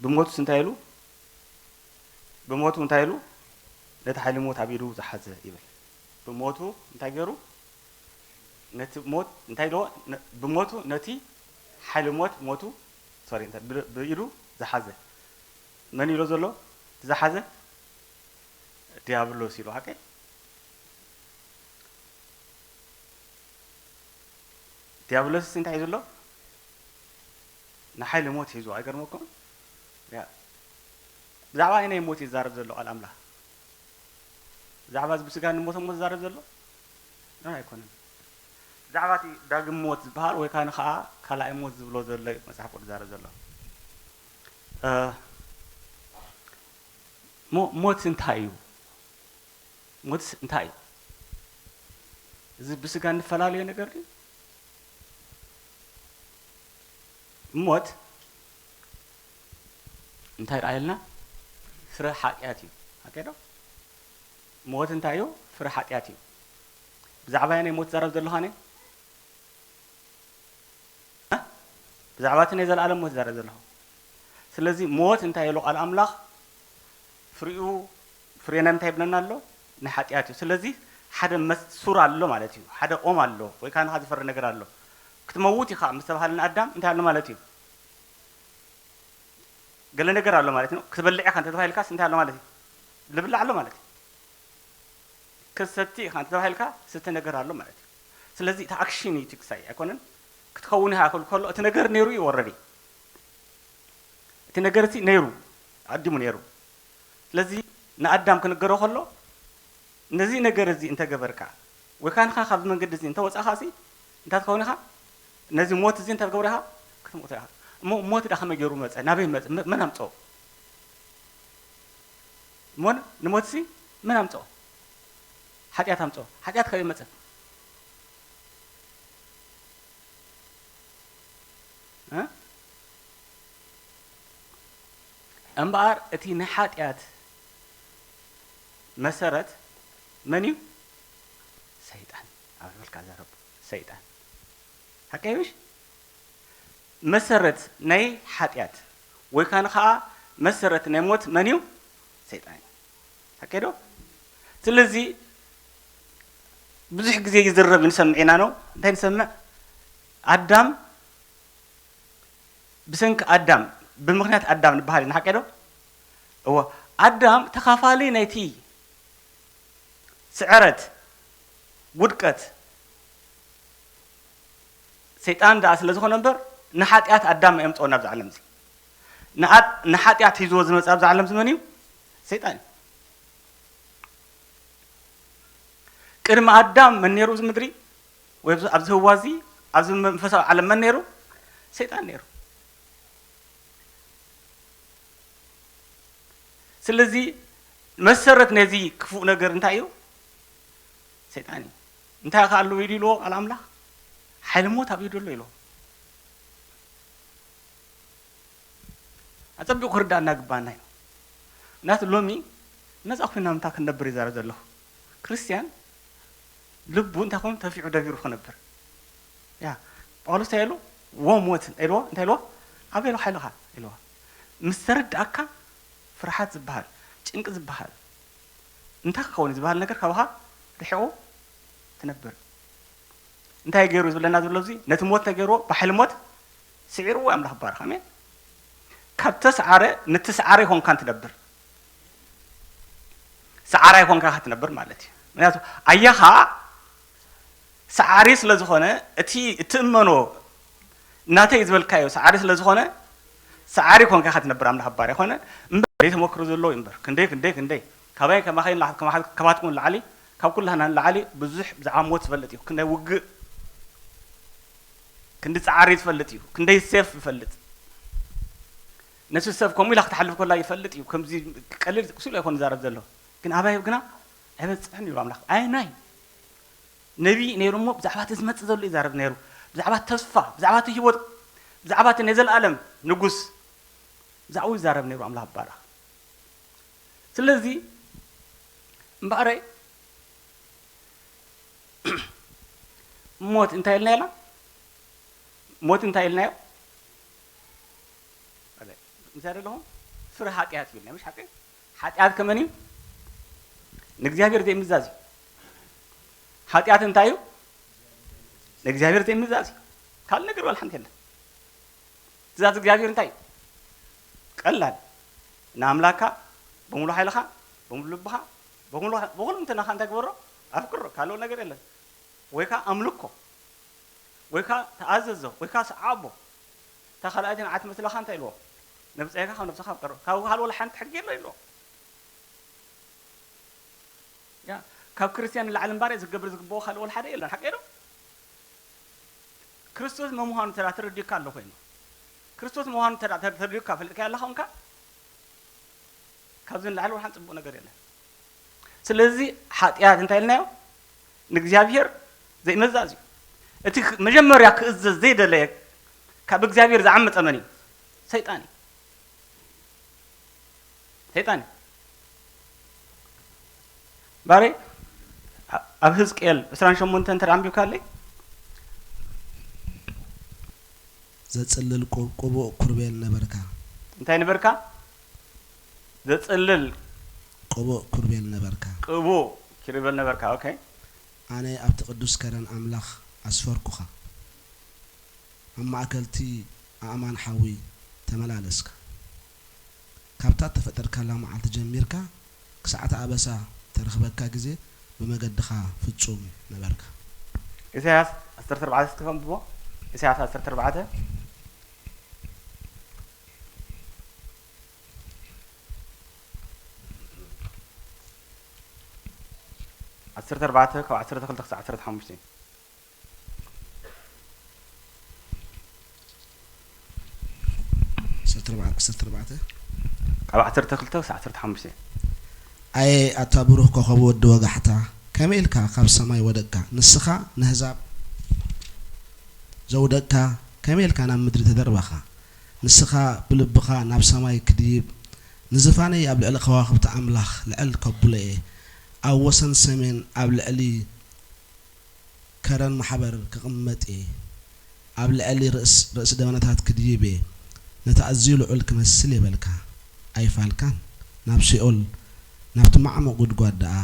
ብሞቱስ እንታይ ኢሉ? ብሞቱ እንታይ ኢሉ? ነቲ ሓይሊ ሞት ኣብ ኢዱ ዝሓዘ ይብል። ብሞቱ እንታይ ገይሩ? ነቲ ሞት እንታይ ኢልዎ? ነ-፣ ብሞቱ ነቲ ሓይሊ ሞት ሞቱ፣ ሶሪ፣ እንታይ፣ ብ-፣ ብኢዱ ዝሓዘ። መን ኢሎ ዘሎ? እቲ ዝሓዘ? ዲያብሎስ ኢሉ፣ ሓቀይ? ዲያብሎስስ እንታይ ሒዙ ኣሎ? ንሓይሊ ሞት ሒዙ፣ ኣይገርመኩም? ያ። ብዛዕባ ኣየናይ ሞት እዩ ዝዛረብ ዘሎ ቃል ኣምላኽ? ብዛዕባ እዚ ብስጋ እንሞት እሞ ዝዛረብ ዘሎ? ኖ፣ ኣይኮነን። ብዛዕባ እቲ ዳግም ሞት ዝበሃል ወይ ካን ኸዓ ካልኣይ ሞት ዝብሎ ዘሎ እዩ መጽሓፍ ቅዱስ ዝዛረብ ዘሎ። እ፣ ሞ-፣ ሞት እንታይ እዩ? ሞትስ እንታይ እዩ? እዚ ብስጋ እንፈላለዮ ነገር ድዩ? ሞት እንታይ ደኣ ኢልና? ፍረ ሓጢኣት እዩ። ሓቀይ ዶ? ሞት እንታይ እዩ? ፍረ ሓጢኣት እዩ። ብዛዕባ ናይ ሞት ትዛረብ ዘለኻኒ? እ? ብዛዕባ እቲ ናይ ዘለኣለም ሞት ይዛረብ ዘለኹ። ስለዚ ሞት እንታይ ኢሉ ቃል ኣምላኽ? ፍሪኡ፣ ፍሬ ናይ ምንታይ ይብለና ኣሎ? ናይ ሓጢኣት እዩ። ስለዚ ሓደ መስ-፣ ሱር ኣሎ ማለት እዩ። ሓደ ኦም ኣሎ፣ ወይ ከዓ ንኻ ዝፈሪ ነገር ኣሎ። ክትመውት ኢኻ ምስ ተባሃለ ንኣዳም እንታይ ኣሎ ማለት እዩ? ገለ ነገር ኣሎ ማለት ነው። ክትበልዕ ኢኻ እንተተባሂልካስ እንታይ ኣሎ ማለት እዩ? ዝብላዕ ኣሎ ማለት እዩ። ክትሰቲ ኢኻ እንተተባሂልካ ዝስተ ነገር ኣሎ ማለት እዩ። ስለዚ እቲ ኣክሽን እዩ እቲ ክሳይ ኣይኮነን። ክትኸውን ኢኻ ክብል ከሎ እቲ ነገር ነይሩ እዩ ኦረዲ። እቲ ነገር እቲ ነይሩ፣ ኣዲሙ ነይሩ። ስለዚ ንኣዳም ክንገሮ ከሎ ነዚ ነገር እዚ እንተገበርካ ወይ ካንኻ ካብዚ መንገዲ እዚ እንተወጻእካ ሲ እንታይ ትኸውን ኢኻ? ነዚ ሞት እዚ እንታይ ትገብሮ ኢኻ? ክትሞቶ ኢኻ። እሞ ሞት ዳ ከመይ ገይሩ መጸ? ናበይ መጸ? መ-፣ መን ኣምጽኦ? እሞ ንሞትሲ መን ኣምጽኦ? ሓጢኣት ኣምጽኦ። ሓጢኣት ካበይ መጸ? እ? እምበኣር እቲ ናይ ሓጢኣት መሰረት መን እዩ? ሰይጣን። ኣብ በልካ ዘረቡ ሰይጣን። ሓቀይ ምሽ? መሰረት ናይ ሓጢኣት ወይ ካን ኸዓ መሰረት ናይ ሞት መን እዩ? ሰይጣን እዩ። ሓቀይ ዶ? ስለዚ ብዙሕ ግዜ ይዝረብ ንሰምዕ ኢና ነው። እንታይ ንሰምዕ? ኣዳም፣ ብሰንኪ ኣዳም፣ ብምኽንያት ኣዳም ንበሃል ኢና። ሓቀይ ዶ? እወ፣ ኣዳም ተኻፋሊ ናይቲ ስዕረት፣ ውድቀት፣ ሰይጣን ደኣ ስለ ዝኾነ እምበር፣ ንሓጢኣት ኣዳም ኣየምጽኦን ኣብዚ ዓለም እዚ። ንኣ-፣ ንሓጢኣት ሒዝዎ ዝመጽእ ኣብዚ ዓለም እዚ መን እዩ? ሰይጣን እዩ። ቅድሚ ኣዳም መን ነይሩ ኣብዚ ምድሪ? ወይ ኣብዚ፣ ኣብዚ ህዋ እዚ ኣብዚ መንፈሳዊ ዓለም መን ነይሩ? ሰይጣን ነይሩ። ስለዚ መሰረት ነዚ ክፉእ ነገር እንታይ እዩ? ሰይጣን እዩ። እንታይ ከ ኣለዎ ኢሉ ኢልዎ ቃል ኣምላኽ? ሓይሊ ሞት ኣብ ኢዱ ኣሎ ኢልዎ። ኣጸቢቑ ክርዳእና ግባና እዩ። ምክንያቱ ሎሚ ነጻ ኮይና ምንታ ክንነብር ይዛረብ ዘለኹ። ክርስትያን ልቡ እንታይ ኮይኑ ተፊዑ ደቢሩ ክነብር። ያ ጳውሎስ እንታይ ኢሉ? ዎ ሞት ኢልዎ እንታይ ኢልዎ? ኣበይ ኢልዎ ሓይልኻ ኢልዎ። ምስ ተረዳእካ ፍርሓት ዝበሃል፣ ጭንቂ ዝበሃል፣ እንታይ ክኸውን ዝበሃል ነገር ካባኻ ርሒቑ ትነብር። እንታይ ገይሩ ዝብለና ዘሎ እዚ? ነቲ ሞት እንታይ ገይርዎ? ብሓይሊ ሞት ስዒርዎ ኣምላኽ ይባረኽ። ኣሜን። ካብ ተስዓረ፣ ንትስዓረ ይኾንካን ትነብር። ሰዓራይ ኮንካ ክትነብር ማለት እዩ። ምክንያቱ ኣያኻ ሰዓሪ ስለ ዝኾነ፣ እቲ እትእመኖ ናተይ ዝበልካዮ ሰዓሪ ስለ ዝኾነ፣ ሰዓሪ ኮንካ ክትነብር ኣምላኽ ባርያ ኮነ። እምበር ዘይተመክሮ ዘለዎ እዩ እምበር። ክንደይ፣ ክንደይ፣ ክንደይ። ካባይ ከማኸይ ንላዕሊ፣ ከማኻ-፣ ካባትኩም ንላዕሊ፣ ካብ ኩላህና ንላዕሊ ብዙሕ ብዛዕባ ሞት ዝፈልጥ እዩ። ክንደይ ውግእ፣ ክንዲ ጻዕሪ ዝፈልጥ እዩ። ክንደይ ሴፍ ዝፈልጥ። ነቲ ሰብ ከምኡ ኢላ ክትሓልፍ ከላ ይፈልጥ እዩ። ከምዚ ቀሊል ክስሉ ኣይኮን ዝዛረብ ዘሎ። ግን ኣባይ ግና ኣይበጽሕን ይብሉ ኣምላኽ። ኣይ ናይ ነቢ ነይሩ እሞ ብዛዕባ እቲ ዝመጽእ ዘሎ ይዛረብ ነይሩ። ብዛዕባ ተስፋ፣ ብዛዕባ እቲ ህይወት፣ ብዛዕባ እቲ ናይ ዘለኣለም ንጉስ፣ ብዛዕባኡ ይዛረብ ነይሩ ኣምላኽ ይባረኽ። ስለዚ እምበኣረይ ሞት እንታይ ኢልና ኢላ? ሞት እንታይ ኢልናዮ? ምሳሌ ኣለኹም? ፍረ ሓጢኣት እዩ ኢልና፣ ምሽ ሓጢኣት? ሓጢኣት ከመን እዩ? ንእግዚኣብሔር ዘይምዛዝ እዩ። ሓጢኣት እንታይ እዩ? ንእግዚኣብሔር ዘይምዛዝ እዩ። ካልእ ነገር ዋላ ሓንቲ የለን። ትእዛዝ እግዚኣብሔር እንታይ እዩ? ቀላል። ንኣምላካ ብምሉእ ሓይልኻ፣ ብምሉእ ልብኻ፣ ብምሉእ፣ ብኹሉ እንትናኻ እንታይ ግበሮ? ኣፍቅሮ። ካልኦ ነገር የለን። ወይ ከዓ ኣምልኮ። ወይ ከዓ ተኣዘዞ። ወይ ከዓ ሰዓቦ። እታ ካልኣይቲ ንዓት መስለኻ እንታይ ኢልዎ? ነብጻይካ ካብ ነብስኻ ኣፍቅሮ። ካብ ካልእ ወላ ሓንቲ ሕጊ የሎ ኢልዎ። ያ፣ ካብ ክርስትያን ንላዕሊ እምባር ዝገብር ዝግብኦ ካልእ ወላ ሓደ የለን። ሓቂ ዶ? ክርስቶስ መምዃኑ ተራ ተረዲእካ ኣሎ ኮይኑ። ክርስቶስ ምዃኑ ተራ ተር-፣ ተረዲእካ፣ ፈሊጥካዮ ኣለኻ ኮንካ፣ ካብዚ ንላዕሊ ወላ ሓንቲ ጽቡቕ ነገር የለን። ስለዚ ሓጢኣት እንታይ ኢልናዮ? ንእግዚኣብሔር ዘይመዛዝ እዩ። እቲ ክ-፣ መጀመርያ ክእዘዝ ዘይደለየ፣ ካብ እግዚኣብሔር ዝዓመጸ መን እዩ? ሰይጣን እዩ። ሰይጣን እዩ። ባረይ፣ ኣ-፣ ኣብ ህዝቅኤል ዕስራን ሸሞንተን እንተ ደኣ ኣንቢብካለይ። ዘጽልል ቁ-፣ ቅቡእ ኪሩቤል ነበርካ። እንታይ ነበርካ? ዘጽልል ቅቡእ ኪሩቤል ነበርካ። ቅቡእ ኪሩቤል ነበርካ። ኦኬ። ኣነ ኣብቲ ቅዱስ ከረን ኣምላኽ ኣስፈርኩኻ። ኣብ ማእከልቲ ኣእማን ሓዊ ተመላለስካ። ካብታ እተፈጠርካላ መዓልቲ ጀሚርካ ክሳዕ እቲ ኣበሳ እተረኽበካ ግዜ ብመገድኻ ፍጹም ነበርካ። ኢሳያስ ዓሰርተ ኣርባዕተ እስኪ ከንብቦ። ኢሳያስ ዓሰርተ ኣርባዕተ። ዓሰርተ ኣርባዕተ ካብ ዓሰርተ ክልተ ክሳዕ ዓሰርተ ሓሙሽተ። ዓሰርተ ኣርባዕተ፣ ዓሰርተ ኣርባዕተ። ካብ ዓሰርተ ክልተ ክሳዕ ዓሰርተ ሓሙሽተ። ኣየ ኣታ ብሩኽ ኮኸብ ወዲ ወጋሕታ፣ ከመይ ኢልካ ካብ ሰማይ ወደቅካ? ንስኻ ነህዛብ ዘውደቅካ፣ ከመይ ኢልካ ናብ ምድሪ ተደርበኻ? ንስኻ ብልብኻ ናብ ሰማይ ክድይብ፣ ንዝፋነይ ኣብ ልዕሊ ከዋኽብቲ ኣምላኽ ልዕል ከብሎ እየ፣ ኣብ ወሰን ሰሜን ኣብ ልዕሊ ከረን ማሕበር ክቕመጥ እየ፣ ኣብ ልዕሊ ርእስ፣ ርእሲ ደበናታት ክድይብ እየ፣ ነቲ ኣዝዩ ልዑል ክመስል እየ በልካ። ኣይፋልካን፣ ናብ ሲኦል፣ ናብቲ ማዕሙቕ ጉድጓድ ደኣ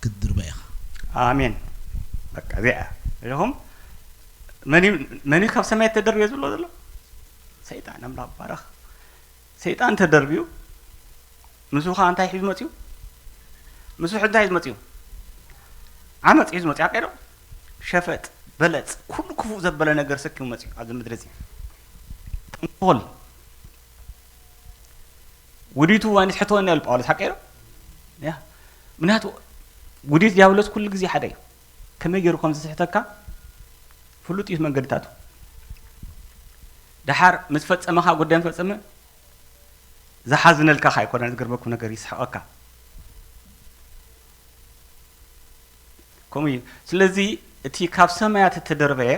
ክትድርበ ኢኻ። ኣሜን። በቃ እዚኣ ኢኹም። መን እዩ፣ መን እዩ ካብ ሰማይ ተደርብዮ ዝብሎ ዘሎ? ሰይጣን። ኣምላኽ ባረኽ። ሰይጣን ተደርብዩ፣ ምስኡ ኸዓ እንታይ ሒዙ መፅዩ? ምስኡ እንታይ ሒዙ መፅዩ? ዓመፅ ሒዙ መፅዩ። ሓቀይ ዶ? ሸፈጥ፣ በለፅ፣ ኩሉ ክፉእ ዘበለ ነገር ሰኪሙ መፅዩ ኣብዚ ምድሪ እዚ። ተንኮል፣ ውዲቱ እዋን ይስሕትወኒ ኢሉ ጳውሎስ። ሓቀይ ዶ? ያ። ምክንያቱ ውዲት ዲያብሎስ ኩሉ ግዜ ሓደ እዩ። ከመይ ገይሩ ከም ዝስሕተካ ፍሉጥ እዩ መንገድታቱ። ደሓር ምስ ፈጸመኻ ጉዳይ ምስ ፈጸመ ዝሓዝነልካ ከኣ ኣይኮነን፣ ዝገርመኩም ነገር ይስሕቐካ። ከምኡ እዩ። ስለዚ እቲ ካብ ሰማያት እተደርበየ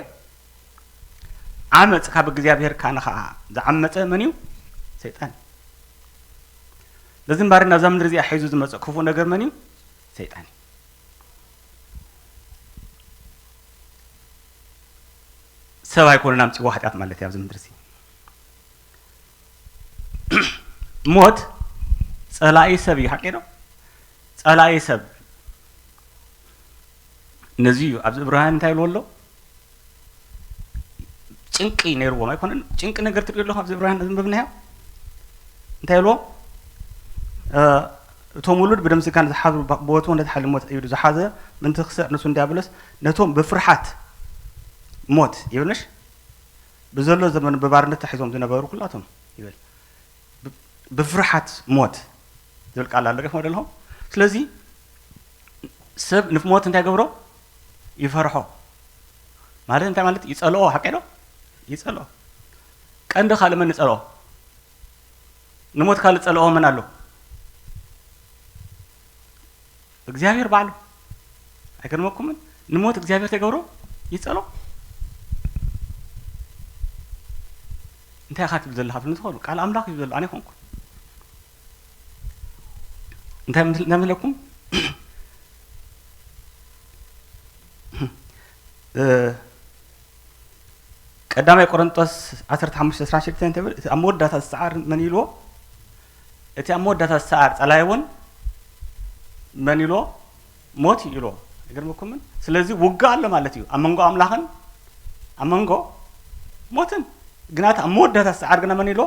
ዓመጽ ካብ እግዚኣብሔር ካነ ኸኣ ዝዓመጸ መን እዩ? ሰይጣን። ነዚ እምበኣር ናብዛ ምድሪ እዚኣ ሒዙ ዝመጸ ክፉእ ነገር መን እዩ? ሰይጣን እዩ። ሰብ ኣይኮነን ኣምጺዎ ሓጢኣት ማለት እዩ ኣብዚ ምድሪ እዚ። ሞት ጸላኢ ሰብ እዩ፣ ሓቂ ዶ? ጸላኢ ሰብ። ነዚ እዩ ኣብዚ ዕብራውያን እንታይ ኢልዎ ኣሎ? ጭንቂ ነይርዎም ኣይኮነን? ጭንቂ ነገር ትሪኦ ኣለኹም ኣብዚ ዕብራውያን ዘንበብናዮ? እንታይ ኢልዎ? እ፣ እቶም ውሉድ ብደም ስጋን ዝሓዙ ባ-፣ ብወትወ ነቲ ሓይሊ ሞት እዩ ዝሓዘ፣ ምእንቲ ክስዕር ንሱ ንዲያብሎስ ነቶም ብፍርሓት ሞት ይብልሽ? ብዘሎ ዘመን ብባርነት ተሒዞም ዝነበሩ ኩላቶም ይብል። ብ-፣ ብፍርሓት ሞት ዝብል ቃል ኣሎ፣ ሪኢኹሞ ዶ ኣለኹም? ስለዚ ሰብ ንሞት እንታይ ገብሮ? ይፈርሖ። ማለት እንታይ ማለት? ይጸልኦ፣ ሓቂ ዶ? ይጸልኦ። ቀንዲ ካልእ መን ንጸልኦ? ንሞት ካልእ ጸልኦ መን ኣሎ? እግዚኣብሔር ባዕሉ። ኣይገርመኩምን? ንሞት እግዚኣብሔር ተገብሮ ይጸልኦ። እንታይ ኢኻ ትብል ዘለኻ? ትብሉ ትኽእሉ። ቃል ኣምላኽ እዩ ዘሎ፣ ኣነ ኣይኮንኩን። እንታይ ምስ-፣ እንታይ ምስለኩም? እ፣ ቀዳማይ ቆሮንጦስ ዓሰርተ ሓሙሽተ ዕስራን ሽዱሽተን እንተብል፣ እቲ ኣብ መወዳእታ ዝሰዓር መን ኢልዎ? እቲ ኣብ መወዳእታ ዝሰዓር ጸላኢ እውን መን ኢልዎ? ሞት እዩ ኢልዎ። ኣይገርመኩምን? ስለዚ ውግእ ኣሎ ማለት እዩ። ኣብ መንጎ ኣምላኽን ኣብ መንጎ ሞትን። ግና እቲ ኣብ መወዳእታ ዝሰዓር ግና መን ኢልዎ?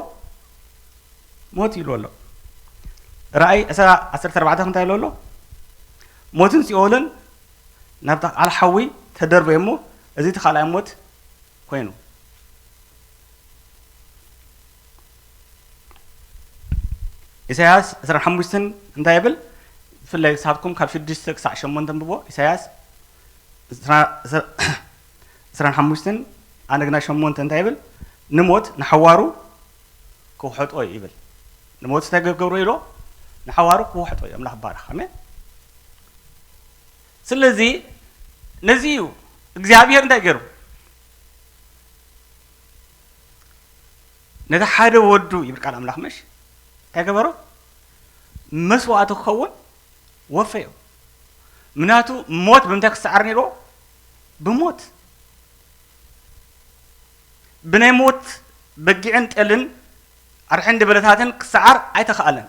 ሞት ኢልዎ ኣሎ። ራእይ ዕስራ ዓሰርተ ኣርባዕተ እንታይ ኢልዎ ኣሎ? ሞትን ሲኦልን ናብታ ቃል ሓዊ ተደርበዩ እሞ፣ እዚ እቲ ካልኣይ ሞት ኮይኑ። ኢሳያስ ዕስራን ሓሙሽተን እንታይ ይብል? ብፍላይ ሳብኩም ካብ ሽዱሽተ ክሳዕ ሸሞንተ ኣንብቦ። ኢሳያስ ዕስራ-፣ ዕስራን ሓሙሽተን ኣነ ግና ሸሞንተ እንታይ ይብል? ንሞት ንሓዋሩ ክውሕጦ እዩ ይብል። ንሞት እንታይ ክገብሮ ኢሎ? ንሓዋሩ ክውሕጦ እዩ። ኣምላኽ ይባረኽ። ኣሜን። ስለዚ ነዚ እዩ እግዚኣብሔር እንታይ ገይሩ? ነቲ ሓደ ወዱ ይብል ቃል ኣምላኽ፣ ምሽ እንታይ ገበሮ? መስዋእቲ ክኸውን ወፈዮ። ምናቱ ሞት ብምንታይ ክሰዓር ነይርዎ? ብሞት። ብናይ ሞት በጊዕን ጤልን ኣርሕን ድበለታትን ክሰዓር ኣይተኻእለን።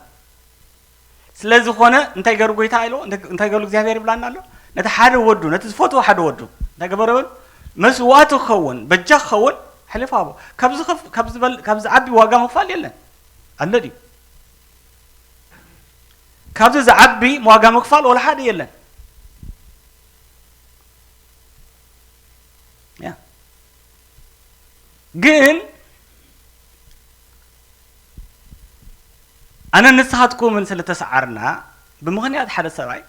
ስለ ዝኾነ እንታይ ገሩ ጎይታ ኢልዎ? እንታይ፣ እንታይ ገሩ እግዚኣብሔር ይብላና ኣሎ? ነቲ ሓደ ወዱ፣ ነቲ ዝፈትዎ ሓደ ወዱ እንታይ ገበሮ ይብል? መስዋእቲ ክኸውን፣ በጃ ክኸውን ኣሕሊፉ ሃቦ። ካብዚ ከፍ-፣ ካብዚ በል-፣ ካብዚ ዓቢ ዋጋ ምኽፋል የለን። ኣሎ ድዩ? ካብዚ ዝዓቢ ዋጋ ምኽፋል ወላ ሓደ የለን። ያ። ግን ኣነ ንስኻትኩምን ስለ ተሰዓርና ብምኽንያት ሓደ ሰብኣይ፣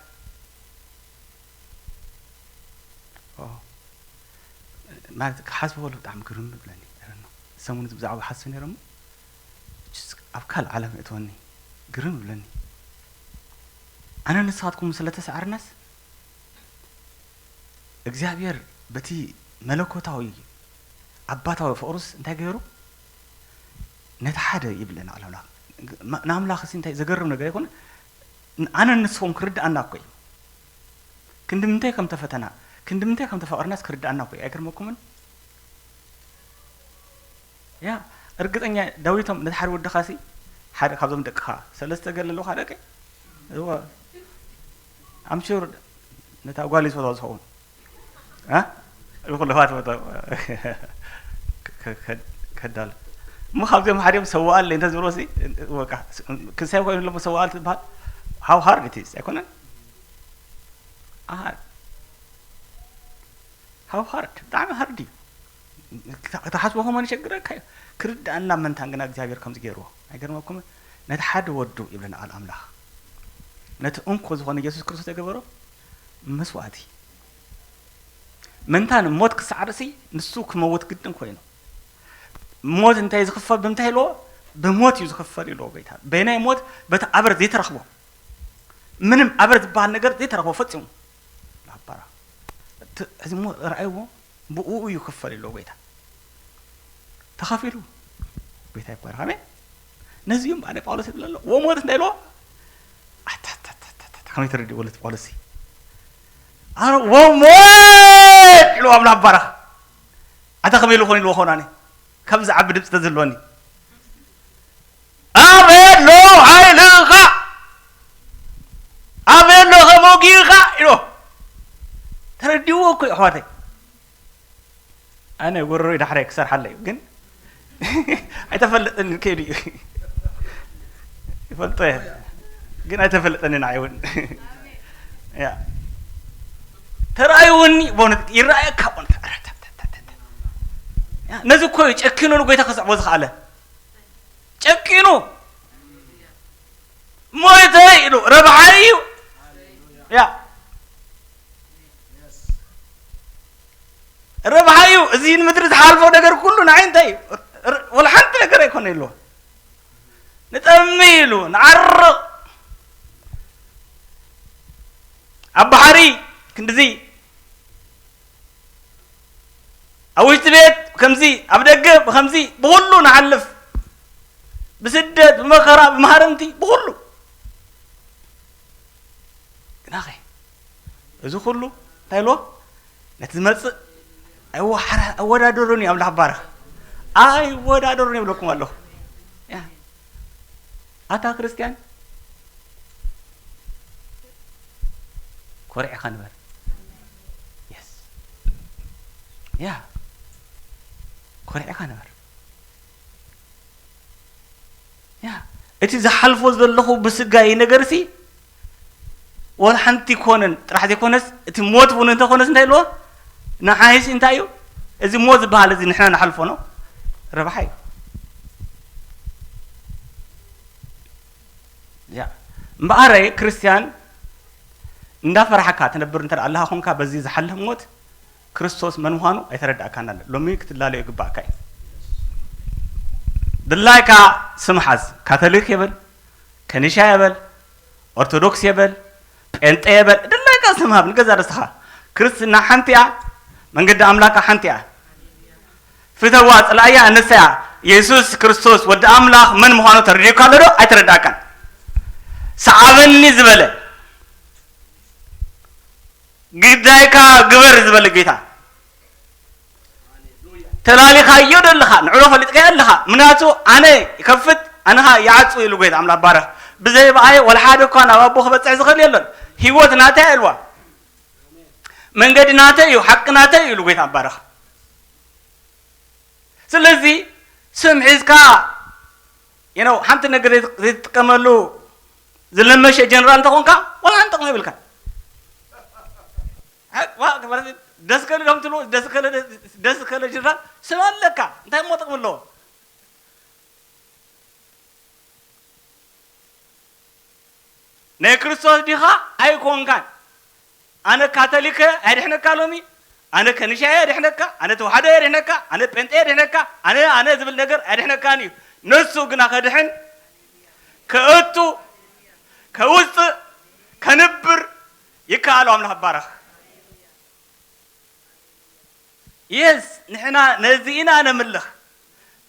ኦ፣ ማለት ክሓስቦ ከለኹ ብጣዕሚ ግርም ይብለኒ። I don't know። ሰሙን እዚ ብዛዕባ ሓስብ ነይረ እሞ፣ just ኣብ ካልእ ዓለም የእትወኒ። ግርም ይብለኒ። ኣነ ንስኻትኩም ስለ ተሰዓርናስ፣ እግዚኣብሔር በቲ መለኮታዊ ኣባታዊ ፍቕሩስ እንታይ ገይሩ? ነቲ ሓደ ይብለና ቃል ኣምላኽ። ማ-፣ ንኣምላኽሲ እንታይ ዘገርም ነገር ኣይኮነ? ን-፣ ኣነ ንስኹም ክርድኣና እኮ እዩ። ክንዲ ምንታይ ከም ተፈተና፣ ክንዲ ምንታይ ከም ተፋቐርናስ ክርድኣና እኮ እዩ። ኣይገርመኩምን? ያ፣ እርግጠኛ ዳዊቶም ነቲ ሓደ ወድኻሲ፣ ሓደ ካብዞም ደቅኻ፣ ሰለስተ ገለ ኣለውኻ ደቂ? እወ። I'm sure ነታ ጓል እዩ ዝፈትዋ ዝኸውን። እ? ይኹን ለፋት ፈቶ ከ-፣ ከ-፣ ከዳል። እሞ ካብዚኦም ሓዲኦም ሰዋኣለይ እንተ ዝበሎሲ፣ በቃ፣ ክንሳይ ኮይኑ ኣለሞ ሰዋኣል ትበሃል? How hard it is፣ ኣይኮነን? ኣሃ። How hard፣ ብጣዕሚ ሃርድ እዩ። ክታ-፣ ክትሓስቦ ከማን ይሸግረካ እዩ። ክርድኣና መንታን ግና እግዚኣብሔር ከምዚ ገይርዎ። ኣይገርመኩምን? ነቲ ሓደ ወዱ ይብለና ቃል ኣምላኽ። ነቲ እንኮ ዝኾነ የሱስ ክርስቶስ ዝገበሮ መስዋእቲ። መንታን ሞት ክሳዕ ርእሲ ንሱ ክመውት ግድን ኮይኑ። ሞት እንታይ ዝኽፈል ብምንታይ ኢልዎ? ብሞት እዩ ዝኽፈል ኢልዎ ጎይታ። በየናይ ሞት? በቲ ኣበር ዘይተረኽቦ። ምንም ኣበር ዝበሃል ነገር ዘይተረኽቦ ፈጺሙ። ላባራ። እቲ፣ እዚ ሞ-፣ ረኣይዎ? ብኡ እዩ ክፈል ኢልዎ ጎይታ። ተኸፊሉ። ጎይታ ይባረኽ። ኣሜን። ነዚ እዩ እምበኣር ጳውሎስ ይብል ኣሎ። ወሞት እንታይ ኢልዎ? ኣታታታታታ፣ ከመይ ተረዲእዎ ለቲ ጳውሎስ? ኣረ፣ ወሞት ኢልዎ ኣብ ላባራ። ኣታ ከመይ ኢሉ ኾን ኢልዎ ኾን ኣነ? ከምዚ ዓቢ ድምፂ ተዝህልወኒ። ኣበይ ኣሎ ሓይልኻ? ኣበይ ኣሎ ከመጊኻ? ኢልዎ። ተረዲእዎ እኮ እዩ ኣሕዋተይ። ኣነ ጎረሮይ ዳሕረይ ክሰርሓለይ እዩ፣ ግን ኣይተፈለጠንን ከይዱ እዩ። ይፈልጦ እየ፣ ግን ኣይተፈለጠንን ንዓይ እውን። ያ። ተራእይውኒ፣ በእውነት ይረኣየካ፣ በእውነት። ያ፣ ነዚ እኮ እዩ ጨኪኑ ንጎይታ ከስዕቦ ዝኸኣለ። ጨኪኑ። ሞይተ ኢሉ፣ ረብሓይ እዩ። ያ። ረብሓ እዩ። እዚ ምድሪ ዝሓልፎ ነገር ኩሉ ንዓይ እንታይ እዩ? ር-፣ ወላ ሓንቲ ነገር ኣይኮነ ኢልዎ። ንጠሚ ኢሉ፣ ንዓርቕ። ኣብ ባሕሪ ክንድዚ፣ ኣብ ውሽጢ ቤት ከምዚ፣ ኣብ ደገ ብከምዚ፣ ብኹሉ ንሓልፍ። ብስደት፣ ብመኸራ፣ ብማህረምቲ፣ ብኹሉ። ግናኸ፣ እዚ ኩሉ እንታይ ኢልዎ? ነቲ ዝመጽእ ኣይወሓራ-፣ ኣይወዳደሩን እዩ ኣምላኽ ባርኽ። ኣይወዳደሩን ይብለኩም ኣለኹ። ያ። ኣታ ክርስትያን፣ ኮሪዕኻ ንበር። የስ። ያ። ኮሪዕኻ ንበር። ያ። እቲ ዝሓልፎ ዘለኹ ብስጋይ ነገርሲ፣ ወላ ሓንቲ ኮነን ጥራሕ ዘይኮነስ፣ እቲ ሞት እውን እንተኾነስ እንታይ ኢልዎ? ንዓይሲ እንታይ እዩ? እዚ ሞት ዝበሃል እዚ ንሕና ንሓልፎ ነው። ረብሓ እዩ። ያ። እምበኣረ ክርስትያን እንዳፈራሕካ ትነብር እንተ ደኣ ኣለኻ ኮንካ፣ በዚ ዝሓልፍ ሞት ክርስቶስ መን ምዃኑ ኣይተረዳእካን ኣሎ። ሎሚ ክትላለዮ ይግባእካ እዩ። ድላይካ ስም ሓዝ። ካቶሊክ የበል፣ ከኒሻ የበል፣ ኦርቶዶክስ የበል፣ ጴንጤ የበል፣ ድላይካ ስም ሃብ። ንገዛ ርእስኻ። ክርስትና ሓንቲ እያ፣ መንገዲ ኣምላካ ሓንቲ እያ። ፍተዋ፣ ጽልኣያ፣ ኣነሳያ። የሱስ ክርስቶስ ወዲ ኣምላኽ መን ምዃኑ ተረዲኡካ ኣሎ ዶ? ኣይተረዳእካን። ሰዓበኒ ዝበለ፣ ግዳይካ ግበር ዝበለ ጌታ። ተላሊኻዮ ዶ ኣለኻ? ንዕሎ ፈሊጥካዮ ኣለኻ? ምናቱ ኣነ ይከፍት፣ ኣነኻ ይዓጹ ኢሉ ጎይታ ኣምላኽ ባረኽ። ብዘይ ብኣየ ወላ ሓደ እኳ ናብ ኣቦ ክበጽሕ ዝኽእል የሎን። ህይወት ናተይ ኢልዋ። መንገዲ ናተይ እዩ፣ ሓቂ ናተይ እዩ ኢሉ ጎይታ ባረኽ። ስለዚ ስም ሒዝካ፣ you know፣ ሓንቲ ነገር ዘይት-፣ ዘይትጥቀመሉ ዝለመሸ ጀነራል እንተኾንካ፣ ወላ ሓንቲ ጥቕሚ የብልካን። ሓ-፣ ዋ-፣ ማለት ደስ ከሉ ዶም ትሉ፣ ደስ ከለ፣ ደስ ከለ ጀነራል ስም ኣለካ። እንታይ እሞ ጥቕሚ ኣለዎ? ናይ ክርስቶስ ዲኻ ኣይኮንካን። ኣነ ካቶሊከ ኣየድሕነካ ሎሚ፣ ኣነ ከኒሻ ኣየድሕነካ፣ ኣነ ተዋሕዶ ኣየድሕነካ፣ ኣነ ጴንጤ ኣየድሕነካ፣ ኣነ፣ ኣነ ዝብል ነገር ኣየድሕነካን እዩ። ንሱ ግና ከድሕን፣ ከእቱ፣ ከውፅእ፣ ከንብር ይከኣሎ። ኣምላኽ ይባረኽ። የስ፣ ንሕና ነዚ ኢና ነምልኽ።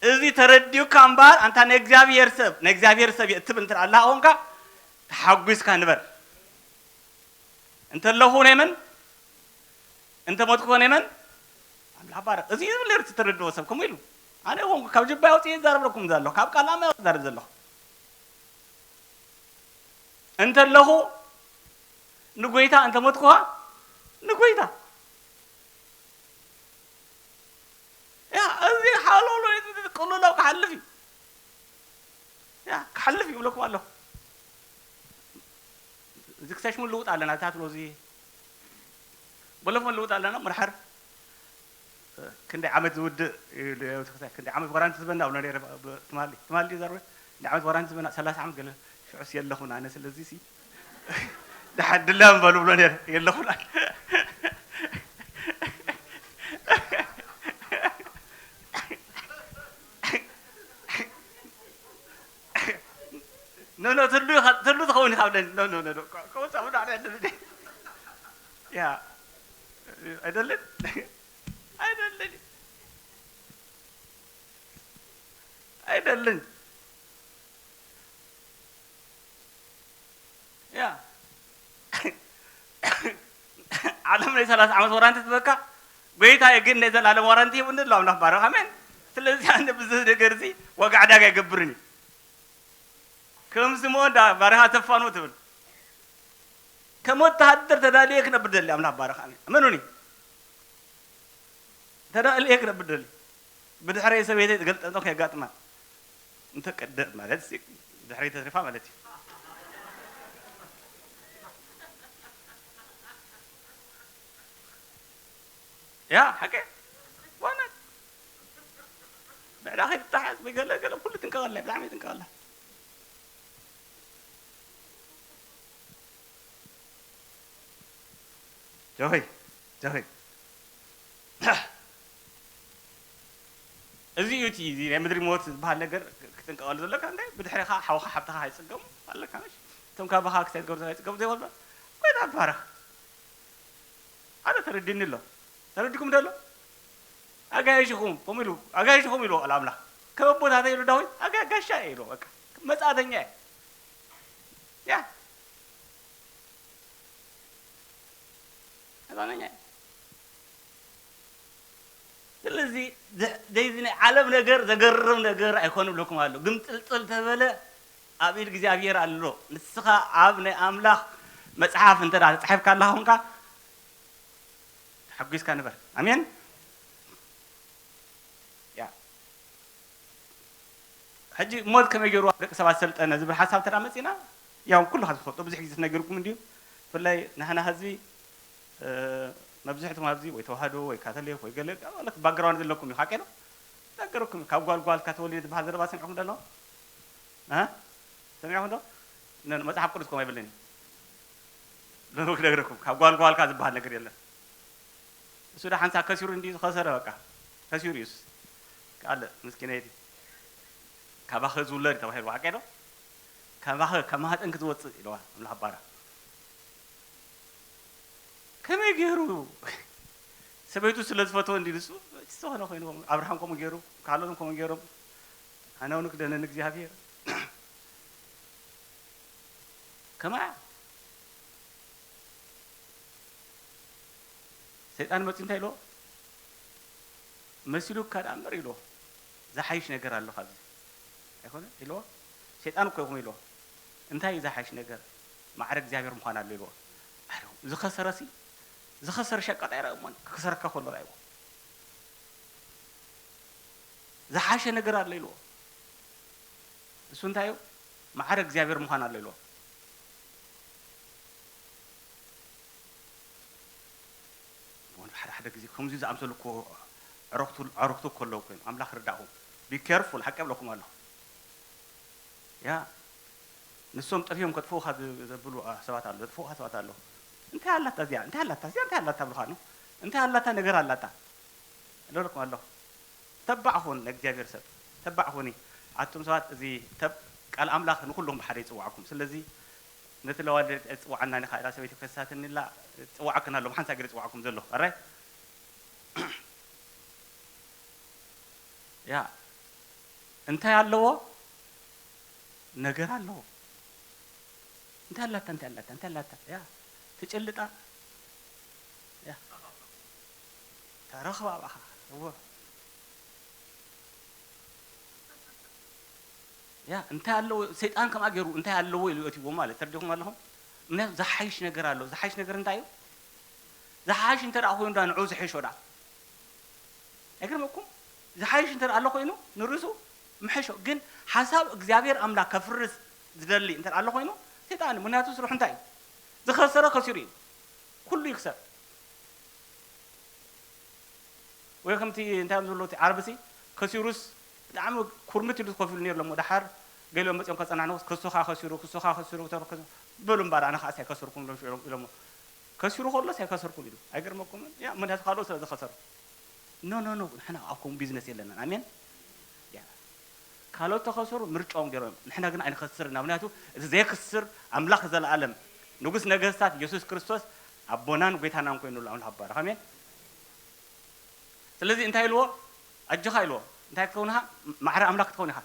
እዚ ተረዲኡካ እምበኣር፣ ኣንታ ናይ እግዚኣብሔር ሰብ፣ ናይ እግዚኣብሔር ሰብ እየ እትብል እንተ ደኣ ኣለኻ ኾንካ፣ ተሓጒስካ ንበር። እንተ ኣለኹ ናይ መን? እንተ ሞትኩ ናይ መን? ኣምላኽ ባረኽ። እዚ እዩ ዝብል ነይሩ እቲ ተረድኦ ሰብ፣ ከምኡ ኢሉ። ኣነ ኾንኩ ካብ ጅባይ ኣውፅኤ ይዛረብ ኣለኩም ዘለኹ፣ ካብ ቃል ኣምላኽ ይዛረብ ዘለኹ። እንተ ኣለኹ ንጎይታ፣ እንተ ሞትኩ ኸኣ ንጎይታ። ያ፣ እዚ ሓለሎ፣ እዚ ቅልውላው ክሓልፍ እዩ። ያ፣ ክሓልፍ እዩ ይብለኩም ኣለኹ። እዚ ክሳብ ሽሙ ንልውጥ ኣለና፣ እታ ትብሎ እዚ በለፎን ንልውጥ ኣለና፣ መርሓር ክንደይ ዓመት ዝውድእ እዩ፣ ክንደይ ዓመት ዋራንቲ ዝህበና እብሎ ነይረ፣ ብ-፣ ትማሊ፣ ትማሊ ዘርበ፣ ክንደይ ዓመት ዋራንቲ ዝህበና፣ ሰላሳ ዓመት ገለ፣ ሽዑስ የለኹን ኣነ፣ ስለዚ ሲ፣ ደሓን ድላም በሉ ብሎ ነይረ፣ የለኹን ኣነ። ኖ ኖ ትሉ ኢኻ- ትሉ ትኸውን ኢኻ ብለኒ። ኖ ኖ ኖ ኖ፣ ከ- ከወፃ ብላ ኣነ ኣለኒ። ያ፣ ኣይደልን? ኣይደልን? ኣይደልን? ያ። ዓለም ናይ ሰላሳ ዓመት ዋራንቲ ትበካ፣ ጎይታየ ግን ናይ ዘላለም ዋራንቲ ሂቡኒ ኣሎ ኣምላኽ ባረኽ። ኣሜን። ስለዚ ኣነ ብዚ ነገር እዚ ዋጋ ዕዳጋ ኣይገብርን እዩ። ከም ስምዖን ዳ ባርኻ ተፋኑ ትብል። ከም ወተሃደር ተዳልየ ክነብር ደሊ ኣምላኽ ባረኽ። ኣሜን። እመኑኒ። ተዳልየ ክነብር ደሊ። ብድሕረይ ሰበይተይ ትገልጠጦ ከየጋጥማ። እንተ ቀደ ማለት ሲ ድሕረይ ተትሪፋ ማለት እዩ። ያ፣ ሓቂ። ዋና ብዕዳ ከይትተሓዝ ወይ ገለ ገለ ኩሉ ትንቀቐላ፣ ብጣዕሚ ትንቀቐላ። ጆሆይ፣ ጆሆይ። እዚ እዩ እቲ፣ እዚ ናይ ምድሪ ሞት ዝበሃል ነገር ክትጥንቀቐሉ ዘለካ። እንደ ብድሕሪኻ ሓውኻ ሓብትኻ ኣይጽገሙ ኣለካ። ምሽ? እቶም ካባኻ ክሳይ ዝገብሩ ኣይጽገሙ ዘይወልዶ። ጎይታ ይባረኽ። ኣነ ተረዲኒ ኣሎ። ተረዲኩም ደሎ? ኣጋይሽኹም፣ ከምኡ ኢሉ፣ ኣጋይሽኹም ኢሉ ኣምላኽ። ከም ኣቦታተይ ኢሉ ዳዊት፣ ኣጋ-፣ ጋሻ እየ ኢሉ፣ በቃ። መጻእተኛ እየ። ያ። መጻእተኛ እየ። ስለዚ፣ ዝ-፣ ዘይዚ ናይ ዓለም ነገር ዘገርም ነገር ኣይኮን ብለኩም ኣሎ። ግን ጥልጥል ተበለ ኣብ ኢድ እግዚኣብሔር ኣሎ። ንስኻ ኣብ ናይ ኣምላኽ መጽሓፍ እንተ ደኣ ተጻሒፍካ ኣለኻ ኾንካ፣ ተሓጒስካ ንበር። ኣሜን። ያ። ሕጂ ሞት ከመይ ገይሩ ኣብ ደቂ ሰባት ሰልጠነ ዝብል ሓሳብ እንተ ደኣ መጺና፣ ያው ኩሉ ካብ ዝፈልጦ ብዙሕ ግዜ ተነጊርኩም እንድዩ። ብፍላይ ንሕና ህዝቢ፣ እ፣ መብዝሕትኩም ኣብዚ ወይ ተዋህዶ ወይ ካቶሊክ ወይ ገለ፣ ማለት ባክግራውንድ ዘለኩም እዩ፣ ሓቂ ዶ? ነገርኩም፣ ካብ ጓል ጓልካ ተወሊደ ዝበሃል ዘረባ ሰሚዕኩም ዶ ኣለኹም? እ? ሰሚዕኩም ዶ? ነ-፣ መጽሓፍ ቅዱስ ከምኡ ኣይብልን እዩ። ሎሚ ክነግረኩም፣ ካብ ጓል ጓልካ ዝበሃል ነገር የለን። እሱ ደሓንሳ ከሲሩ እንዲ ዝኸሰረ በቃ። ከሲሩ እዩስ። ካልእ ምስኪነይቲ። ካባኸ ዝውለድ ተባሂሉ ሓቂ ዶ? ካባኸ ካብ ማህፀንኪ ዝወፅእ ኢለዋ ኣምላኽ ባራ። ከመይ ገይሩ? ሰበይቱ ስለ ዝፈተወ እንዲ ንሱ፣ እቲ ዝኾነ ኮይኑ፣ ኣብርሃም ከምኡ ገይሩ፣ ካልኦትም ከምኡ ገይሮም። ኣነ እውን ክደነኒ እግዚኣብሔር። ከማያ። ሰይጣን መጺኡ እንታይ ኢልዎ? መሲሉካ ደኣ እምበር ኢልዎ። ዝሓይሽ ነገር ኣሎ ካብዚ። ኣይኮነ? ኢልዎ። ሰይጣን እኮ ይኹም ኢልዎ። እንታይ እዩ ዝሓይሽ ነገር? ማዕረ እግዚኣብሔር ምዃን ኣሎ ኢልዎ። ኣረ፣ ዝኸሰረሲ፣ ዝኸሰረ ሸቃጣ ይረአ እሞ፣ ክኸሰረካ ከሎ ረኣይዎ። ዝሓሸ ነገር ኣሎ ኢልዎ። እሱ እንታይ እዩ? ማዕረ እግዚኣብሔር ምዃን ኣሎ ኢልዎ። እሞ ሓደ ሓደ ግዜ ከምዚ ዝኣምሰሉ እኮ ዕረኽቱ፣ ዕረኽቱ እኮ ኣለዉ ኮይኖም፣ ኣምላኽ ርዳእኹም። Be careful፣ ሓቂ እብለኩም ኣለኹ። ያ፣ ንሶም ጠፊኦም ከጥፍኡኻ ዝ-፣ ዘብሉ፣ አ፣ ሰባት ኣለዉ፣ ዘጥፍኡኻ ሰባት ኣለዉ። እንታይ ኣላታ እዚኣ? እንታይ ኣላታ እዚኣ? እንታይ ኣላታ ብልኻ ነው? እንታይ ኣላታ ነገር ኣላታ? እብለኩም ኣለኹ። ተባዕ ኹን፣ ንእግዚኣብሔር ሰብ ተባዕ ኹኒ። ኣቱም ሰባት፣ እዚ ተብ-፣ ቃል ኣምላኽ ንኹልኹም ብሓደ ይጽውዓኩም። ስለዚ ነቲ ለዋል ኣይጽውዓና ንኻ ኢላ ሰበይቲ ከሳትኒ ኢላ ጽውዓክን ኣሎ፣ ብሓንሳእ ገለ ይጽውዓኩም ዘሎ። ኣራይ? ያ፣ እንታይ ኣለዎ? ነገር ኣለዎ። እንታይ ኣላታ፣ እንታይ ኣላታ፣ እንታይ ኣላታ? ያ፣ ትጭልጣ። ያ። ተረኽባ ብኣኻ። እወ። ያ፣ እንታይ ኣለዎ? ሰይጣን ከምኣ ገይሩ እንታይ ኣለዎ ኢሉ የእትይዎ ማለት፣ ተረዲኹም ኣለኹም? ምክንያቱ ዝሓይሽ ነገር ኣሎ። ዝሓይሽ ነገር እንታይ እዩ? ዝሓይሽ እንተ ደኣ ኮይኑ፣ ዳ ንዑ ዝሕሾ ዳ። ኣይገርመኩም? ዝሓይሽ እንተ ደኣ ኣሎ ኮይኑ፣ ንርእሱ ምሕሾ። ግን ሓሳብ እግዚኣብሔር ኣምላኽ ከፍርስ ዝደሊ እንተ ደኣ ኣሎ ኮይኑ፣ ሰይጣን እዩ። ምክንያቱ ስርሑ እንታይ እዩ? ዝኸሰረ ከሲሩ እዩ። ኩሉ ይክሰር። ወይ ከምቲ እንታይ እዮም ዝብሉ፣ እቲ ዓርብሲ ከሲሩስ ብጣዕሚ ኩርምት ኢሉ ኮፍ ኢሉ ነይሩ እሞ፣ ደሓር ገሊኦም መጺኦም ከጸናንዑ፣ ክሱ ኸኣ ከሲሩ፣ ክሱ ኸኣ ከሲሩ፣ ተረ-፣ ከሲሩ፣ በሉ እምበኣር ኣነ ኸኣስ ኣይከሰርኩን ኢሎም ሽዑ ኢሎሞ። ከሲሩ ከሎስ ኣይከሰርኩን ኢሉ። ኣይገርመኩምን? ያ፣ ምክንያቱ ካልኦት ስለ ዝኸሰሩ። ኖ፣ ኖ፣ ኖ፣ ንሕና ኣብ ከምኡ ቢዝነስ የለናን። ኣሜን? ያ። ካልኦት ተኸስሩ ምርጫኦም ገይሮም፣ ንሕና ግን ኣይንኸስርን ኢና። ምክንያቱ እቲ ዘየክስር ኣምላኽ ዘለኣለም ንጉስ ነገስታት ኢየሱስ ክርስቶስ ኣቦናን ጐይታናን ኮይኑ ኣሎ። ኣምላኽ ይባረኽ። ኣሜን። ስለዚ እንታይ ኢልዎ? ኣጆኻ ኢልዎ። እንታይ ክትኸውን ኢኻ? ማዕረ ኣምላኽ ክትኸውን ኢኻ።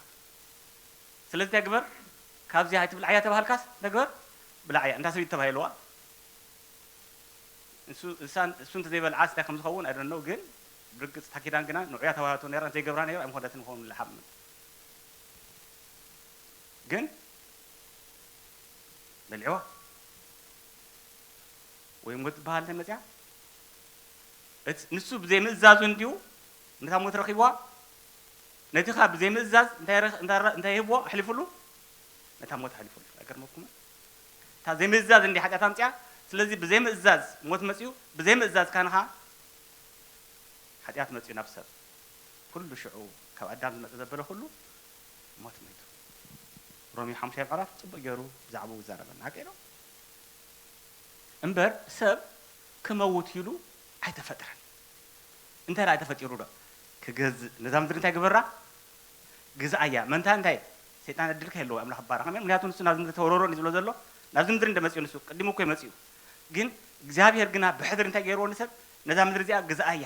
ስለዚ እንታይ ግበር? ካብዚኣ ኣይትብልዓያ ተባሃልካስ እንታይ ግበር? ብልዓያ። እንታ ሰበይቲ ተባሂልዋ። እሱ እሳ እሱ እንተዘይበልዓስ እንታይ ከም ዝኸውን ኣይደኖ። ግን ብርግጽ እታ ኪዳን ግና ንዑያ ተባሂላቶ ነይራ። ዘይገብራ ነይሩ ኣይምኾነትን ምኸውን ልሓምን። ግን በሊዕዋ። ወይ ሞት ዝበሃል እንታይ መጽያ? እቲ ንሱ ብዘይምእዛዙ እንዲዩ ነታ ሞት ረኺብዋ። ነቲ ኸኣ ብዘይምእዛዝ እንታይ ረኽ-፣ እንታይ ረ-፣ እንታይ ሂብዎ ኣሕሊፉሉ? ነታ ሞት ኣሕሊፉሉ። ኣይገርመኩምን? እታ ዘይምእዛዝ እንዲ ሓጢኣት ኣምጽያ። ስለዚ ብዘይምእዛዝ ሞት መጽዩ፣ ብዘይምእዛዝ ካንኻ ሓጢኣት መጽዩ ናብ ሰብ። ኩሉ ሽዑ ካብ ኣዳም ዝመጸ ዘበለ ኩሉ ሞት ሞይቱ። ሮሜ ሓሙሻይ ምዕራፍ ጽቡቕ ገይሩ ብዛዕባኡ ይዛረበና። ሓቀይ ዶ? እምበር ሰብ ክመውት ኢሉ ኣይተፈጥረን። እንታይ ደኣ ተፈጢሩ ዶ? ክገዝእ። ነዛ ምድሪ እንታይ ግበራ? ግዝኣያ። መንታ እንታይ? ሰይጣን ዕድልካ የለዎ፣ ኣምላኽ ይባረኽ። ኣሜን። ምክንያቱ ንሱ ናብዚ ምድሪ ተወረሮ እዩ ዝብሎ ዘሎ። ናብዚ ምድሪ እንደ መጽኡ ንሱ፣ ቅድሙ እኮ እዩ መጽኡ። ግን እግዚኣብሔር ግና ብሕድሪ እንታይ ገይርዎ ንሰብ? ነዛ ምድሪ እዚኣ ግዝኣያ፣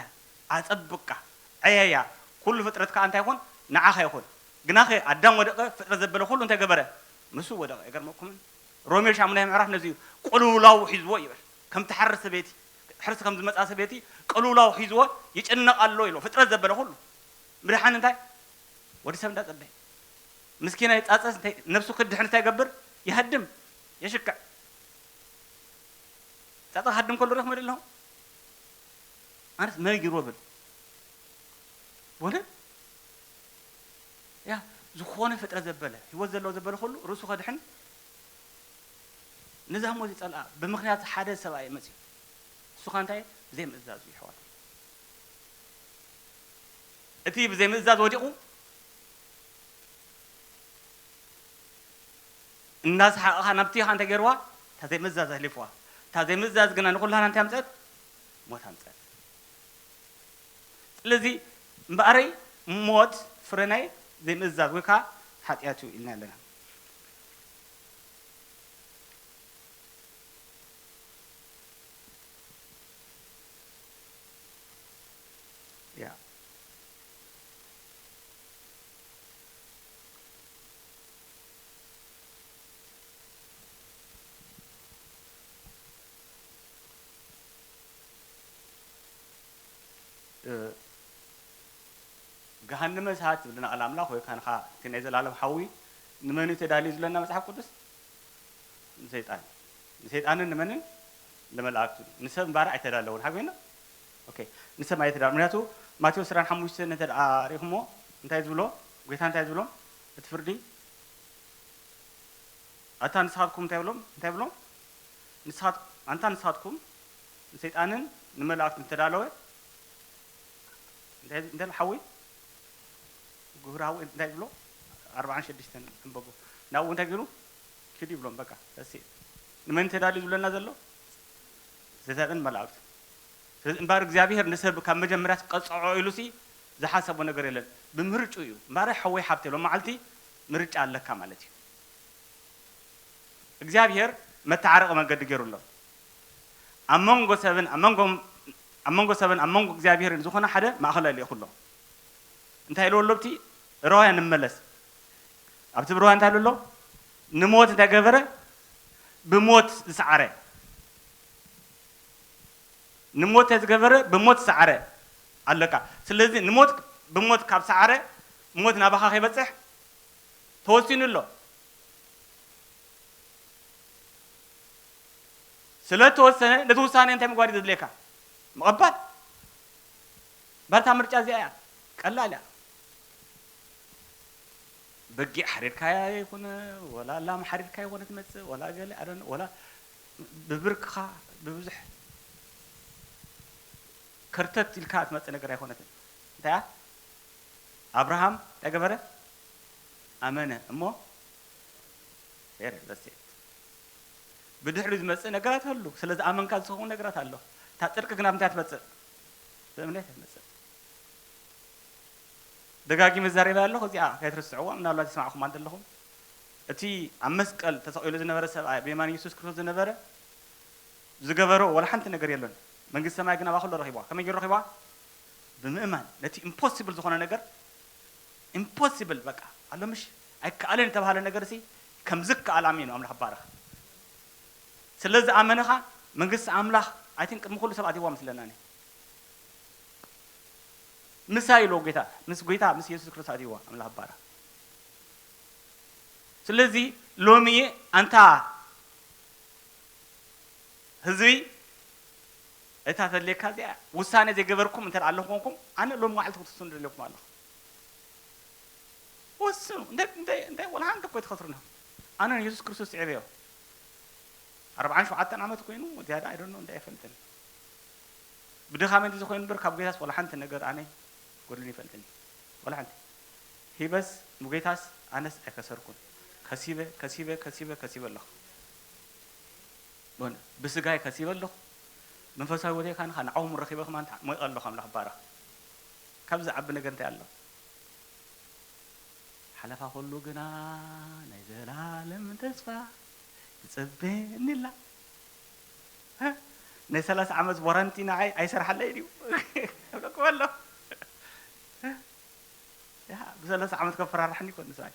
ኣጸብቃ፣ ዕየያ፣ ኩሉ ፍጥረት ከኣ እንታይ ይኹን? ንዓኻ ይኹን። ግናኸ ኣዳም ወደቐ፣ ፍጥረት ዘበለ ኩሉ እንታይ ገበረ? ምስኡ ወደቐ። ኣይገርመኩምን? ሮሜ ሻሙናይ ምዕራፍ ነዚ እዩ። ቅልውላው ሒዝዎ ይብል። ከምቲ ሓርስ ሰበይቲ፣ ሕርሲ ከም ዝመጽኣ ሰበይቲ ቅልውላው ሒዝዎ ይጭነቕ ኣሎ ኢሉ። ፍጥረት ዘበለ ኩሉ። ምድሓን እንታይ? ወዲ ሰብ እንዳጸበየ። ምስኪናይ ጻጸስ እንታይ፣ ነብሱ ክድሕን እንታይ ይገብር? ይሃድም፣ የሽክዕ። ጻጸ ክሃድም ከሎ ርኢኹም ዶ ኣለኹም? ኣነስ መጊሩ ብል። ወለ ያ ዝኾነ ፍጥረት ዘበለ፣ ህይወት ዘለዎ ዘበለ ኩሉ ርእሱ ከድሕን ነዛ ሞት ይጸልኣ። ብምኽንያት ሓደ ሰብኣይ መጽዩ። እሱ ኸኣ እንታይ? ብዘይምእዛዙ ይሕዋት። እቲ ብዘይምእዛዝ ወዲቑ እናሰሓቐኻ ናብቲ ኢኻ እንተ ገይርዋ፣ እታ ዘይምእዛዝ ኣሕሊፍዋ። እታ ዘይምእዛዝ ግና ንኹላህና እንታይ ኣምጸት? ሞት ኣምጸት። ስለዚ እምበኣረይ ሞት ፍረ ናይ ዘይምእዛዝ ወይ ከኣ ሓጢኣት እዩ ኢልና ኣለና። ያ። እ፣ ገሃነመ እሳት ዝብለና ቃል ኣምላኽ ወይ ካንኻ እቲ ናይ ዘላለም ሓዊ ንመን እዩ ተዳልዩ ዝብለና መጽሓፍ ቅዱስ? ንሰይጣን። ንሰይጣንን ንመንን? ንመላእክቱን። ንሰብ እምበኣር ኣይተዳለውን። ሓጎይና? ኦኬ። ንሰብ ኣይተዳለውን። ምክንያቱ ማቴዎስ ዕስራን ሓሙሽተን እንተ ደኣ ርኢኹሞ እንታይ ዝብሎ? ጎይታ እንታይ ዝብሎም? እቲ ፍርዲ ኣታ ንስኻትኩም እንታይ ብሎም? እንታይ ብሎም? ንስኻት-፣ ኣንታ ንስኻትኩም ንሰይጣንን ንመላእክቱን ዝተዳለወ እንታይ፣ እንታይ ሓዊ? ግብረ ሓዊ እንታይ ብሎ? ኣርባዓን ሽዱሽተን ኣንበቦ። ናብኡ እንታይ ገይሩ? ኪዱ ይብሎም በቃ። That's it። ንመን ተዳልዩ ዝብለና ዘሎ? ሰይጣንን መላእክቱ። ስለዚ እምበኣር እግዚኣብሔር ንሰብ ካብ መጀመርያ ቀጽዖ ኢሉሲ ዝሓሰቦ ነገር የለን። ብምርጭኡ እዩ። እምበኣር ሓወይ ሓብተይ ሎም መዓልቲ ምርጫ ኣለካ ማለት እዩ። እግዚኣብሔር መተዓረቒ መንገዲ ገይሩ ኣሎ። ኣብ መንጎ ሰብን ኣብ መንጎ፣ ኣብ መንጎ ሰብን ኣብ መንጎ እግዚኣብሔርን ዝኾነ ሓደ ማእኸላይ ልኢኹ ኣሎ። እንታይ ኢልዎ ኣሎ? ኣብቲ ዕብራውያን ንመለስ። ኣብቲ ዕብራውያን እንታይ ኢሉ ኣሎ? ንሞት እንታይ ገበረ? ብሞት ዝሰዓረ። ንሞት እንታይ ዝገበረ? ብሞት ዝሰዓረ። ኣለካ። ስለዚ ንሞት ብሞት ካብ ሰዓረ፣ ሞት ናባኻ ከይበጽሕ ተወሲኑ ኣሎ። ስለ እተወሰነ፣ ነቲ ውሳኔ እንታይ ምግባር እዩ ዘድልየካ? ምቕባል። ባርታ ምርጫ እዚኣ እያ። ቀላል እያ። በጊዕ ሓሪድካያ ይኹን፣ ወላ ላም ሓሪድካ ይኾነ ትመጽእ፣ ወላ ገለ፣ I don't know፣ ወላ ብብርክኻ፣ ብብዙሕ ከርተት ኢልካ ትመጽእ ነገር ኣይኮነትን። እንታይ እያ? ኣብርሃም እንታይ ገበረ? ኣመነ እሞ፣ ሄረ፣ that's it። ብድሕሪኡ ዝመጽእ ነገራት ኣሉ። ስለ ዝኣመንካ ዝኸውን ነገራት ኣሎ። እታ ጽድቂ ግን ኣብ እንታይ ትመጽእ? ብእምነት እያ ትመጽእ። ደጋጊመ ዛሬባ ኣለኹ፣ እዚኣ ከይትርስዕዋ፣ ምናልባት ይሰማዕኹም እንተለኹም። እቲ ኣብ መስቀል ተሰቒሉ ዝነበረ ሰብኣይ፣ ብየማን የሱስ ክርስቶስ ዝነበረ፣ ዝገበሮ ወላ ሓንቲ ነገር የሎን። መንግስቲ ሰማይ ግን ኣብኣ ከሎ ረኺብዋ። ከመይ ገይሩ ረኺብዋ? ብምእማን። ነቲ ኢምፖሲብል ዝኾነ ነገር፣ ኢምፖሲብል በቃ፣ ኣሎ ምሽ፣ ኣይከኣልን ዝተባህለ ነገር ሲ፣ ከም ዝከኣል ኣሚኑ ኣምላኽ ባረኽ። ስለ ዝኣመነ ኸኣ መንግስቲ ኣምላኽ፣ ኣይ ቲንክ፣ ቅድሚ ኩሉ ሰብ ኣትይዋ መስለና እኔ። ምሳይ ኢልዎ ጌታ፣ ምስ ጌታ፣ ምስ የሱስ ክርስቶስ ኣትይዋ ኣምላኽ ባረኽ። ስለዚ ሎሚ ኣንታ ህዝቢ፣ እታ ተድልየካ እዚኣ ውሳኔ ዘይገበርኩም እንተ ደኣ ኣለኹም ኮንኩም፣ ኣነ ሎሚ መዓልቲ ክትውስኑ ደልየኩም ኣለኹ። ወስኑ። እንታይ፣ እንታይ፣ እንታይ፣ ወላ ሓንቲ እኮ ኣይትኸስሩን ኢኹም። ኣነ ንየሱስ ክርስቶስ ስዒበዮ። ኣርብዓን ሸውዓተን ዓመት ኮይኑ፣ ዝያዳ፣ I don't know፣ እንታይ ኣይፈልጥን። ብድኻመይ እንተዘይኮይኑ እምበር፣ ካብ ጌታስ ወላ ሓንቲ ነገር ኣነ ጎድሉኒ ኣይፈልጥን። ወላ ሓንቲ። ሂበስ፣ ንጌታስ ኣነስ ኣይከሰርኩን። ከሲበ፣ ከሲበ፣ ከሲበ፣ ከሲበ ኣለኹ። ብስጋይ ከሲበ ኣለኹ። መንፈሳዊ ህይወተይ ከኣ ንዓኹም ረኺበ ከማን ሞይቐ ኣለኹ። ኣምላኽ ይባረኽ። ካብዚ ዝዓቢ ነገር እንታይ ኣሎ? ሓለፋ ኩሉ ግና ናይ ዘላለም ተስፋ ትጽበየኒ ኣላ። እ? ናይ ሰላሳ ዓመት ዋራንቲ ንዓይ ኣይሰርሓለይ ድዩ? እብለኩም ኣለኹ። ያ፣ ብሰላሳ ዓመት ከፈራርሓኒ እኮ ንስራይ።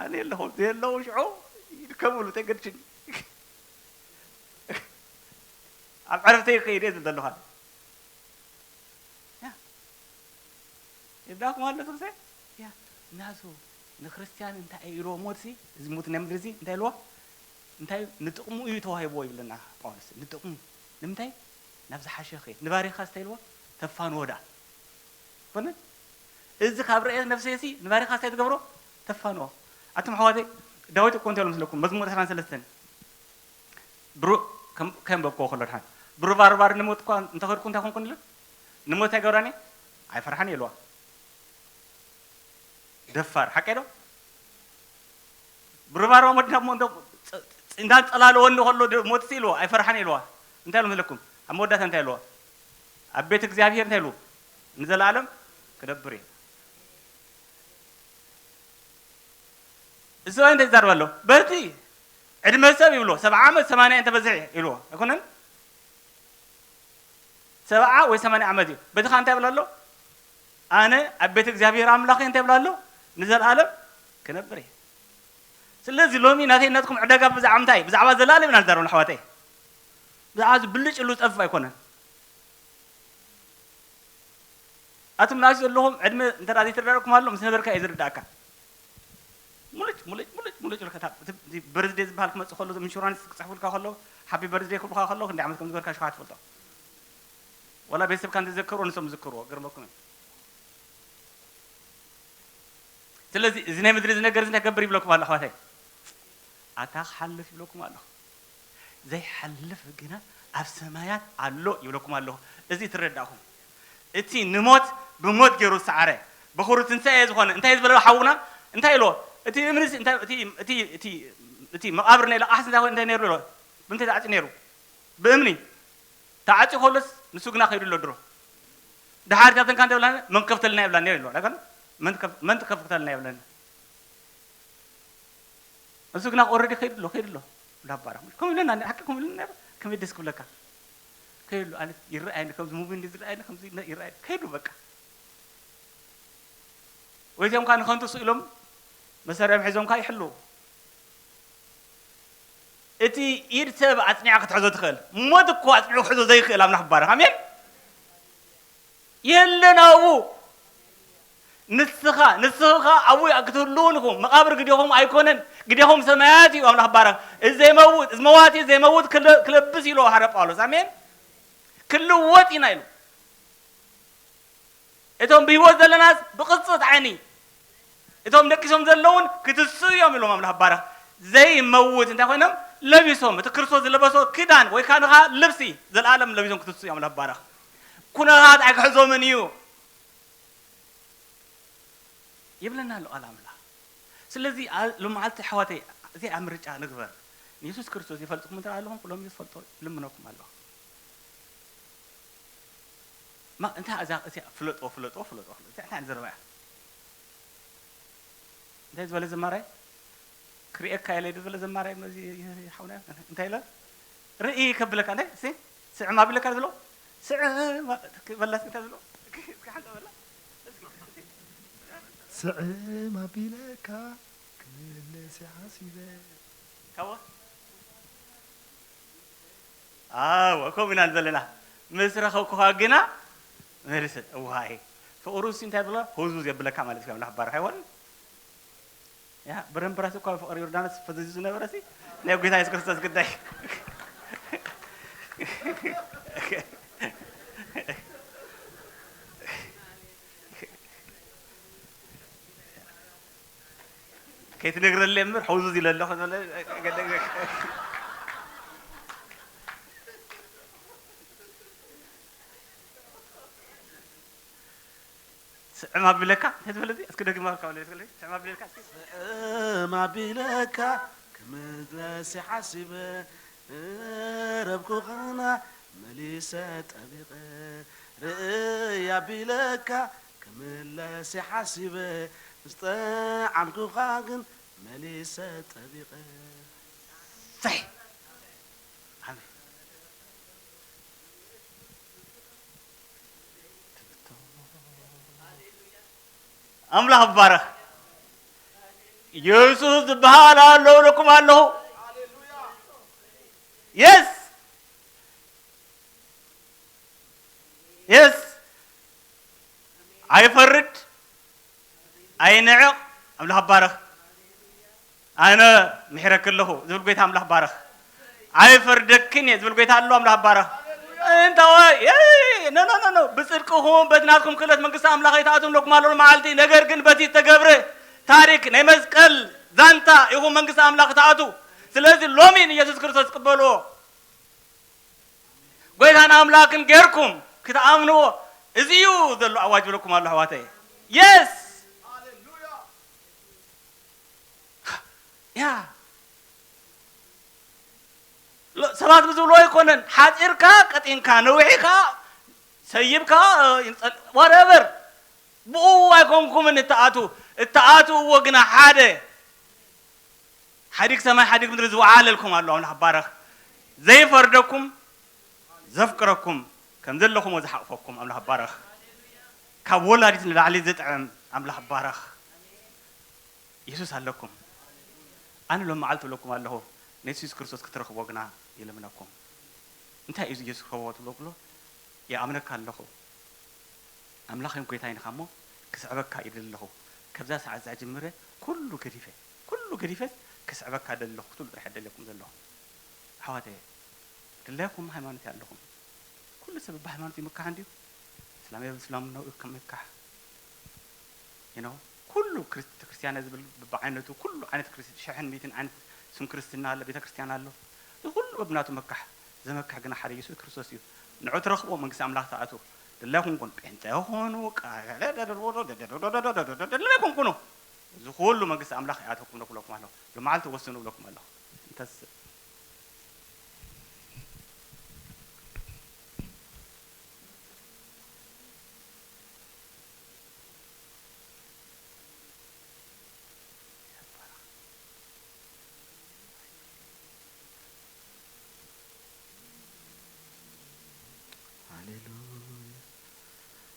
ኣነ የለኹም፣ ዘየለዉ ሽዑ ይርከብሉ፣ ተገድሽን። ኣብ ዕረፍተይ ይኸይድ እየ ዝብል ዘለኹ። ያ። ይብላኩም ኣሎ ትርሰ? ያ። ናሱ ንክርስትያን እንታይ እዩ ኢልዎ ሞትሲ? እዚ ሙት ናይ ምድሪ እዚ እንታይ ኢልዎ? እንታይ ንጥቕሙ እዩ ተዋሂብዎ ይብለና ጳውሎስ። ንጥቕሙ። ንምንታይ? ናብ ዝሓሸ ክኸይድ። ንባሪኻስ እንታይ ኢልዎ? ተፋንዎ ደኣ። ኮነ? እዚ ካብ ርኣየት ነፍሰይሲ ንባሪኻስ እንታይ ትገብሮ? ተፋንዎ። ኣቱም ኣሕዋተይ፣ ዳዊት እኮ እንታይ ኢሉ መስለኩም? መዝሙር ዕስራን ሰለስተን። ብሩ-፣ ከም-፣ ከንበብክዎ ከሎ ድሓን። ብሩባርባር ንሞት እኳ እንተኸድኩ እንታይ ኮንኩን ኢሉ? ንሞት እንታይ ገብራኒ? ኣይፈርሓን ኢልዋ። ደፋር፣ ሓቀይ ዶ? ብሩባርባ ሞት ናብ ሞንቶ ፅ-፣ ፅ-፣ እንዳንጸላለወኒ ከሎ ድ-፣ ሞት ኢልዎ፣ ኣይፈርሓን ኢልዋ። እንታይ ኢሉ መስለኩም? ኣብ መወዳእታ እንታይ ኢልዎ? ኣብ ቤት እግዚኣብሔር እንታይ ኢሉ? ንዘለኣለም ክነብር እየ። እዚ ሰብኣይ እንታይ ይዛረብ ኣሎ? በቲ ዕድመ ሰብ ይብሎ፣ ሰብዓ ዓመት፣ ሰማንያ እንተበዝሕ እየ ኢልዎ። ኣይኮነን? ሰብዓ ወይ ሰማንያ ዓመት እዩ። በቲ ኸኣ እንታይ ይብል ኣሎ? ኣነ ኣብ ቤት እግዚኣብሔር ኣምላኸይ እንታይ ይብል ኣሎ? ንዘለኣለም ክነብር እየ። ስለዚ ሎሚ ናተይ ናትኩም ዕዳጋ ብዛዕባ ምንታይ? ብዛዕባ ዘላለም ኢና ንዛረብ ኣሕዋተይ። ብዛዕባ እዚ ብልጭ ኢሉ ዝጠፍእ ኣይኮነን። ኣቱም ንኣሽቱ ዘለኹም ዕድመ እንተ ደኣ ዘይተረዳእኩም ኣሎ፣ ምስ ነበርካ እዩ ዝርዳእካ። ሙልጭ፣ ሙልጭ፣ ሙልጭ፣ ሙልጭ ኢልካ እታ፣ እቲ፣ እቲ በርዝደይ ዝበሃል ክመጽእ ከሎ፣ እዞም ኢንሹራንስ ክጽሕፉልካ ከለዉ፣ ሃፒ በርዝደይ ክብሉኻ ከለዉ፣ ክንደይ ዓመት ከም ዝገበርካ ሽውሃ ትፈልጦ። ዋላ ቤተሰብካ እንተዘከርዎ፣ ንሶም ዝዝክርዎ፣ ገርመኩም እዩ። ስለዚ፣ እዚ ናይ ምድሪ እዚ ነገር እዚ እንታይ ክገብር ይብለኩም ኣሎ፣ ኣሕዋተይ? ኣታ ክሓልፍ ይብለኩም ኣለኹ። ዘይሓልፍ ግና ኣብ ሰማያት ኣሎ ይብለኩም ኣለኹ። እዚ ትረዳእኹም። እቲ ንሞት ብሞት ገይሩ ዝሰዓረ፣ በኹሪ ትንሳኤ ዝኾነ፣ እንታይ ዝበለ ሓውና? እንታይ ኢልዎ? እቲ እምኒ ሲ-፣ እንታይ፣ እቲ፣ እቲ፣ እቲ፣ እቲ መቓብር ናይ ለቓሕሲ እንታይ፣ እንታይ ነይሩ ኢልዎ? ብምንታይ ተዓጽዩ ነይሩ? ብእምኒ። ተዓጽዩ ከሎስ ንሱ ግና ከይዱ ኣሎ ድሮ። ደሓር እታ ተንካ እንታይ ብላና? መን ከፍተልና ይብላኒ ኢልዎ። ኣይኮነ? መን ትከፍ-፣ መን ትከፍተልና ይብለና? እሱ ግና ኦረዲ ከይዱ ኣሎ፣ ከይዱ ኣሎ። ላባራ ከምኡ ኢለና፣ ሓቂ ከምኡ ኢለና ነይሩ። ከመይ ደስ ክብለካ። ከይዱ ኣሎ፣ ኣነ ይረኣየኒ፣ ከምዚ ሙቪ እንዲ ዝረኣየኒ፣ ከምዚ ነ-፣ ይረኣየኒ። ከይዱ በቃ። ወይ እዚኦም ከኣ ንኸንቱ ስኢሎም መሳርያኦም ሒዞም ከኣ ይሕልዉ። እቲ ኢድ ሰብ ኣጽኒዓ ክትሕዞ ትኽእል። ሞት እኮ ኣጽኒዑ ክሕዞ ዘይክእል ኣምላኽ ይባረኽ። ኣሜን። የለን ኣብኡ። ንስኻ፣ ንስኻ ኣብኡ ክትህልውን ኢኹም። መቓብር ግዴኹም ኣይኮነን። ግዴኹም ሰማያት እዩ ኣምላኽ ይባረኽ። እዚ ዘይመውት፣ እዚ መዋቲ ዘይመውት ክለ-፣ ክለብስ ኢሉ ሃረ ጳውሎስ። ኣሜን። ክልወጥ ኢና ኢሉ። እቶም ብህይወት ዘለናስ ብቕጽበት ዓይኒ፣ እቶም ደቂሶም ዘለውን ክትስኡ እዮም ኢሎም ኣምላኽ ባረኽ። ዘይመውት እንታይ ኮይኖም? ለቢሶም፣ እቲ ክርስቶስ ዝለበሶ ክዳን ወይ ከዓ ንኻ ልብሲ ዘለኣለም ለቢሶም ክትስኡ እዮም ኣምላኽ ባረኽ። ኩነታት ኣይክሕዞምን እዩ ይብለና ኣሎ ቃል ኣምላኽ። ስለዚ ኣ-፣ ሎመዓልቲ ኣሕዋተይ፣ እዚኣ ምርጫ ንግበር። ንየሱስ ክርስቶስ ይፈልጥኩም እንተ ኣለኹም፣ ሎሚ ዝፈልጦ ልምነኩም ኣለኹ። ማ እንታይ እዛ እዚኣ ፍለጦ ፍለጦ ፍለጦ ፍለጦ እዚኣ እንታይ ዓይነት ዘረባ እያ? እንታይ ዝበለ ዘማራይ ክርእየካ ኢለ ዝበለ ዘማራይ መዚ ሓውና እንታይ ኢለ ርኢ ከብለካ እንታይ ሲ ስዕም ኣቢለካ ዝብሎ ስዕም በላ እንታይ ዝብሎ እስኪ ሓንተ በላ ስዕም ኣቢለካ ክምለስ ሓሲበ ካዋ ኣወ ከምኡ ኢና ዘለና ምስ ረኸብኩኻ ግና መልሰ እዋይ ፍቕሩ ሲ እንታይ ብሎ ህዙ የብለካ ማለት እዩ ኣምላኽ ባርኽ ኣይኮን ያ በረምበራስ እኳ ፍቕሪ ዮርዳኖስ ፈዘዙ ዝነበረ ሲ ናይ ጎይታ የሱስ ክርስቶስ ግዳይ ከይትነግረለይ እምበር ሕውዝዝ ኢለ ኣለኹ ዝበለ ስዕም ኣቢለካ እንታይ ዝበለ እዚ እስኪ ደግማ ካብ ለለ ስዕም ኣቢለካ እስኪ ስዕም ኣቢለካ ክምለስ ሓሲበ ረብኩኻና መሊሰ ጠቢቐ ርእይ ኣቢለካ ክምለስ ሓሲበ ዝጠዓምኩኻ ግን መሊሰ ጠቢቐ ሰይ ኣሜን ኣምላኽ ይባረኽ። ኢየሱስ ዝበሃል ኣሎ እብለኩም ኣለኹ። የስ የስ ኣይፈርድ ኣይንዕቕ ኣምላኽ ባረኽ ኣነ ምሕረኪ ኣለኹ ዝብል ጎይታ ኣምላኽ ባረኽ ኣይፈርደክን እየ ዝብል ጎይታ ኣሎ ኣምላኽ ባረኽ እንታወ ኖኖኖኖ ብፅድቅኹም በቲ ናትኩም ክእለት መንግስቲ ኣምላኽ ኣይትኣትዉን ኢለኩም ኣሎ መዓልቲ ነገር ግን በቲ ዝተገብረ ታሪክ ናይ መስቀል ዛንታ ኢኹም መንግስቲ ኣምላኽ ትኣትዉ ስለዚ ሎሚ ንየሱስ ክርስቶስ ቅበልዎ ጎይታን ኣምላክን ጌርኩም ክትኣምንዎ እዚ እዩ ዘሎ ኣዋጅ ብለኩም ኣሎ ኣሕዋተይ የስ ያ ሰባት ብዝብሎ ኣይኮነን ሓፂርካ ቀጢንካ ነዊሕካ ሰይብካ whatever ብኡ ኣይኮንኩምን እትኣትዉ እትኣትውዎ ግና ሓደ ሓዲግ ሰማይ ሓዲግ ምድሪ ዝወዓለልኩም ኣሎ ኣምላኽ ባረኽ ዘይፈርደኩም ዘፍቅረኩም ከም ዘለኹሞ ዝሓቕፈኩም ኣምላኽ ባረኽ ካብ ወላዲት ንላዕሊ ዝጥዕም ኣምላኽ ባረኽ የሱስ ኣለኩም ኣነ ሎም መዓልቲ ብለኩም ኣለኹ ንየሱስ ክርስቶስ ክትረኽቦ ግና ይልምነኩም እንታይ እዩ የሱስ ክረኽቦ ትብሎ ክሎ ይኣምነካ ኣለኹ ኣምላኸይን ጎይታይን ኢኻ እሞ ክስዕበካ ይደሊ ኣለኹ። ካብዛ ሰዓት እዛ ጀሚረ ኩሉ ገዲፈ ኩሉ ገዲፈስ ክስዕበካ እደሊ ኣለኹ ክትብሉ ጥራሕ እየ ደልየኩም ዘለኹ። ኣሕዋተየ ድላይኩም ሃይማኖት እየ ኣለኹም። ኩሉ ሰብ ብሃይማኖት ይምካሕ እንድዩ። እስላም እየ ብእስላምናኡ ይምካሕ። You know ኩሉ ቤተክርስትያን እየ ዝብል በብዓይነቱ ኩሉ ዓይነት ሽሕን ሚእትን ዓይነት ስም ክርስትና ኣሎ ቤተክርስትያን ኣሎ። እዚ ኩሉ በብናቱ መካሕ ዘመክሕ ግና ሓደ ኢየሱስ ክርስቶስ እዩ። ንዑ ትረኽብዎ መንግስቲ ኣምላኽ ትኣትዉ። ድላይኩም ኩኑ ጴንጠ ኩኑ ድላይኩም ኩኑ እዚ ኩሉ መንግስቲ ኣምላኽ ይኣተኩም ዶ ክብለኩም ኣለኹ። ሎመዓልቲ ወስኑ ብለኩም ኣለኹ። እንተስ ሃሌሉያ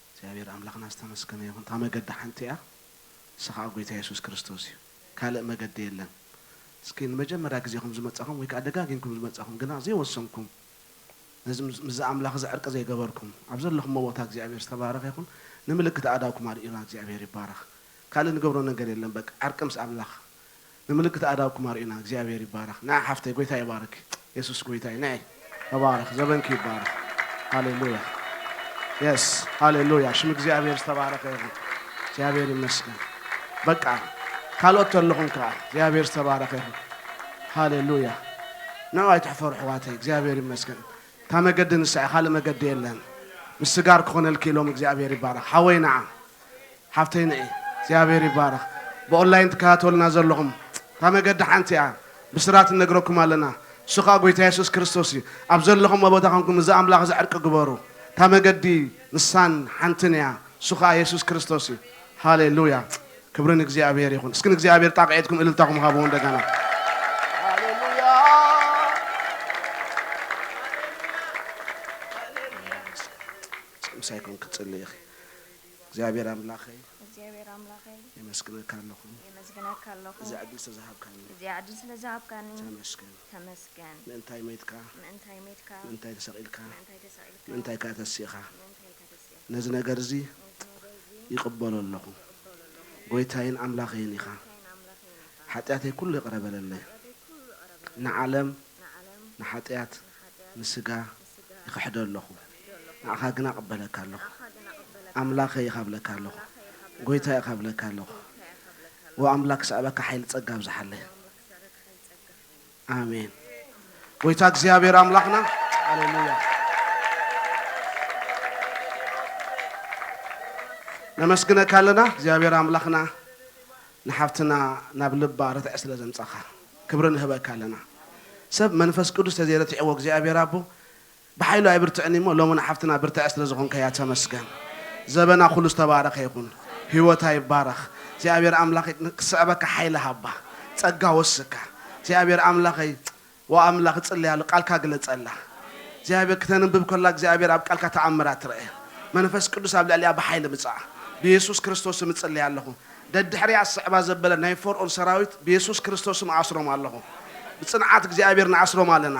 እግዚኣብሔር ኣምላኽና ዝተመስገነ ይኹን። እታ መገዲ ሓንቲ እያ፣ ንሳ ኸዓ ጐይታ የሱስ ክርስቶስ እዩ። ካልእ መገዲ የለን። እስኪ ንመጀመርያ ግዜኹም ዝመጻኹም ወይ ከኣ ደጋጊምኩም ዝመጻኹም ግና ዘይወሰንኩም ነዚ ምስ ኣምላኽ እዚ ዕርቂ ዘይገበርኩም ኣብ ዘለኹሞ ቦታ እግዚኣብሔር ዝተባረኸ ይኹን። ንምልክት ኣእዳውኩም ኣርእዩና እግዚኣብሔር ይባረኽ። ካልእ ንገብሮ ነገር የለን በቃ ዕርቂ ምስ ኣምላኽ ንምልክት ኣእዳውኩም ኣርእዩና እግዚኣብሔር ይባረኽ። ንዓ ሓፍተይ ጎይታ ይባርክ። የሱስ ጎይታ እዩ። ንዒ ተባረኽ። ዘበንኪ ይባረኽ። ሃሌሉያ የስ ሃሌሉያ። ሽም እግዚኣብሔር ዝተባረኸ ይኹን። እግዚኣብሔር ይመስገን። በቃ ካልኦት ተለኹም ከዓ እግዚኣብሔር ዝተባረኸ ይኹን። ሃሌሉያ። ንዑ ኣይትሕፈሩ ኣሕዋተይ፣ እግዚኣብሔር ይመስገን። እታ መገዲ ንሳ እያ፣ ካልእ መገዲ የለን። ምስጋር ክኾነልኪ ኢሎም እግዚኣብሔር ይባረኽ። ሓወይ ንዓ፣ ሓፍተይ ንዒ፣ እግዚኣብሔር ይባረኽ። ብኦንላይን ትከታተሉና ዘለኹም እታ መገዲ ሓንቲ እያ፣ ብስራት ንነግረኩም ኣለና። እሱ ኸዓ ጎይታ የሱስ ክርስቶስ እዩ። ኣብ ዘለኹም ቦታ ኾንኩም እዚ ኣምላኽ እዚ ዕርቂ ግበሩ። እታ መገዲ ንሳን ሓንትን እያ፣ እሱ ኸዓ የሱስ ክርስቶስ እዩ። ሃሌሉያ! ክብሪ ንእግዚኣብሔር ይኹን። እስኪ ንእግዚኣብሔር ጣቕዒትኩም እልልታኹም ሃብዎ እንደገና። ሃሌሉያ! ምሳይ ኮንኪ ክትጽልይ ኢኺ። እግዚኣብሔር ኣምላኸይ፣ እግዚኣብሔር ኣምላኸይ፣ የመስግነካ ኣለኹ። የመስግነካ ኣለኹ። እዚ ዕድል ስለ ዝሃብካኒ። እዚ ዕድል ስለ ዝሃብካኒ። ተመስገን። ተመስገን። ምእንታይ ሞይትካ? ምእንታይ ሞይትካ? ምእንታይ ተሰቒልካ? ምእንታይ ተሰቒልካ? ምእንታይ ከኣ ተሲእኻ? ምእንታይ ከኣ ተሲእኻ? ነዚ ነገር እዚ ነዚ ነገር እዚ ይቕበሎ ኣለኹ። ይቕበሎ ኣለኹ። ጎይታይን ኣምላኸይን ኢኻ። ጎይታይን ኣምላኸይን ኢኻ። ሓጢኣተይ ኩሉ ይቕረ በለለይ። ሓጢኣተይ ኩሉ ይቕረ በለለይ። ንዓለም፣ ንዓለም፣ ንሓጢኣት፣ ንሓጢኣት፣ ንስጋ፣ ንስጋ፣ ይኽሕዶ ኣለኹ። ንዓኻ ግና እቕበለካ ኣለኹ። ኣምላኸይ ኢኻ እብለካ ኣለኹ። ጎይታ ኢኻ እብለካ ኣለኹ። ወኣምላክ ክስዕበካ ሓይሊ ጸጋ ኣብዝሓለይ። ኣሜን። ጎይታ እግዚኣብሔር ኣምላኽና፣ ሃሌሉያ፣ ነመስግነካ ኣለና። እግዚኣብሔር ኣምላኽና ንሓፍትና ናብ ልባ ርትዒ ስለ ዘምጻኻ ክብሪ ንህበካ ኣለና። ሰብ መንፈስ ቅዱስ ተዘይረትዕዎ እግዚኣብሔር ኣቦ ብሓይሉ ኣይብርትዕን እሞ፣ ሎሚ ንሓፍትና ብርትዐ ስለ ዝኾንካያ ተመስገን። ዘበና ኩሉ ዝተባረኸ ይኹን። ህይወታ ይባረኽ። እግዚኣብሔር ኣምላኸይ ክስዕበካ ሓይሊ ሃባ፣ ጸጋ ወስካ። እግዚኣብሔር ኣምላኸይ፣ ወኣምላኽ እጽልያሉ፣ ቃልካ ግለጸላ። እግዚኣብሔር ክተንብብ ከላ እግዚኣብሔር ኣብ ቃልካ ተኣምራት ትረአ። መንፈስ ቅዱስ ኣብ ልዕሊኣ ብሓይሊ ምጻእ። ብየሱስ ክርስቶስ ስም እጽልያ ኣለኹ። ደድሕሪኣ ዝስዕባ ዘበለ ናይ ፈርኦን ሰራዊት ብየሱስ ክርስቶስ ስም ኣስሮም ኣለኹ። ብጽንዓት እግዚኣብሔር ንኣስሮም ኣለና።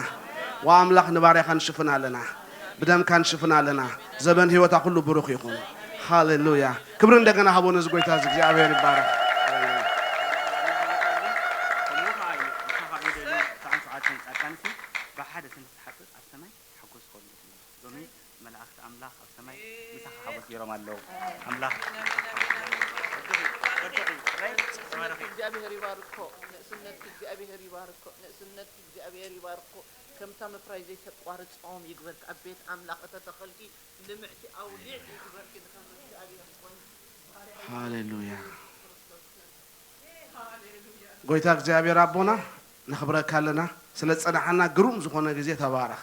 ወኣምላኽ ንባርያኻ ንሽፍን ኣለና። ብደምካ ንሽፍን ኣለና። ዘበን ህይወታ ኩሉ ብሩኽ ይኹን። ሃሌሉያ። ክብሪ እንደገና ሃቦ ነዚ ጎይታ እዚ። እግዚኣብሔር ይባረኽ። ሃሌሉያ። ከምኡ ኸዓ እዩ። ንስኻ ከይደ ሰዓን ሰዓትን ጻድቃንሲ ብሓደ ስም ትሓጥእ ኣብ ሰማይ ሓጎስ ክኸውን እዩ። ሎሚ መላእኽቲ ኣምላኽ ኣብ ሰማይ ምሳኻ ሓጎስ ገይሮም ኣለዉ። ኣምላኽ እግዚኣብሔር ይባርኮ፣ ንእስነትኪ እግዚኣብሔር ይባርኮ፣ ንእስነትኪ እግዚኣብሔር ይባርኮ። ከምታ ምፍራይ ዘይተቋርጾም ይግበርኪ። ኣብ ቤት ኣምላኽ እተተኸልኪ ልምዕቲ ኣውሊዕ ይግበርኪ። ንኽብሪ እግዚኣብሔር ይኹን። ሃሌሉያ። ጎይታ እግዚኣብሔር ኣቦና፣ ነኽብረካ ኣለና። ስለ ዝጸናሓና ግሩም ዝኾነ ግዜ ተባረኽ።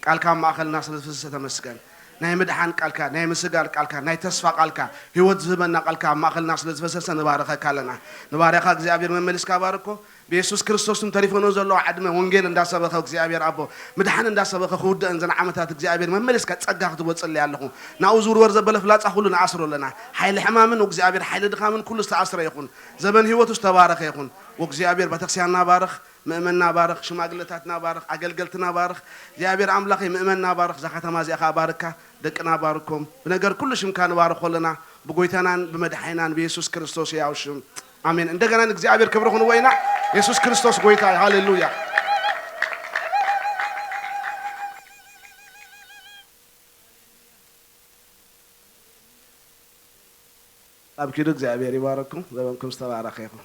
ቃልካ ኣብ ማእኸልና ስለ ዝፈሰሰ ተመስገን። ናይ ምድሓን ቃልካ፣ ናይ ምስጋር ቃልካ፣ ናይ ተስፋ ቃልካ፣ ህይወት ዝህበና ቃልካ ኣብ ማእኸልና ስለ ዝፈሰሰ ንባርኸካ ኣለና። ንባርያኻ እግዚኣብሔር መመሊስካ ባርኮ። ብየሱስ ክርስቶስ ስም ተሪፈኖ ዘለዋ ዕድመ ወንጌል እንዳሰበኸ እግዚኣብሔር ኣቦ፣ ምድሓን እንዳሰበኸ ክውደእን ዘን ዓመታት እግዚኣብሔር መመሊስካ ጸጋ ክትህቦ ጸልየ ኣለኹ። ናብኡ ዝውርወር ዘበለ ፍላጻ ኩሉ ንኣስሮ ኣለና። ሓይሊ ሕማምን እግዚኣብሔር ሓይሊ ድኻምን ኩሉ ዝተኣስረ ይኹን። ዘበን ህይወቱ ዝተባረኸ ይኹን። ወእግዚኣብሔር ቤተክርስትያንና ባርኽ፣ ምእመንና ባርኽ፣ ሽማግለታትና ባርኽ፣ ኣገልገልትና ባርኽ። እግዚኣብሔር ኣምላኸይ ምእመንና ባርኽ፣ እዛ ከተማ እዚኣ ኸዓ ባርካ፣ ደቅና ባርኮም። ብነገር ኩሉ ሽምካ ንባርኾ ኣለና፣ ብጎይታናን ብመድሓኒናን ብየሱስ ክርስቶስ ሕያው ሽም። ኣሜን። እንደገና ንእግዚኣብሔር ክብሪ ክንዎ ኢና። የሱስ ክርስቶስ ጎይታ እዩ። ሃሌሉያ። ኣብ ኪዱ እግዚኣብሔር ይባረኩም። ዘበንኩም ዝተባረኸ ይኹን።